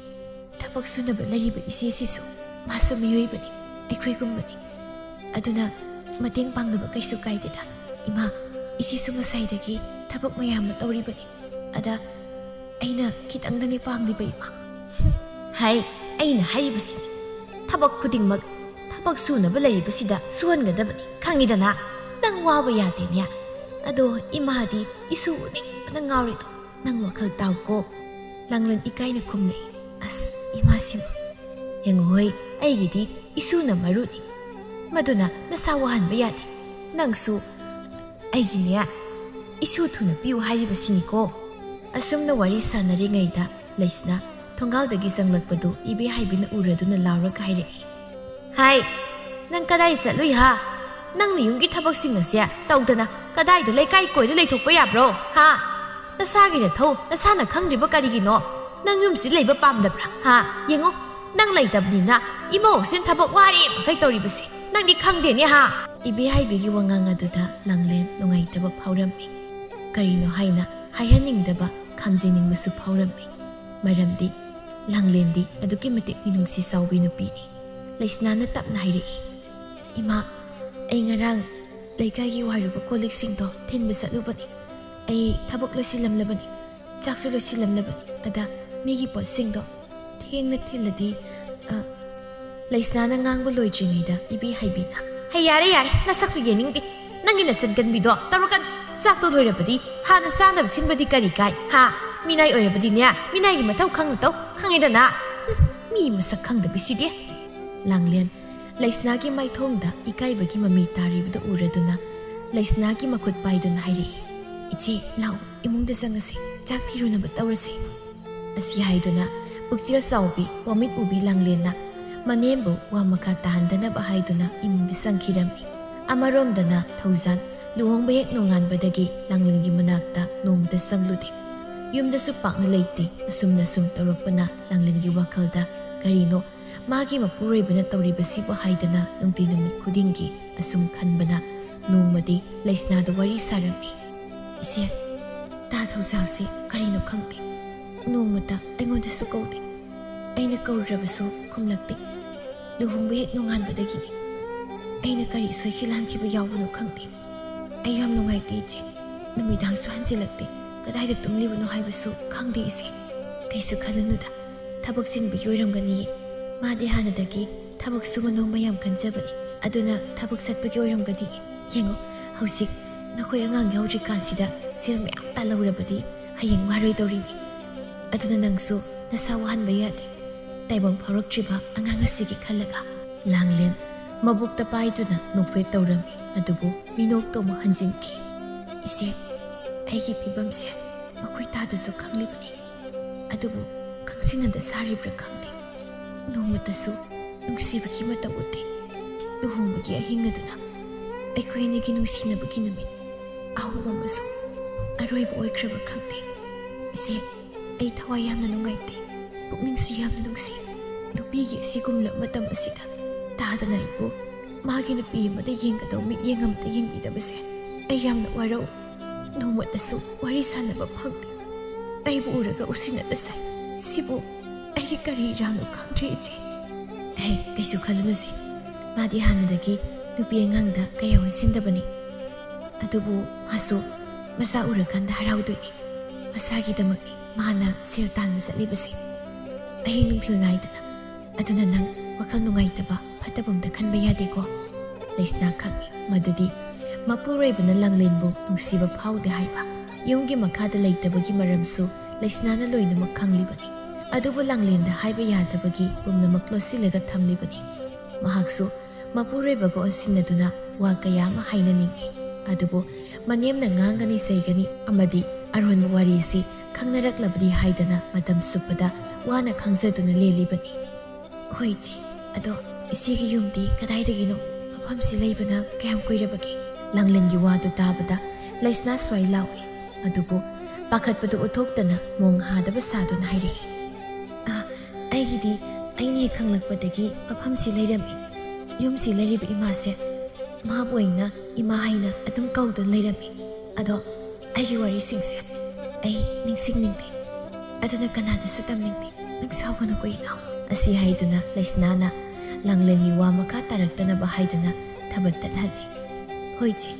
ꯊꯕꯛ ꯁꯨꯅꯕ ꯂꯩꯔꯤꯕ ꯏꯆꯦꯁꯤꯁꯨ ꯃꯥꯁꯨ ꯃꯤꯑꯣꯏꯕꯅꯤ, ꯑꯩꯈꯣꯏꯒꯨꯝꯕꯅꯤ꯫ ꯑꯗꯨꯅ ꯃꯇꯦꯡ ꯄꯥꯡꯅꯕ ꯀꯩꯁꯨ ꯀꯥꯏꯗꯦꯗ꯫ ꯏꯃꯥ, ꯏꯆꯦꯁꯨ ꯉꯁꯥꯏꯗꯒꯤ ꯊꯕꯛ ꯃꯌꯥꯝ ꯑꯃ ꯇꯧꯔꯤꯕꯅꯤ꯫ ꯑꯗ ꯑꯩꯅ ꯈꯤꯇꯪꯗꯅꯤ ꯄꯥꯡꯂꯤꯕ, ꯏꯃꯥ꯫" "ꯍꯥꯏ, ꯑꯩꯅ ꯍꯥꯏꯔꯤꯕꯁꯤꯅꯤ꯫ ꯊꯕꯛ ꯈꯨꯗꯤꯡꯃꯛ ꯊꯕꯛ ꯁꯨꯅꯕ ꯂꯩꯔꯤꯕꯁꯤꯗ ꯁꯨꯍꯟꯒꯗꯕꯅꯤ, ꯈꯪꯉꯤꯗꯅ? ꯅꯪ ꯋꯥꯕ ꯌꯥꯗꯦꯅꯦ꯫ ꯑꯗꯣ ꯏꯃꯥꯗꯤ ꯏꯁꯨ ꯎꯅꯤꯡꯕꯅ ꯉꯥꯎꯔꯦꯗꯣ꯫ ꯅꯪ ꯋꯥꯈꯜ ꯇꯥꯎꯀꯣ꯫" ꯂꯥꯡꯂꯦꯟ ꯏꯀꯥꯏꯅ ꯈꯨꯝꯂꯛꯏ꯫ "ꯑꯁ, ꯏꯃꯥꯁꯤꯕꯨ꯫ ꯌꯦꯡꯉꯨꯍꯣꯏ, ꯑꯩꯒꯤꯗꯤ ꯏꯁꯨꯅ ꯃꯔꯨꯅꯤ꯫ ꯃꯗꯨꯅ ꯅꯁꯥ ꯋꯥꯍꯟꯕ ꯌꯥꯗꯦ꯫ ꯅꯪꯁꯨ ꯑꯩꯒꯤꯅꯦ, ꯏꯁꯨ ꯊꯨꯅ ꯄꯤꯌꯨ ꯍꯥꯏꯔꯤꯕꯁꯤꯅꯤꯀꯣ꯫" ꯑꯁꯨꯝꯅ ꯋꯥꯔꯤ ꯁꯥꯟꯅꯔꯤꯉꯩꯗ ꯂꯩꯁꯅꯥ ꯊꯣꯡꯒꯥꯜꯗꯒꯤ ꯆꯪꯂꯛꯄꯗꯨ ꯏꯕꯦ ꯍꯥꯏꯕꯤꯅ ꯎꯔꯗꯨꯅ ꯂꯥꯎꯔꯒ ꯍꯥꯏꯔꯛꯏ, "ꯍꯥꯏ, ꯅꯪ ꯀꯗꯥꯏ ꯆꯠꯂꯨꯏ ꯍꯥ? ꯅꯪꯅ ꯌꯨꯝꯒꯤ ꯊꯕꯛꯁꯤꯡ ꯑꯁꯦ ꯇꯧꯗꯅ ꯀꯗꯥꯏꯗ ꯂꯩꯀꯥꯏ ꯀꯣꯏꯔ ꯂꯩꯊꯣꯛꯄ ꯌꯥꯕ꯭ꯔꯣ ꯍꯥ? ꯅꯁꯥꯒꯤ ꯅꯊꯧ ꯅꯁꯥꯅ ꯈꯪꯗ꯭ꯔꯤꯕ ꯀꯔꯤꯒꯤꯅꯣ? ꯅꯪ ꯌꯨꯝꯁꯤ ꯂꯩꯕ ꯄꯥꯝꯗꯕ꯭ꯔꯥ ꯍꯥ? ꯌꯦꯡꯉꯨ, ꯅꯪ ꯂꯩꯇꯕꯅꯤꯅ ꯏꯃꯧ ꯑꯁꯤꯅ ꯊꯕꯛ ꯋꯥꯔꯦ ꯃꯈꯩ ꯇꯧꯔꯤꯕꯁꯦ ꯅꯪꯗꯤ ꯈꯪꯗꯦꯅꯦ ꯍꯥ?" ꯏꯕꯦ ꯍꯥꯏꯕꯤꯒꯤ ꯋꯥꯉꯥꯡ ꯑꯗꯨꯗ ꯂꯥꯡꯂꯦꯟ ꯅꯨꯡꯉꯥꯏꯇꯕ ꯐꯥꯎꯔꯝꯃꯤ꯫ ꯀꯔꯤꯅꯣ ꯍꯥꯏꯅ ꯍꯥꯏꯍꯟꯅꯤꯡꯗꯕ, ꯈꯥꯝꯖꯤꯟꯅꯤꯡꯕꯁꯨ ꯐꯥꯎꯔꯝꯃꯤ꯫ ꯃꯔꯝꯗꯤ ꯂꯥꯡꯂꯦꯟꯗꯤ ꯑꯗꯨꯛꯀꯤ ꯃꯇꯤꯛ ꯃꯤꯅꯨꯡꯁꯤ ꯆꯥꯎꯕꯤ ꯅꯨꯄꯤꯅꯤ꯫ ꯂꯩꯁꯅꯥꯅ ꯇꯞꯅ ꯍꯥꯏꯔꯛꯏ, "ꯏꯃꯥ, ꯑꯩ ꯉꯔꯥꯡ ꯂꯩꯀꯥꯏꯒꯤ ꯋꯥꯏꯔꯨꯕ ꯀꯣꯜ ꯂꯤꯛꯁꯤꯡꯗꯣ ꯊꯤꯟꯕ ꯆꯠꯂꯨꯕꯅꯤ꯫ ꯑꯩ ꯊꯕꯛ ꯂꯣꯏꯁꯤꯜꯂꯝꯂꯕꯅꯤ, ꯆꯥꯛꯁꯨ ꯂꯣꯏꯁꯤꯜꯂꯝꯂꯕꯅꯤ꯫ ꯑꯗ ꯃꯤꯒꯤ ꯄꯣꯠꯁꯤꯡꯗꯣ ꯊꯦꯡꯅ ꯊꯤꯜꯂꯗꯤ, ꯑ," ꯂꯩꯁꯅꯥꯅ ꯉꯥꯡꯕ ꯂꯣꯏꯗ꯭ꯔꯤꯉꯩꯗ ꯏꯕꯦ ꯍꯥꯏꯕꯤꯅ, "ꯍꯩ, ꯌꯥꯔꯦ, ꯌꯥꯔꯦ, ꯅꯁꯛꯇꯨ ꯌꯦꯡꯅꯤꯡꯗꯦ꯫ ꯅꯪꯒꯤ ꯅꯆꯟ ꯀꯟꯕꯤꯗꯣ ꯇꯧꯔꯛꯀꯅꯨ꯫ ꯆꯥꯛꯇꯣ ꯂꯣꯏꯔꯕꯗꯤ ꯍꯥꯟꯅ ꯆꯥꯅꯕ ꯁꯤꯟꯕꯗꯤ ꯀꯔꯤ ꯀꯥꯏ, ꯍꯥ? ꯃꯤꯅꯥꯏ ꯑꯣꯏꯔꯕꯗꯤꯅꯦ, ꯃꯤꯅꯥꯏꯒꯤ ꯃꯊꯧ ꯈꯪꯅ ꯇꯧ, ꯈꯪꯉꯦꯗꯅ꯫ ꯍꯨꯝ, ꯃꯤ ꯃꯁꯛ ꯈꯪꯗꯕꯤꯁꯤꯗꯤ꯫ ꯂꯥꯡꯂꯦꯟ ꯂꯩꯁꯅꯥꯒꯤ ꯃꯥꯏꯊꯣꯡꯗ ꯏꯀꯥꯏꯕꯒꯤ ꯃꯃꯤ ꯇꯥꯔꯤꯕꯗꯨ ꯎꯔꯗꯨꯅ ꯂꯩꯁꯅꯥꯒꯤ ꯃꯈꯨꯠ ꯄꯥꯏꯗꯨꯅ ꯍꯥꯏꯔꯛꯏ, "ꯏꯆꯦ, ꯂꯥꯛꯑꯣ, ꯏꯃꯨꯡꯗ ꯆꯪꯉꯁꯤ, ꯆꯥꯛ ꯊꯤꯔꯨꯅꯕ ꯇꯧꯔꯁꯤ"꯫ ꯑꯁꯤ ꯍꯥꯏꯗꯨꯅ ꯄꯨꯛꯆꯦꯜ ꯆꯥꯎꯕꯤ, ꯋꯥꯃꯤꯠ ꯎꯕꯤ ꯂꯥꯡꯂꯦꯟꯅ ꯃꯅꯦꯝꯕꯨ ꯋꯥ ꯃꯈꯥ ꯇꯥꯍꯟꯗꯅꯕ ꯍꯥꯏꯗꯨꯅ ꯏꯃꯨꯡꯗ ꯆꯪꯈꯤꯔꯝꯃꯤ꯫ ꯑꯃꯔꯣꯝꯗꯅ ꯊꯧꯖꯥꯟ ꯂꯨꯍꯣꯡꯕ ꯍꯦꯛ ꯅꯣꯡꯉꯥꯟꯕꯗꯒꯤ ꯂꯥꯡꯂꯦꯟꯒꯤ ꯃꯅꯥꯛꯇ ꯅꯣꯡꯃꯇ ꯆꯪꯂꯨꯗꯦ꯫ ꯌꯨꯝꯗꯁꯨ ꯄꯥꯛꯅ ꯂꯩꯇꯦ꯫ ꯑꯁꯨꯝꯅ ꯁꯨꯝ ꯇꯧꯔꯛꯄꯅ ꯂꯥꯡꯂꯦꯟꯒꯤ ꯋꯥꯈꯜꯗ ꯀꯔꯤꯅꯣ ꯃꯥꯒꯤ ꯃꯄꯨꯔꯣꯏꯕꯅ ꯇꯧꯔꯤꯕꯁꯤꯕꯨ ꯍꯥꯏꯗꯅ ꯅꯨꯡꯇꯤ ꯅꯨꯃꯤꯠ ꯈꯨꯗꯤꯡꯒꯤ ꯑꯁꯨꯝ ꯈꯟꯕꯅ ꯅꯣꯡꯃꯗꯤ ꯂꯩꯁꯅꯥꯗ ꯋꯥꯔꯤ ꯁꯥꯔꯝꯃꯤ꯫ "ꯏꯆꯦ, ꯇꯥ ꯊꯧꯖꯥꯜꯁꯦ ꯀꯔꯤꯅꯣ ꯈꯪꯗꯦ, ꯅꯣꯡꯃꯇ ꯑꯩꯉꯣꯟꯗꯁꯨ ꯀꯧꯗꯦ꯫ ꯑꯩꯅ ꯀꯧꯔꯕꯁꯨ ꯈꯨꯝꯂꯛꯇꯦ꯫ ꯂꯨꯍꯣꯡꯕ ꯍꯦꯛ ꯅꯣꯡꯉꯥꯟꯕꯗꯒꯤꯅꯤ꯫ ꯑꯩꯅ ꯀꯔꯤ ꯁꯣꯏꯈꯤ ꯂꯥꯟꯈꯤꯕ ꯌꯥꯎꯕꯅꯣ ꯈꯪꯗꯦ꯫ ꯑꯩ ꯌꯥꯝ ꯅꯨꯡꯉꯥꯏꯇꯦ ꯏꯆꯦ꯫ ꯅꯨꯃꯤꯗꯥꯡꯁꯨ ꯍꯟꯖꯤꯜꯂꯛꯇꯦ꯫ ꯀꯗꯥꯏꯗ ꯇꯨꯝꯂꯤꯕꯅꯣ ꯍꯥꯏꯕꯁꯨ ꯈꯪꯗꯦ ꯏꯆꯦ꯫ ꯀꯩꯁꯨ ꯈꯜꯂꯨꯅꯨꯗ, ꯊꯕꯛ ꯆꯤꯟꯕꯒꯤ ꯑꯣꯏꯔꯝꯒꯅꯤꯌꯦ꯫ ꯃꯥꯗꯤ ꯍꯥꯟꯅꯗꯒꯤ ꯊꯕꯛ ꯁꯨꯕ ꯅꯣꯝꯕ ꯌꯥꯝ ꯀꯟꯖꯕꯅꯤ꯫ ꯑꯗꯨꯅ ꯊꯕꯛ ꯆꯠꯄꯒꯤ ꯑꯣꯏꯔꯝꯒꯅꯤꯌꯦ꯫ ꯌꯦꯡꯉꯣ, ꯍꯧꯖꯤꯛ ꯅꯈꯣꯏ ꯑꯉꯥꯡ ꯌꯥꯎꯗ꯭ꯔꯤꯀꯥꯟꯁꯤꯗ ꯁꯦꯜ ꯃꯌꯥꯝ ꯇꯥꯜꯍꯧꯔꯕꯗꯤ ꯍꯌꯦꯡ ꯋꯥꯔꯣꯏꯗꯧꯔꯤꯅꯤ꯫ ꯑꯗꯨꯅ ꯅꯪꯁꯨ ꯅꯁꯥ ꯋꯥꯍꯟꯕ ꯌꯥꯗꯦ꯫ ꯇꯥꯏꯕꯪ ꯐꯥꯎꯔꯛꯇ꯭ꯔꯤꯕ ꯑꯉꯥꯡ ꯑꯁꯤꯒꯤ ꯈꯜꯂꯒ꯫ ꯂꯥꯡꯂꯦꯟ ꯃꯕꯨꯛꯇ ꯄꯥꯏꯗꯨꯅ ꯅꯣꯛꯐꯦꯠ ꯇꯧꯔꯝꯃꯤ, ꯑꯗꯨꯕꯨ ꯃꯤꯅꯣꯛꯇꯣ ꯑꯃꯨꯛ ꯍꯟꯖꯤꯟꯈꯤ꯫ "ꯏꯆꯦ, ꯑꯩꯒꯤ ꯐꯤꯕꯝꯁꯦ ꯃꯈꯣꯏ ꯇꯥꯗꯁꯨ ꯈꯪꯂꯤꯕꯅꯤ꯫ ꯑꯗꯨꯕꯨ ꯈꯪꯁꯤꯟꯅꯗ ꯁꯥꯔꯤꯕ꯭ꯔꯥ ꯈꯪꯗꯦ, ꯅꯣꯡꯃꯇꯁꯨ ꯅꯨꯡꯁꯤꯕꯒꯤ ꯃꯇꯧ ꯎꯠꯇꯦ꯫ ꯂꯨꯍꯣꯡꯕꯒꯤ ꯑꯍꯤꯡ ꯑꯗꯨꯅ ꯑꯩꯈꯣꯏ ꯑꯅꯤꯒꯤ ꯅꯨꯡꯁꯤꯅꯕꯒꯤ ꯅꯨꯃꯤꯠ ꯑꯍꯧꯕ ꯑꯃꯁꯨꯡ ꯑꯔꯣꯏꯕ ꯑꯣꯏꯈ꯭ꯔꯕ ꯈꯪꯗꯦ꯫ ꯏꯆꯦ, ꯑꯩ ꯊꯋꯥꯏ ꯌꯥꯝꯅ ꯅꯨꯡꯉꯥꯏꯇꯦ, ꯄꯨꯛꯅꯤꯡꯁꯨ ꯌꯥꯝꯅ ꯅꯨꯡꯁꯤ꯫ ꯅꯨꯄꯤꯒꯤ ꯑꯁꯤꯒꯨꯝꯂꯕ ꯃꯇꯝ ꯑꯁꯤꯗ ꯇꯥꯗꯅ ꯑꯩꯕꯨ ꯃꯥꯒꯤ ꯅꯨꯄꯤ ꯑꯃꯗ ꯌꯦꯡꯒꯗꯧ ꯃꯤꯠꯌꯦꯡ ꯑꯃꯇ ꯌꯦꯡꯕꯤꯗꯕꯁꯦ ꯑꯩ ꯌꯥꯝꯅ ꯋꯥꯔꯧꯏ꯫ ꯅꯣꯡꯃꯇꯁꯨ ꯋꯥꯔꯤ ꯁꯥꯟꯅꯕ ꯐꯪꯗꯦ꯫ ꯑꯩꯕꯨ ꯎꯔꯒ ꯎꯁꯤꯟꯅꯗ ꯁꯥꯏ꯫ ꯁꯤꯕꯨ ꯑꯩꯒꯤ ꯀꯔꯤ ꯏꯔꯥꯡꯅꯣ ꯈꯪꯗ꯭ꯔꯦ ꯏꯆꯦ꯫" "ꯑꯦ, ꯀꯩꯁꯨ ꯈꯜꯂꯨꯅꯨꯁꯦ꯫ ꯃꯥꯗꯤ ꯍꯥꯟꯅꯗꯒꯤ ꯅꯨꯄꯤ ꯑꯉꯥꯡꯗ ꯀꯌꯥ ꯑꯣꯟꯁꯤꯟꯗꯕꯅꯤ꯫ ꯑꯗꯨꯕꯨ ꯃꯥꯁꯨ ꯃꯆꯥ ꯎꯔꯀꯥꯟꯗ ꯍꯔꯥꯎꯗꯣꯏꯅꯤ꯫ ꯃꯁꯥꯒꯤꯗꯃꯛꯅꯤ ꯃꯥꯅ ꯁꯦꯜ ꯇꯥꯟꯕ ꯆꯠꯂꯤꯕꯁꯦ꯫ ꯑꯍꯤꯡ ꯅꯨꯡꯊꯤꯜ ꯅꯥꯏꯗꯅ꯫ ꯑꯗꯨꯅ ꯅꯪ ꯋꯥꯈꯜ ꯅꯨꯡꯉꯥꯏꯇꯕ, ꯐꯠꯇꯕ ꯑꯝꯇ ꯈꯟꯕ ꯌꯥꯗꯦꯀꯣ꯫" ꯂꯩꯁꯅꯥ ꯈꯪꯏ ꯃꯗꯨꯗꯤ ꯃꯄꯨꯔꯣꯏꯕꯅ ꯂꯥꯡꯂꯦꯟꯕꯨ ꯅꯨꯡꯁꯤꯕ ꯐꯥꯎꯗꯦ ꯍꯥꯏꯕ꯫ ꯌꯨꯝꯒꯤ ꯃꯈꯥꯗ ꯂꯩꯇꯕꯒꯤ ꯃꯔꯝꯁꯨ ꯂꯩꯁꯅꯥꯅ ꯂꯣꯏꯅꯃꯛ ꯈꯪꯂꯤꯕꯅꯤ꯫ ꯑꯗꯨꯕꯨ ꯂꯥꯡꯂꯦꯟꯗ ꯍꯥꯏꯕ ꯌꯥꯗꯕꯒꯤ ꯄꯨꯝꯅꯃꯛ ꯂꯣꯠꯁꯤꯜꯂꯒ ꯊꯝꯂꯤꯕꯅꯤ꯫ ꯃꯍꯥꯛꯁꯨ ꯃꯄꯨꯔꯣꯏꯕꯒ ꯑꯣꯟꯁꯤꯟꯅꯗꯨꯅ ꯋꯥ ꯀꯌꯥ ꯑꯃ ꯍꯥꯏꯅꯅꯤꯡꯏ꯫ ꯑꯗꯨꯕꯨ ꯃꯅꯦꯝꯅ ꯉꯥꯡꯒꯅꯤ ꯆꯩꯒꯅꯤ ꯑꯃꯗꯤ ꯑꯔꯣꯟꯕ ꯋꯥꯔꯤꯁꯤ ꯈꯪꯅꯔꯛꯂꯕꯗꯤ ꯍꯥꯏꯗꯅ ꯃꯇꯝ ꯆꯨꯞꯄꯗ ꯋꯥꯅ ꯈꯥꯡꯖꯗꯨꯅ ꯂꯦꯜꯂꯤꯕꯅꯤ꯫ "ꯍꯣꯏ ꯏꯆꯦ, ꯑꯗꯣ ꯏꯆꯦꯒꯤ ꯌꯨꯝꯗꯤ ꯀꯗꯥꯏꯗꯒꯤꯅꯣ? ꯃꯐꯝꯁꯤ ꯂꯩꯕꯅ ꯀꯌꯥꯝ ꯀꯨꯏꯔꯕꯒꯦ?" ꯂꯥꯡꯂꯦꯟꯒꯤ ꯋꯥꯗꯨ ꯇꯥꯕꯗ ꯂꯩꯁꯅꯥ ꯁ꯭ꯋꯥꯏ ꯂꯥꯎꯏ꯫ ꯑꯗꯨꯕꯨ ꯄꯥꯈꯠꯄꯗꯨ ꯎꯠꯊꯣꯛꯇꯅ ꯃꯣꯡ ꯍꯥꯗꯕ ꯁꯥꯗꯨꯅ ꯍꯥꯏꯔꯛꯏ꯫ "ꯑ, ꯑꯩꯒꯤꯗꯤ ꯑꯩꯅ ꯍꯦꯛ ꯈꯪꯂꯛꯄꯗꯒꯤ ꯃꯐꯝꯁꯤ ꯂꯩꯔꯝꯃꯤ꯫ ꯌꯨꯝꯁꯤ ꯂꯩꯔꯤꯕ ꯏꯃꯥꯁꯦ ꯃꯥꯕꯨ ꯑꯩꯅ ꯏꯃꯥ ꯍꯥꯏꯅ ꯑꯗꯨꯝ ꯀꯧꯗꯨꯅ ꯂꯩꯔꯝꯃꯤ꯫ ꯑꯗꯣ ꯑꯩꯒꯤ ꯋꯥꯔꯤꯁꯤꯡꯁꯦ ꯑꯩ ꯅꯤꯡꯁꯤꯡꯅꯤꯡꯗꯦ꯫ ꯑꯗꯨꯅ ꯀꯅꯥꯗꯁꯨ ꯇꯝꯅꯤꯡꯗꯦ꯫ ꯅꯪ ꯁꯥꯎꯒꯅꯨꯀꯣ ꯏꯅꯥꯎ꯫" ꯑꯁꯤ ꯍꯥꯏꯗꯨꯅ ꯂꯩꯁꯅꯥꯅ ꯂꯥꯡꯂꯦꯟꯒꯤ ꯋꯥ ꯃꯈꯥ ꯇꯥꯔꯛꯇꯅꯕ ꯍꯥꯏꯗꯨꯅ ꯊꯕꯛ ꯇꯠꯍꯜꯂꯤ꯫ "ꯍꯣꯏ ꯏꯆꯦ,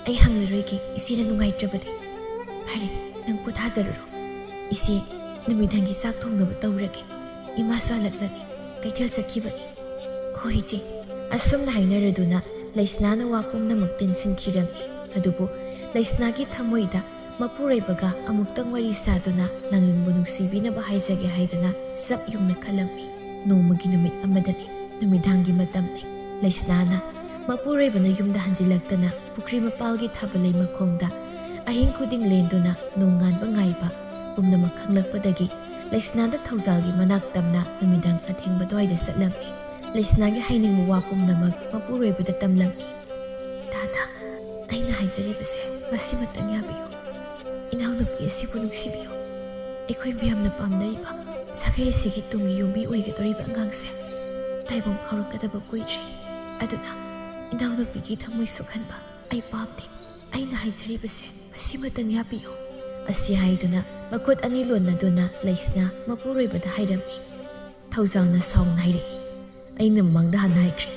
ꯑꯩ ꯍꯪꯂꯔꯣꯏꯒꯦ ꯏꯆꯦꯅ ꯅꯨꯡꯉꯥꯏꯇ꯭ꯔꯕꯗꯤ꯫ ꯐꯔꯦ, ꯅꯪ ꯄꯣꯊꯥꯖꯔꯨꯔꯣ꯫ ꯏꯆꯦ, ꯅꯨꯃꯤꯗꯥꯡꯒꯤ ꯆꯥꯛ ꯊꯣꯡꯅꯕ ꯇꯧꯔꯒꯦ꯫ ꯏꯃꯥꯁꯨ ꯍꯜꯂꯛꯂꯅꯤ, ꯀꯩꯊꯦꯜ ꯆꯠꯈꯤꯕꯅꯤ꯫" "ꯍꯣꯏ ꯏꯆꯦ꯫" ꯑꯁꯨꯝꯅ ꯍꯥꯏꯅꯔꯗꯨꯅ ꯂꯩꯁꯅꯥꯅ ꯋꯥ ꯄꯨꯝꯅꯃꯛ ꯇꯦꯟꯁꯤꯟꯈꯤꯔꯝꯃꯤ꯫ ꯑꯗꯨꯕꯨ ꯂꯩꯁꯅꯥꯒꯤ ꯊꯃꯣꯏꯗ ꯃꯄꯨꯔꯣꯏꯕꯒ ꯑꯃꯨꯛꯇꯪ ꯋꯥꯔꯤ ꯁꯥꯗꯨꯅ ꯂꯥꯡꯂꯦꯟꯕꯨ ꯅꯨꯡꯁꯤꯕꯤꯅꯕ ꯍꯥꯏꯖꯒꯦ ꯍꯥꯏꯗꯅ ꯆꯞ ꯌꯨꯡꯅ ꯈꯜꯂꯝꯃꯤ꯫ ꯅꯣꯡꯃꯒꯤ ꯅꯨꯃꯤꯠ ꯑꯃꯗꯅꯤ, ꯅꯨꯃꯤꯗꯥꯡꯒꯤ ꯃꯇꯝꯅꯤ꯫ ꯂꯩꯁꯅꯥꯅ ꯃꯄꯨꯔꯣꯏꯕꯅ ꯌꯨꯝꯗ ꯍꯟꯖꯤꯜꯂꯛꯇꯅ ꯄꯨꯈ꯭ꯔꯤ ꯃꯄꯥꯜꯒꯤ ꯊꯥꯕꯜꯂꯩ ꯃꯈꯣꯡꯗ ꯑꯍꯤꯡ ꯈꯨꯗꯤꯡ ꯂꯦꯟꯗꯨꯅ ꯅꯣꯡꯉꯥꯟꯕ ꯉꯥꯏꯕ ꯄꯨꯝꯅꯃꯛ ꯈꯪꯂꯛꯄꯗꯒꯤ ꯂꯩꯁꯅꯥꯗ ꯊꯧꯖꯥꯜꯒꯤ ꯃꯅꯥꯛ ꯇꯝꯅ ꯅꯨꯃꯤꯗꯥꯡ ꯑꯊꯦꯡꯕ ꯑꯗꯨꯋꯥꯏꯗ ꯆꯠꯂꯝꯃꯤ꯫ ꯂꯩꯁꯅꯥꯒꯤ ꯍꯥꯏꯅꯤꯡꯕ ꯋꯥ ꯄꯨꯝꯅꯃꯛ ꯃꯄꯨꯔꯣꯏꯕꯗ ꯇꯝꯂꯝꯃꯤ꯫ "ꯇꯥꯗ, ꯑꯩꯅ ꯍꯥꯏꯖꯔꯤꯕꯁꯦ ꯃꯁꯤꯃꯇꯪ ꯌꯥꯕꯤꯌꯨ꯫ ꯏꯅꯥꯎꯅꯨꯄꯤ ꯑꯁꯤꯕꯨ ꯅꯨꯡꯁꯤꯕꯤꯌꯨ꯫ ꯑꯩꯈꯣꯏ ꯃꯌꯥꯝꯅ ꯄꯥꯝꯅꯔꯤꯕ ꯁꯥꯒꯩ ꯑꯁꯤꯒꯤ ꯇꯨꯡꯒꯤ ꯌꯨꯝꯕꯤ ꯑꯣꯏꯒꯗꯧꯔꯤꯕ ꯑꯉꯥꯡꯁꯦ ꯇꯥꯏꯕꯪ ꯐꯥꯎꯔꯛꯀꯗꯕ ꯀꯨꯏꯗ꯭ꯔꯦ꯫ ꯑꯗꯨꯅ ꯏꯅꯥꯎꯅꯨꯄꯤꯒꯤ ꯊꯃꯣꯏ ꯁꯣꯛꯍꯟꯕ ꯑꯩ ꯄꯥꯝꯗꯦ꯫ ꯑꯩꯅ ꯍꯥꯏꯖꯔꯤꯕꯁꯦ ꯃꯁꯤꯃꯇꯪ ꯌꯥꯕꯤꯌꯨ꯫" ꯑꯁꯤ ꯍꯥꯏꯗꯨꯅ ꯃꯈꯨꯠ ꯑꯅꯤ ꯂꯣꯟꯅꯗꯨꯅ ꯂꯩꯁꯅꯥ ꯃꯄꯨꯔꯣꯏꯕꯗ ꯍꯥꯏꯔꯝꯃꯤ꯫ ꯊꯧꯖꯥꯜꯅ ꯁꯥꯎꯅ ꯍꯥꯏꯔꯛꯏ꯫ "ꯑꯩꯅ ꯃꯃꯥꯡꯗ ꯍꯥꯟꯅ ꯍꯥꯏꯈ꯭ꯔꯦ,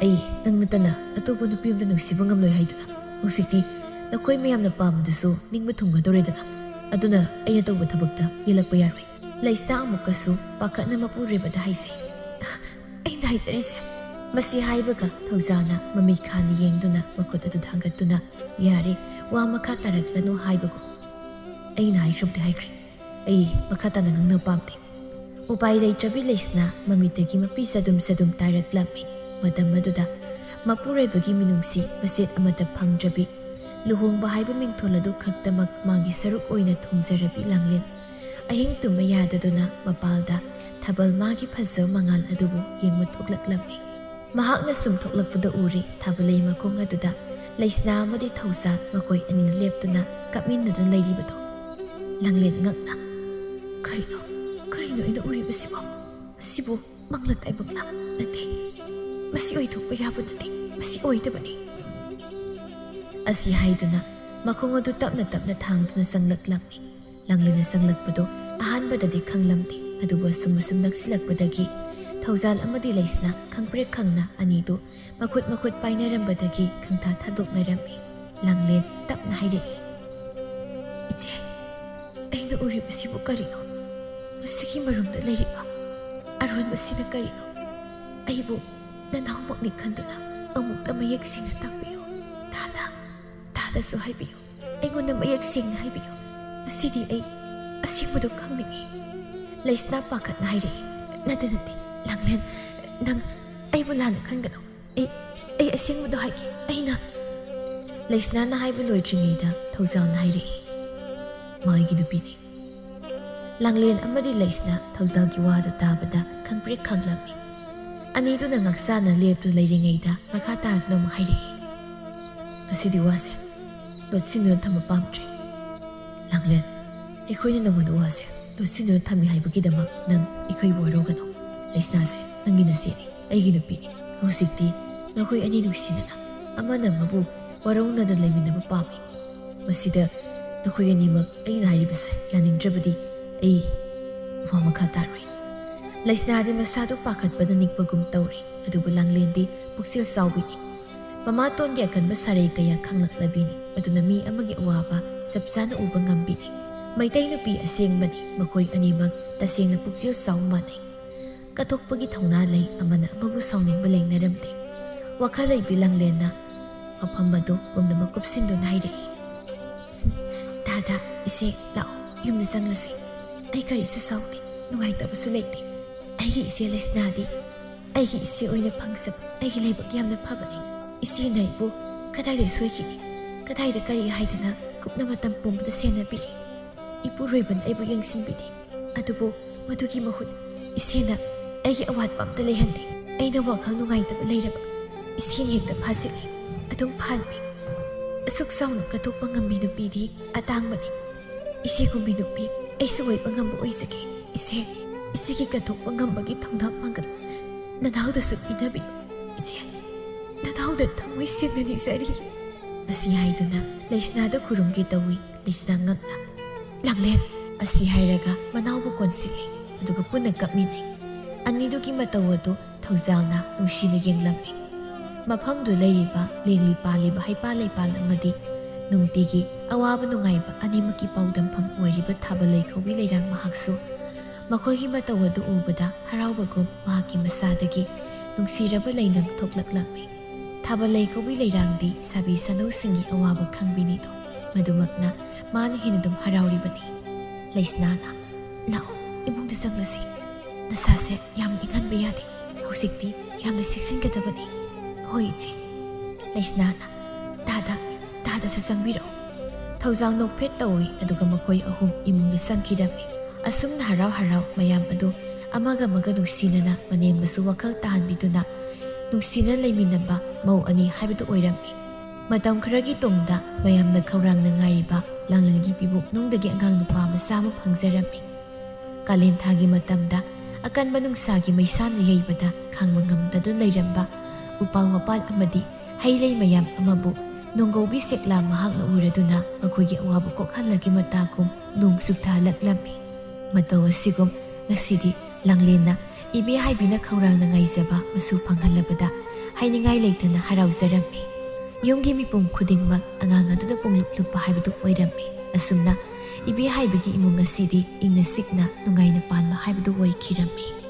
ꯑꯩ ꯅꯪ ꯅꯠꯇꯅ ꯑꯇꯣꯞꯄ ꯅꯨꯄꯤ ꯑꯃꯗ ꯅꯨꯡꯁꯤꯕ ꯉꯝꯂꯣꯏ ꯍꯥꯏꯗꯨꯅ꯫ ꯍꯧꯖꯤꯛꯇꯤ ꯅꯈꯣꯏ ꯃꯌꯥꯝꯅ ꯄꯥꯝꯕꯗꯨꯁꯨ ꯅꯤꯡꯕ ꯊꯨꯡꯒꯗꯧꯔꯦꯗꯅ꯫ ꯑꯗꯨꯅ ꯑꯩꯅ ꯇꯧꯕ ꯊꯕꯛꯇ ꯌꯦꯜꯂꯛꯄ ꯌꯥꯔꯣꯏ꯫" ꯂꯩꯁꯅꯥ ꯑꯃꯨꯛꯀꯁꯨ ꯄꯥꯈꯠꯅ ꯃꯄꯨꯔꯣꯏꯕꯗ ꯍꯥꯏꯖꯩ꯫ "ꯑꯩꯅ ꯍꯥꯏꯖꯔꯤꯁꯦ꯫" ꯃꯁꯤ ꯍꯥꯏꯕꯒ ꯊꯧꯖꯥꯜꯅ ꯃꯃꯤꯠ ꯈꯥꯅ ꯌꯦꯡꯗꯨꯅ ꯃꯈꯨꯠ ꯑꯗꯨ ꯊꯥꯡꯒꯠꯇꯨꯅ, "ꯌꯥꯔꯦ, ꯋꯥ ꯃꯈꯥ ꯇꯥꯔꯛꯂꯅꯨ ꯍꯥꯏꯕꯒꯨꯝ꯫ ꯑꯩꯅ ꯍꯥꯏꯈ꯭ꯔꯕꯗꯤ ꯍꯥꯏꯈ꯭ꯔꯦ꯫ ꯑꯩ ꯃꯈꯥ ꯇꯥꯅ ꯉꯥꯡꯅꯕ ꯄꯥꯝꯗꯦ꯫ ꯎꯄꯥꯏ ꯂꯩꯇ꯭ꯔꯕꯤ ꯂꯩꯁꯅꯥ ꯃꯃꯤꯠꯇꯒꯤ ꯃꯄꯤ ꯆꯗꯨꯝ ꯆꯗꯨꯝ ꯇꯥꯔꯛꯂꯝꯃꯤ꯫ ꯃꯇꯝ ꯑꯗꯨꯗ ꯃꯄꯨꯔꯣꯏꯕꯒꯤ ꯃꯤꯅꯨꯡꯁꯤ ꯃꯆꯦꯠ ꯑꯃꯠꯇ ꯐꯪꯗ꯭ꯔꯕꯤ, ꯂꯨꯍꯣꯡꯕ ꯍꯥꯏꯕ ꯃꯤꯡꯊꯣꯜ ꯑꯗꯨ ꯈꯛꯇꯃꯛ ꯃꯥꯒꯤ ꯁꯔꯨꯛ ꯑꯣꯏꯅ ꯊꯣꯡꯖꯔꯕꯤ ꯂꯥꯡꯂꯦꯟ ꯑꯍꯤꯡ ꯇꯨꯝꯕ ꯌꯥꯗꯗꯨꯅ ꯃꯄꯥꯜꯗ ꯊꯥꯕꯜ ꯃꯥꯒꯤ ꯐꯖꯕ ꯃꯉꯥꯜ ꯑꯗꯨꯕꯨ ꯌꯦꯡꯕ ꯊꯣꯛꯂꯛꯂꯝꯃꯤ꯫ ꯃꯍꯥꯛꯅ ꯁꯨꯝ ꯊꯣꯛꯂꯛꯄꯗ ꯎꯔꯦ ꯊꯥꯕꯜꯂꯩ ꯃꯈꯣꯡ ꯑꯗꯨꯗ ꯂꯩꯁꯅꯥ ꯑꯃꯗꯤ ꯊꯧꯖꯥꯜ ꯃꯈꯣꯏ ꯑꯅꯤꯅ ꯂꯦꯞꯇꯨꯅ ꯀꯞꯃꯤꯟꯅꯗꯨꯅ ꯂꯩꯔꯤꯕꯗꯣ꯫ ꯂꯥꯡꯂꯦꯟ ꯉꯛꯅ, "ꯀꯔꯤꯅꯣ? ꯀꯔꯤꯅꯣ ꯑꯩꯅ ꯎꯔꯤꯕꯁꯤꯕꯣ? ꯃꯁꯤꯕꯨ ꯃꯪꯂꯥ ꯇꯥꯏꯕꯪꯂꯥ? ꯅꯠꯇꯦ, ꯃꯁꯤ ꯑꯣꯏꯊꯣꯛꯄ ꯌꯥꯕ ꯅꯠꯇꯦ, ꯃꯁꯤ ꯑꯣꯏꯗꯕꯅꯤ꯫" ꯑꯁꯤ ꯍꯥꯏꯗꯨꯅ ꯃꯈꯣꯡ ꯑꯗꯨ ꯇꯞꯅ ꯇꯞꯅ ꯊꯥꯡꯗꯨꯅ ꯆꯪꯂꯛꯂꯝꯃꯤ꯫ ꯂꯥꯡꯂꯦꯟꯅ ꯆꯪꯂꯛꯄꯗꯨ ꯑꯍꯥꯟꯕꯗꯗꯤ ꯈꯪꯂꯝꯗꯦ, ꯑꯗꯨꯕꯨ ꯑꯁꯨꯝ ꯑꯁꯨꯝ ꯅꯛꯁꯤꯜꯂꯛꯄꯗꯒꯤ ꯊꯧꯖꯥꯜ ꯑꯃꯗꯤ ꯂꯩꯁꯅꯥ ꯈꯪꯄ꯭ꯔꯦꯛ ꯈꯪꯅ ꯑꯅꯤꯗꯨ ꯃꯈꯨꯠ ꯃꯈꯨꯠ ꯄꯥꯏꯅꯔꯝꯕꯗꯒꯤ ꯈꯪꯊꯥ ꯊꯥꯗꯣꯛꯅꯔꯝꯃꯤ꯫ ꯂꯥꯡꯂꯦꯟ ꯇꯞꯅ ꯍꯥꯏꯔꯛꯏ, "ꯏꯆꯦ, ꯑꯩꯅ ꯎꯔꯤꯕꯁꯤꯕꯨ ꯀꯔꯤꯅꯣ? ꯃꯁꯤꯒꯤ ꯃꯔꯨꯝꯗ ꯂꯩꯔꯤꯕ ꯑꯔꯣꯟꯕꯁꯤꯅ ꯀꯔꯤꯅꯣ? ꯑꯩꯕꯨ ꯅꯅꯥꯎꯃꯛꯅꯤ ꯈꯟꯗꯨꯅ ꯑꯃꯨꯛꯇ ꯃꯌꯦꯛ ꯁꯦꯡꯅ ꯇꯥꯛꯄꯤꯌꯨ꯫ ꯊꯥꯗ, ꯊꯥꯗꯁꯨ ꯍꯥꯏꯕꯤꯌꯨ꯫ ꯑꯩꯉꯣꯟꯗ ꯃꯌꯦꯛ ꯁꯦꯡꯅ ꯍꯥꯏꯕꯤꯌꯨ꯫ ꯉꯁꯤꯗꯤ ꯑꯩ ꯑꯁꯦꯡꯕꯗꯨ ꯈꯪꯅꯤꯡꯏ꯫" ꯂꯩꯁꯅꯥ ꯄꯥꯈꯠꯅ ꯍꯥꯏꯔꯛꯏ, "ꯅꯠꯇꯦ, ꯅꯠꯇꯦ, ꯂꯥꯡꯂꯦꯟ, ꯅꯪ ꯑꯩꯕꯨ ꯂꯥꯟꯅ ꯈꯟꯒꯅꯨ꯫ ꯑꯩ, ꯑꯩ ꯑꯁꯦꯡꯕꯗꯨ ꯍꯥꯏꯒꯦ꯫ ꯑꯩꯅ꯫" ꯂꯩꯁꯅꯥꯅ ꯍꯥꯏꯕ ꯂꯣꯏꯗ꯭ꯔꯤꯉꯩꯗ ꯊꯧꯖꯥꯜꯅ ꯍꯥꯏꯔꯛꯏ, "ꯃꯥꯒꯤ ꯅꯨꯄꯤꯅꯤ꯫" ꯂꯥꯡꯂꯦꯟ ꯑꯃꯗꯤ ꯂꯩꯁꯅꯥ ꯊꯧꯖꯥꯜꯒꯤ ꯋꯥꯗꯨ ꯇꯥꯕꯗ ꯈꯪꯄ꯭ꯔꯦꯛ ꯈꯪꯂꯝꯃꯤ꯫ ꯑꯅꯤꯗꯨꯅ ꯉꯥꯛꯆꯥꯅ ꯂꯦꯞꯇꯨꯅ ꯂꯩꯔꯤꯉꯩꯗ ꯃꯈꯥ ꯇꯥꯗꯨꯅ ꯑꯃꯨꯛ ꯍꯥꯏꯔꯛꯏ, "ꯉꯁꯤꯗꯤ ꯋꯥꯁꯦ ꯂꯣꯠꯁꯤꯟꯗꯨꯅ ꯊꯝꯕ ꯄꯥꯝꯗ꯭ꯔꯦ꯫ ꯂꯥꯡꯂꯦꯟ, ꯑꯩꯈꯣꯏꯅ ꯅꯉꯣꯟꯗ ꯋꯥꯁꯦ ꯂꯣꯠꯁꯤꯟꯗꯨꯅ ꯊꯝꯃꯤ ꯍꯥꯏꯕꯒꯤꯗꯃꯛ ꯅꯪ ꯑꯩꯈꯣꯏꯕꯨ ꯋꯥꯔꯧꯒꯅꯨ꯫ ꯂꯩꯁꯅꯥꯁꯦ ꯅꯪꯒꯤ ꯅꯆꯦꯅꯤ, ꯑꯩꯒꯤ ꯅꯨꯄꯤꯅꯤ꯫ ꯍꯧꯖꯤꯛꯇꯤ ꯅꯈꯣꯏ ꯑꯅꯤ ꯅꯨꯡꯁꯤꯅꯅ ꯑꯃꯅ ꯑꯃꯕꯨ ꯋꯥꯔꯧꯅꯗꯅ ꯂꯩꯃꯤꯟꯅꯕ ꯄꯥꯝꯃꯤ꯫ ꯃꯁꯤꯗ ꯅꯈꯣꯏ ꯑꯅꯤꯃꯛ ꯑꯩꯅ ꯍꯥꯏꯔꯤꯕꯁꯦ ꯌꯥꯅꯤꯡꯗ꯭ꯔꯕꯗꯤ ꯑꯩ ꯋꯥ ꯃꯈꯥ ꯇꯥꯔꯣꯏ꯫" ꯂꯩꯁꯅꯥꯗꯤ ꯃꯁꯥꯗꯨ ꯄꯥꯈꯠꯄꯅ ꯅꯤꯛꯄꯒꯨꯝ ꯇꯧꯔꯤ, ꯑꯗꯨꯕꯨ ꯂꯥꯡꯂꯦꯟꯗꯤ ꯄꯨꯛꯆꯦꯜ ꯆꯥꯎꯕꯤꯅꯤ꯫ ꯃꯃꯥꯇꯣꯟꯒꯤ ꯑꯀꯟꯕ ꯁꯥꯔꯩ ꯀꯌꯥ ꯈꯪꯂꯛꯂꯕꯤꯅꯤ, ꯑꯗꯨꯅ ꯃꯤ ꯑꯃꯒꯤ ꯑꯋꯥꯕ ꯆꯞ ꯆꯥꯅ ꯎꯕ ꯉꯝꯕꯤꯅꯤ꯫ ꯃꯩꯇꯩ ꯅꯨꯄꯤ ꯑꯁꯦꯡꯕꯅꯤ, ꯃꯈꯣꯏ ꯑꯅꯤꯃꯛ ꯇꯁꯦꯡꯅ ꯄꯨꯛꯆꯦꯜ ꯆꯥꯎ ꯃꯥꯟꯅꯩ꯫ ꯀꯠꯊꯣꯛꯄꯒꯤ ꯊꯧꯅꯥ ꯂꯩ, ꯑꯃꯅ ꯑꯃꯕꯨ ꯁꯥꯎꯅꯤꯡꯕ ꯂꯩꯅꯔꯝꯗꯦ꯫ ꯋꯥꯈꯜ ꯂꯩꯕꯤ ꯂꯥꯡꯂꯦꯟꯅ ꯃꯐꯝ ꯑꯗꯨ ꯄꯨꯝꯅꯃꯛ ꯀꯨꯞꯁꯤꯟꯗꯨꯅ ꯍꯥꯏꯔꯛꯏ, "ꯗꯥꯗꯥ, ꯏꯆꯦ, ꯂꯥꯛꯑꯣ, ꯌꯨꯝꯗ ꯆꯪꯂꯁꯤ꯫ ꯑꯩ ꯀꯔꯤꯁꯨ ꯁꯥꯎꯗꯦ, ꯅꯨꯡꯉꯥꯏꯇꯕꯁꯨ ꯂꯩꯇꯦ꯫ ꯑꯩꯒꯤ ꯏꯆꯦ ꯂꯩꯁꯅꯥꯗꯤ ꯑꯩꯒꯤ ꯏꯆꯦ ꯑꯣꯏꯅ ꯐꯪꯖꯕ ꯑꯩꯒꯤ ꯂꯥꯏꯕꯛ ꯌꯥꯝꯅ ꯐꯕꯅꯤ꯫ ꯏꯆꯦꯅ ꯑꯩꯕꯨ ꯀꯗꯥꯏꯗ ꯁꯣꯏꯈꯤꯒꯦ, ꯀꯗꯥꯏꯗ ꯀꯔꯤ ꯍꯥꯏꯗꯅ ꯀꯨꯞꯅ ꯃꯇꯝ ꯄꯨꯝꯕꯗ ꯁꯦꯟꯅꯕꯤꯔꯤ꯫ ꯏꯄꯨꯔꯣꯏꯕꯅ ꯑꯩꯕꯨ ꯌꯦꯡꯁꯤꯟꯕꯤꯗꯦ, ꯑꯗꯨꯕꯨ ꯃꯗꯨꯒꯤ ꯃꯍꯨꯠ ꯏꯆꯦꯅ ꯑꯩꯒꯤ ꯑꯋꯥꯠꯄ ꯑꯝꯇ ꯂꯩꯍꯟꯗꯦ꯫ ꯑꯩꯅ ꯋꯥꯈꯜ ꯅꯨꯡꯉꯥꯏꯇꯕ ꯂꯩꯔꯕ ꯏꯆꯦꯅ ꯍꯦꯛꯇ ꯐꯥꯖꯤꯜꯂꯤ, ꯑꯗꯨꯝ ꯐꯥꯟꯕꯤ꯫ ꯑꯁꯨꯛ ꯆꯥꯎꯅ ꯀꯠꯊꯣꯛꯄ ꯉꯝꯕꯤ ꯅꯨꯄꯤꯗꯤ ꯑꯇꯥꯡꯕꯅꯤ꯫ ꯏꯆꯦꯒꯨꯝꯕꯤ ꯅꯨꯄꯤ ꯑꯩꯁꯨ ꯑꯣꯏꯕ ꯉꯝꯕ ꯑꯣꯏꯖꯒꯦ꯫ ꯏꯆꯦ, ꯏꯆꯦꯒꯤ ꯀꯠꯊꯣꯛꯄ ꯉꯝꯕꯒꯤ ꯊꯧꯅꯥ ꯄꯥꯡꯒꯜ ꯅꯅꯥꯎꯗꯁꯨ ꯄꯤꯅꯕꯤꯌꯨ꯫ ꯏꯆꯦ, ꯅꯅꯥꯎꯗ ꯊꯃꯣꯏ ꯁꯦꯡꯅ ꯅꯤꯖꯔꯤ꯫ ꯑꯁꯤ ꯍꯥꯏꯗꯨꯅ ꯂꯩꯁꯅꯥꯗ ꯈꯨꯔꯨꯝꯒꯦ ꯇꯧꯏ꯫ ꯂꯩꯁꯅꯥ ꯉꯛꯅ, "ꯂꯥꯡꯂꯦꯟ!" ꯑꯁꯤ ꯍꯥꯏꯔꯒ ꯃꯅꯥꯎꯕꯨ ꯀꯣꯟꯁꯤꯜꯂꯤ, ꯑꯗꯨꯒ ꯄꯨꯟꯅ ꯀꯞꯃꯤꯟꯅꯩ꯫ ꯑꯅꯤꯗꯨꯒꯤ ꯃꯇꯧ ꯑꯗꯨ ꯊꯧꯖꯥꯜꯅ ꯅꯨꯡꯁꯤꯅ ꯌꯦꯡꯂꯝꯃꯤ꯫ ꯃꯐꯝꯗꯨ ꯂꯩꯔꯤꯕ ꯂꯦꯡꯂꯤ ꯄꯥꯜꯂꯤꯕ ꯍꯩꯄꯥꯜ ꯂꯩꯄꯥꯜ ꯑꯃꯗꯤ ꯅꯨꯡꯇꯤꯒꯤ ꯑꯋꯥꯕ ꯅꯨꯡꯉꯥꯏꯕ ꯑꯅꯤꯃꯛꯀꯤ ꯄꯥꯎꯗꯝꯐꯝ ꯑꯣꯏꯔꯤꯕ ꯊꯥꯕ ꯂꯩꯈꯧꯕꯤ ꯂꯩꯔꯥꯡ ꯃꯍꯥꯛꯁꯨ ꯃꯈꯣꯏꯒꯤ ꯃꯇꯧ ꯑꯗꯨ ꯎꯕꯗ ꯍꯔꯥꯎꯕꯒꯨꯝ ꯃꯍꯥꯛꯀꯤ ꯃꯁꯥꯗꯒꯤ ꯅꯨꯡꯁꯤꯔꯕ ꯂꯩꯅꯝ ꯊꯣꯛꯂꯛꯂꯝꯃꯤ꯫ ꯊꯥꯕ ꯂꯩꯈꯧꯕꯤ ꯂꯩꯔꯥꯡꯗꯤ ꯁꯥꯕꯤ ꯁꯥꯅꯧꯁꯤꯡꯒꯤ ꯑꯋꯥꯕ ꯈꯪꯕꯤꯅꯤꯗꯣ, ꯃꯗꯨꯃꯛꯅ ꯃꯥꯅ ꯍꯦꯟꯅ ꯑꯗꯨꯝ ꯍꯔꯥꯎꯔꯤꯕꯅꯤ꯫ ꯂꯩꯁꯅꯥꯅ, "ꯂꯥꯛꯑꯣ, ꯏꯃꯨꯡꯗ ꯆꯪꯂꯁꯤ꯫ ꯅꯁꯥꯁꯦ ꯌꯥꯝꯅ ꯏꯪꯍꯟꯕ ꯌꯥꯗꯦ꯫ ꯍꯧꯖꯤꯛꯇꯤ ꯌꯥꯝꯅ ꯆꯦꯛꯁꯤꯟꯒꯗꯕꯅꯤ꯫" "ꯍꯣꯏ, ꯏꯆꯦ꯫" ꯂꯩꯁꯅꯥꯅ, "ꯗꯥꯗꯥ, ꯗꯥꯗꯥꯁꯨ ꯆꯪꯕꯤꯔꯛꯑꯣ꯫" ꯊꯧꯖꯥꯜ ꯅꯣꯛꯐꯦꯠ ꯇꯧꯏ, ꯑꯗꯨꯒ ꯃꯈꯣꯏ ꯑꯍꯨꯝ ꯏꯃꯨꯡꯗ ꯆꯪꯈꯤꯔꯝꯃꯤ꯫ ꯑꯁꯨꯝꯅ ꯍꯔꯥꯎ ꯍꯔꯥꯎ ꯃꯌꯥꯝ ꯑꯗꯨ ꯑꯃꯒ ꯑꯃꯒ ꯅꯨꯡꯁꯤꯅꯅ ꯃꯅꯦꯝꯕꯁꯨ ꯋꯥꯈꯜ ꯇꯥꯍꯟꯕꯤꯗꯨꯅ ꯅꯨꯡꯁꯤꯅ ꯂꯩꯃꯤꯟꯅꯕ ꯃꯧ ꯑꯅꯤ ꯍꯥꯏꯕꯗꯨ ꯑꯣꯏꯔꯝꯃꯤ꯫ ꯃꯇꯝ ꯈꯔꯒꯤ ꯇꯨꯡꯗ ꯃꯌꯥꯝꯅ ꯈꯧꯔꯥꯡꯅ ꯉꯥꯏꯔꯤꯕ ꯂꯥꯡꯂꯦꯟꯒꯤ ꯄꯤꯕꯨꯛꯅꯨꯡꯗꯒꯤ ꯑꯉꯥꯡ ꯅꯨꯄꯥ ꯃꯆꯥ ꯑꯃ ꯐꯪꯖꯔꯝꯃꯤ꯫ ꯀꯥꯂꯦꯟ ꯊꯥꯒꯤ ꯃꯇꯝꯗ ꯑꯀꯟꯕ ꯅꯨꯡꯁꯥꯒꯤ ꯃꯩꯁꯥꯅ ꯌꯩꯕꯗ ꯈꯥꯡꯕ ꯉꯝꯗꯗꯨꯅ ꯂꯩꯔꯝꯕ ꯎꯄꯥꯜ ꯋꯥꯄꯥꯜ ꯑꯃꯗꯤ ꯍꯩ ꯂꯩ ꯃꯌꯥꯝ ꯑꯃꯕꯨ ꯅꯣꯡꯒꯧꯕꯤ ꯁꯦꯛꯂꯥ ꯃꯍꯥꯛꯅ ꯎꯔꯗꯨꯅ ꯃꯈꯣꯏꯒꯤ ꯑꯋꯥꯕ ꯀꯣꯛꯍꯜꯂꯒꯦ ꯃꯇꯥꯒꯨꯝ ꯅꯣꯡ ꯆꯨꯞꯊꯍꯜꯂꯛꯂꯝꯃꯤ꯫ ꯃꯇꯧ ꯑꯁꯤꯒꯨꯝ ꯉꯁꯤꯗꯤ ꯂꯥꯡꯂꯦꯟꯅ ꯏꯕꯦ ꯍꯥꯏꯕꯤꯅ ꯈꯧꯔꯥꯡꯅ ꯉꯥꯏꯖꯕ ꯃꯁꯨ ꯐꯪꯍꯜꯂꯕꯗ ꯍꯥꯏꯅꯤꯡꯉꯥꯏ ꯂꯩꯇꯅ ꯍꯔꯥꯎꯖꯔꯝꯃꯤ꯫ ꯌꯨꯝꯒꯤ ꯃꯤꯄꯨꯝ ꯈꯨꯗꯤꯡꯃꯛ ꯑꯉꯥꯡ ꯑꯗꯨꯗ ꯄꯨꯡꯂꯨꯞ ꯂꯨꯞꯄ ꯍꯥꯏꯕꯗꯨ ꯑꯣꯏꯔꯝꯃꯤ꯫ ꯑꯁꯨꯝꯅ ꯏꯕꯦ ꯍꯥꯏꯕꯒꯤ ꯏꯃꯨꯡ ꯑꯁꯤꯗꯤ ꯏꯪꯅ ꯆꯤꯛꯅ ꯅꯨꯡꯉꯥꯏꯅ ꯄꯥꯟꯕ ꯍꯥꯏꯕꯗꯨ ꯑꯣꯏꯈꯤꯔꯝꯃꯤ꯫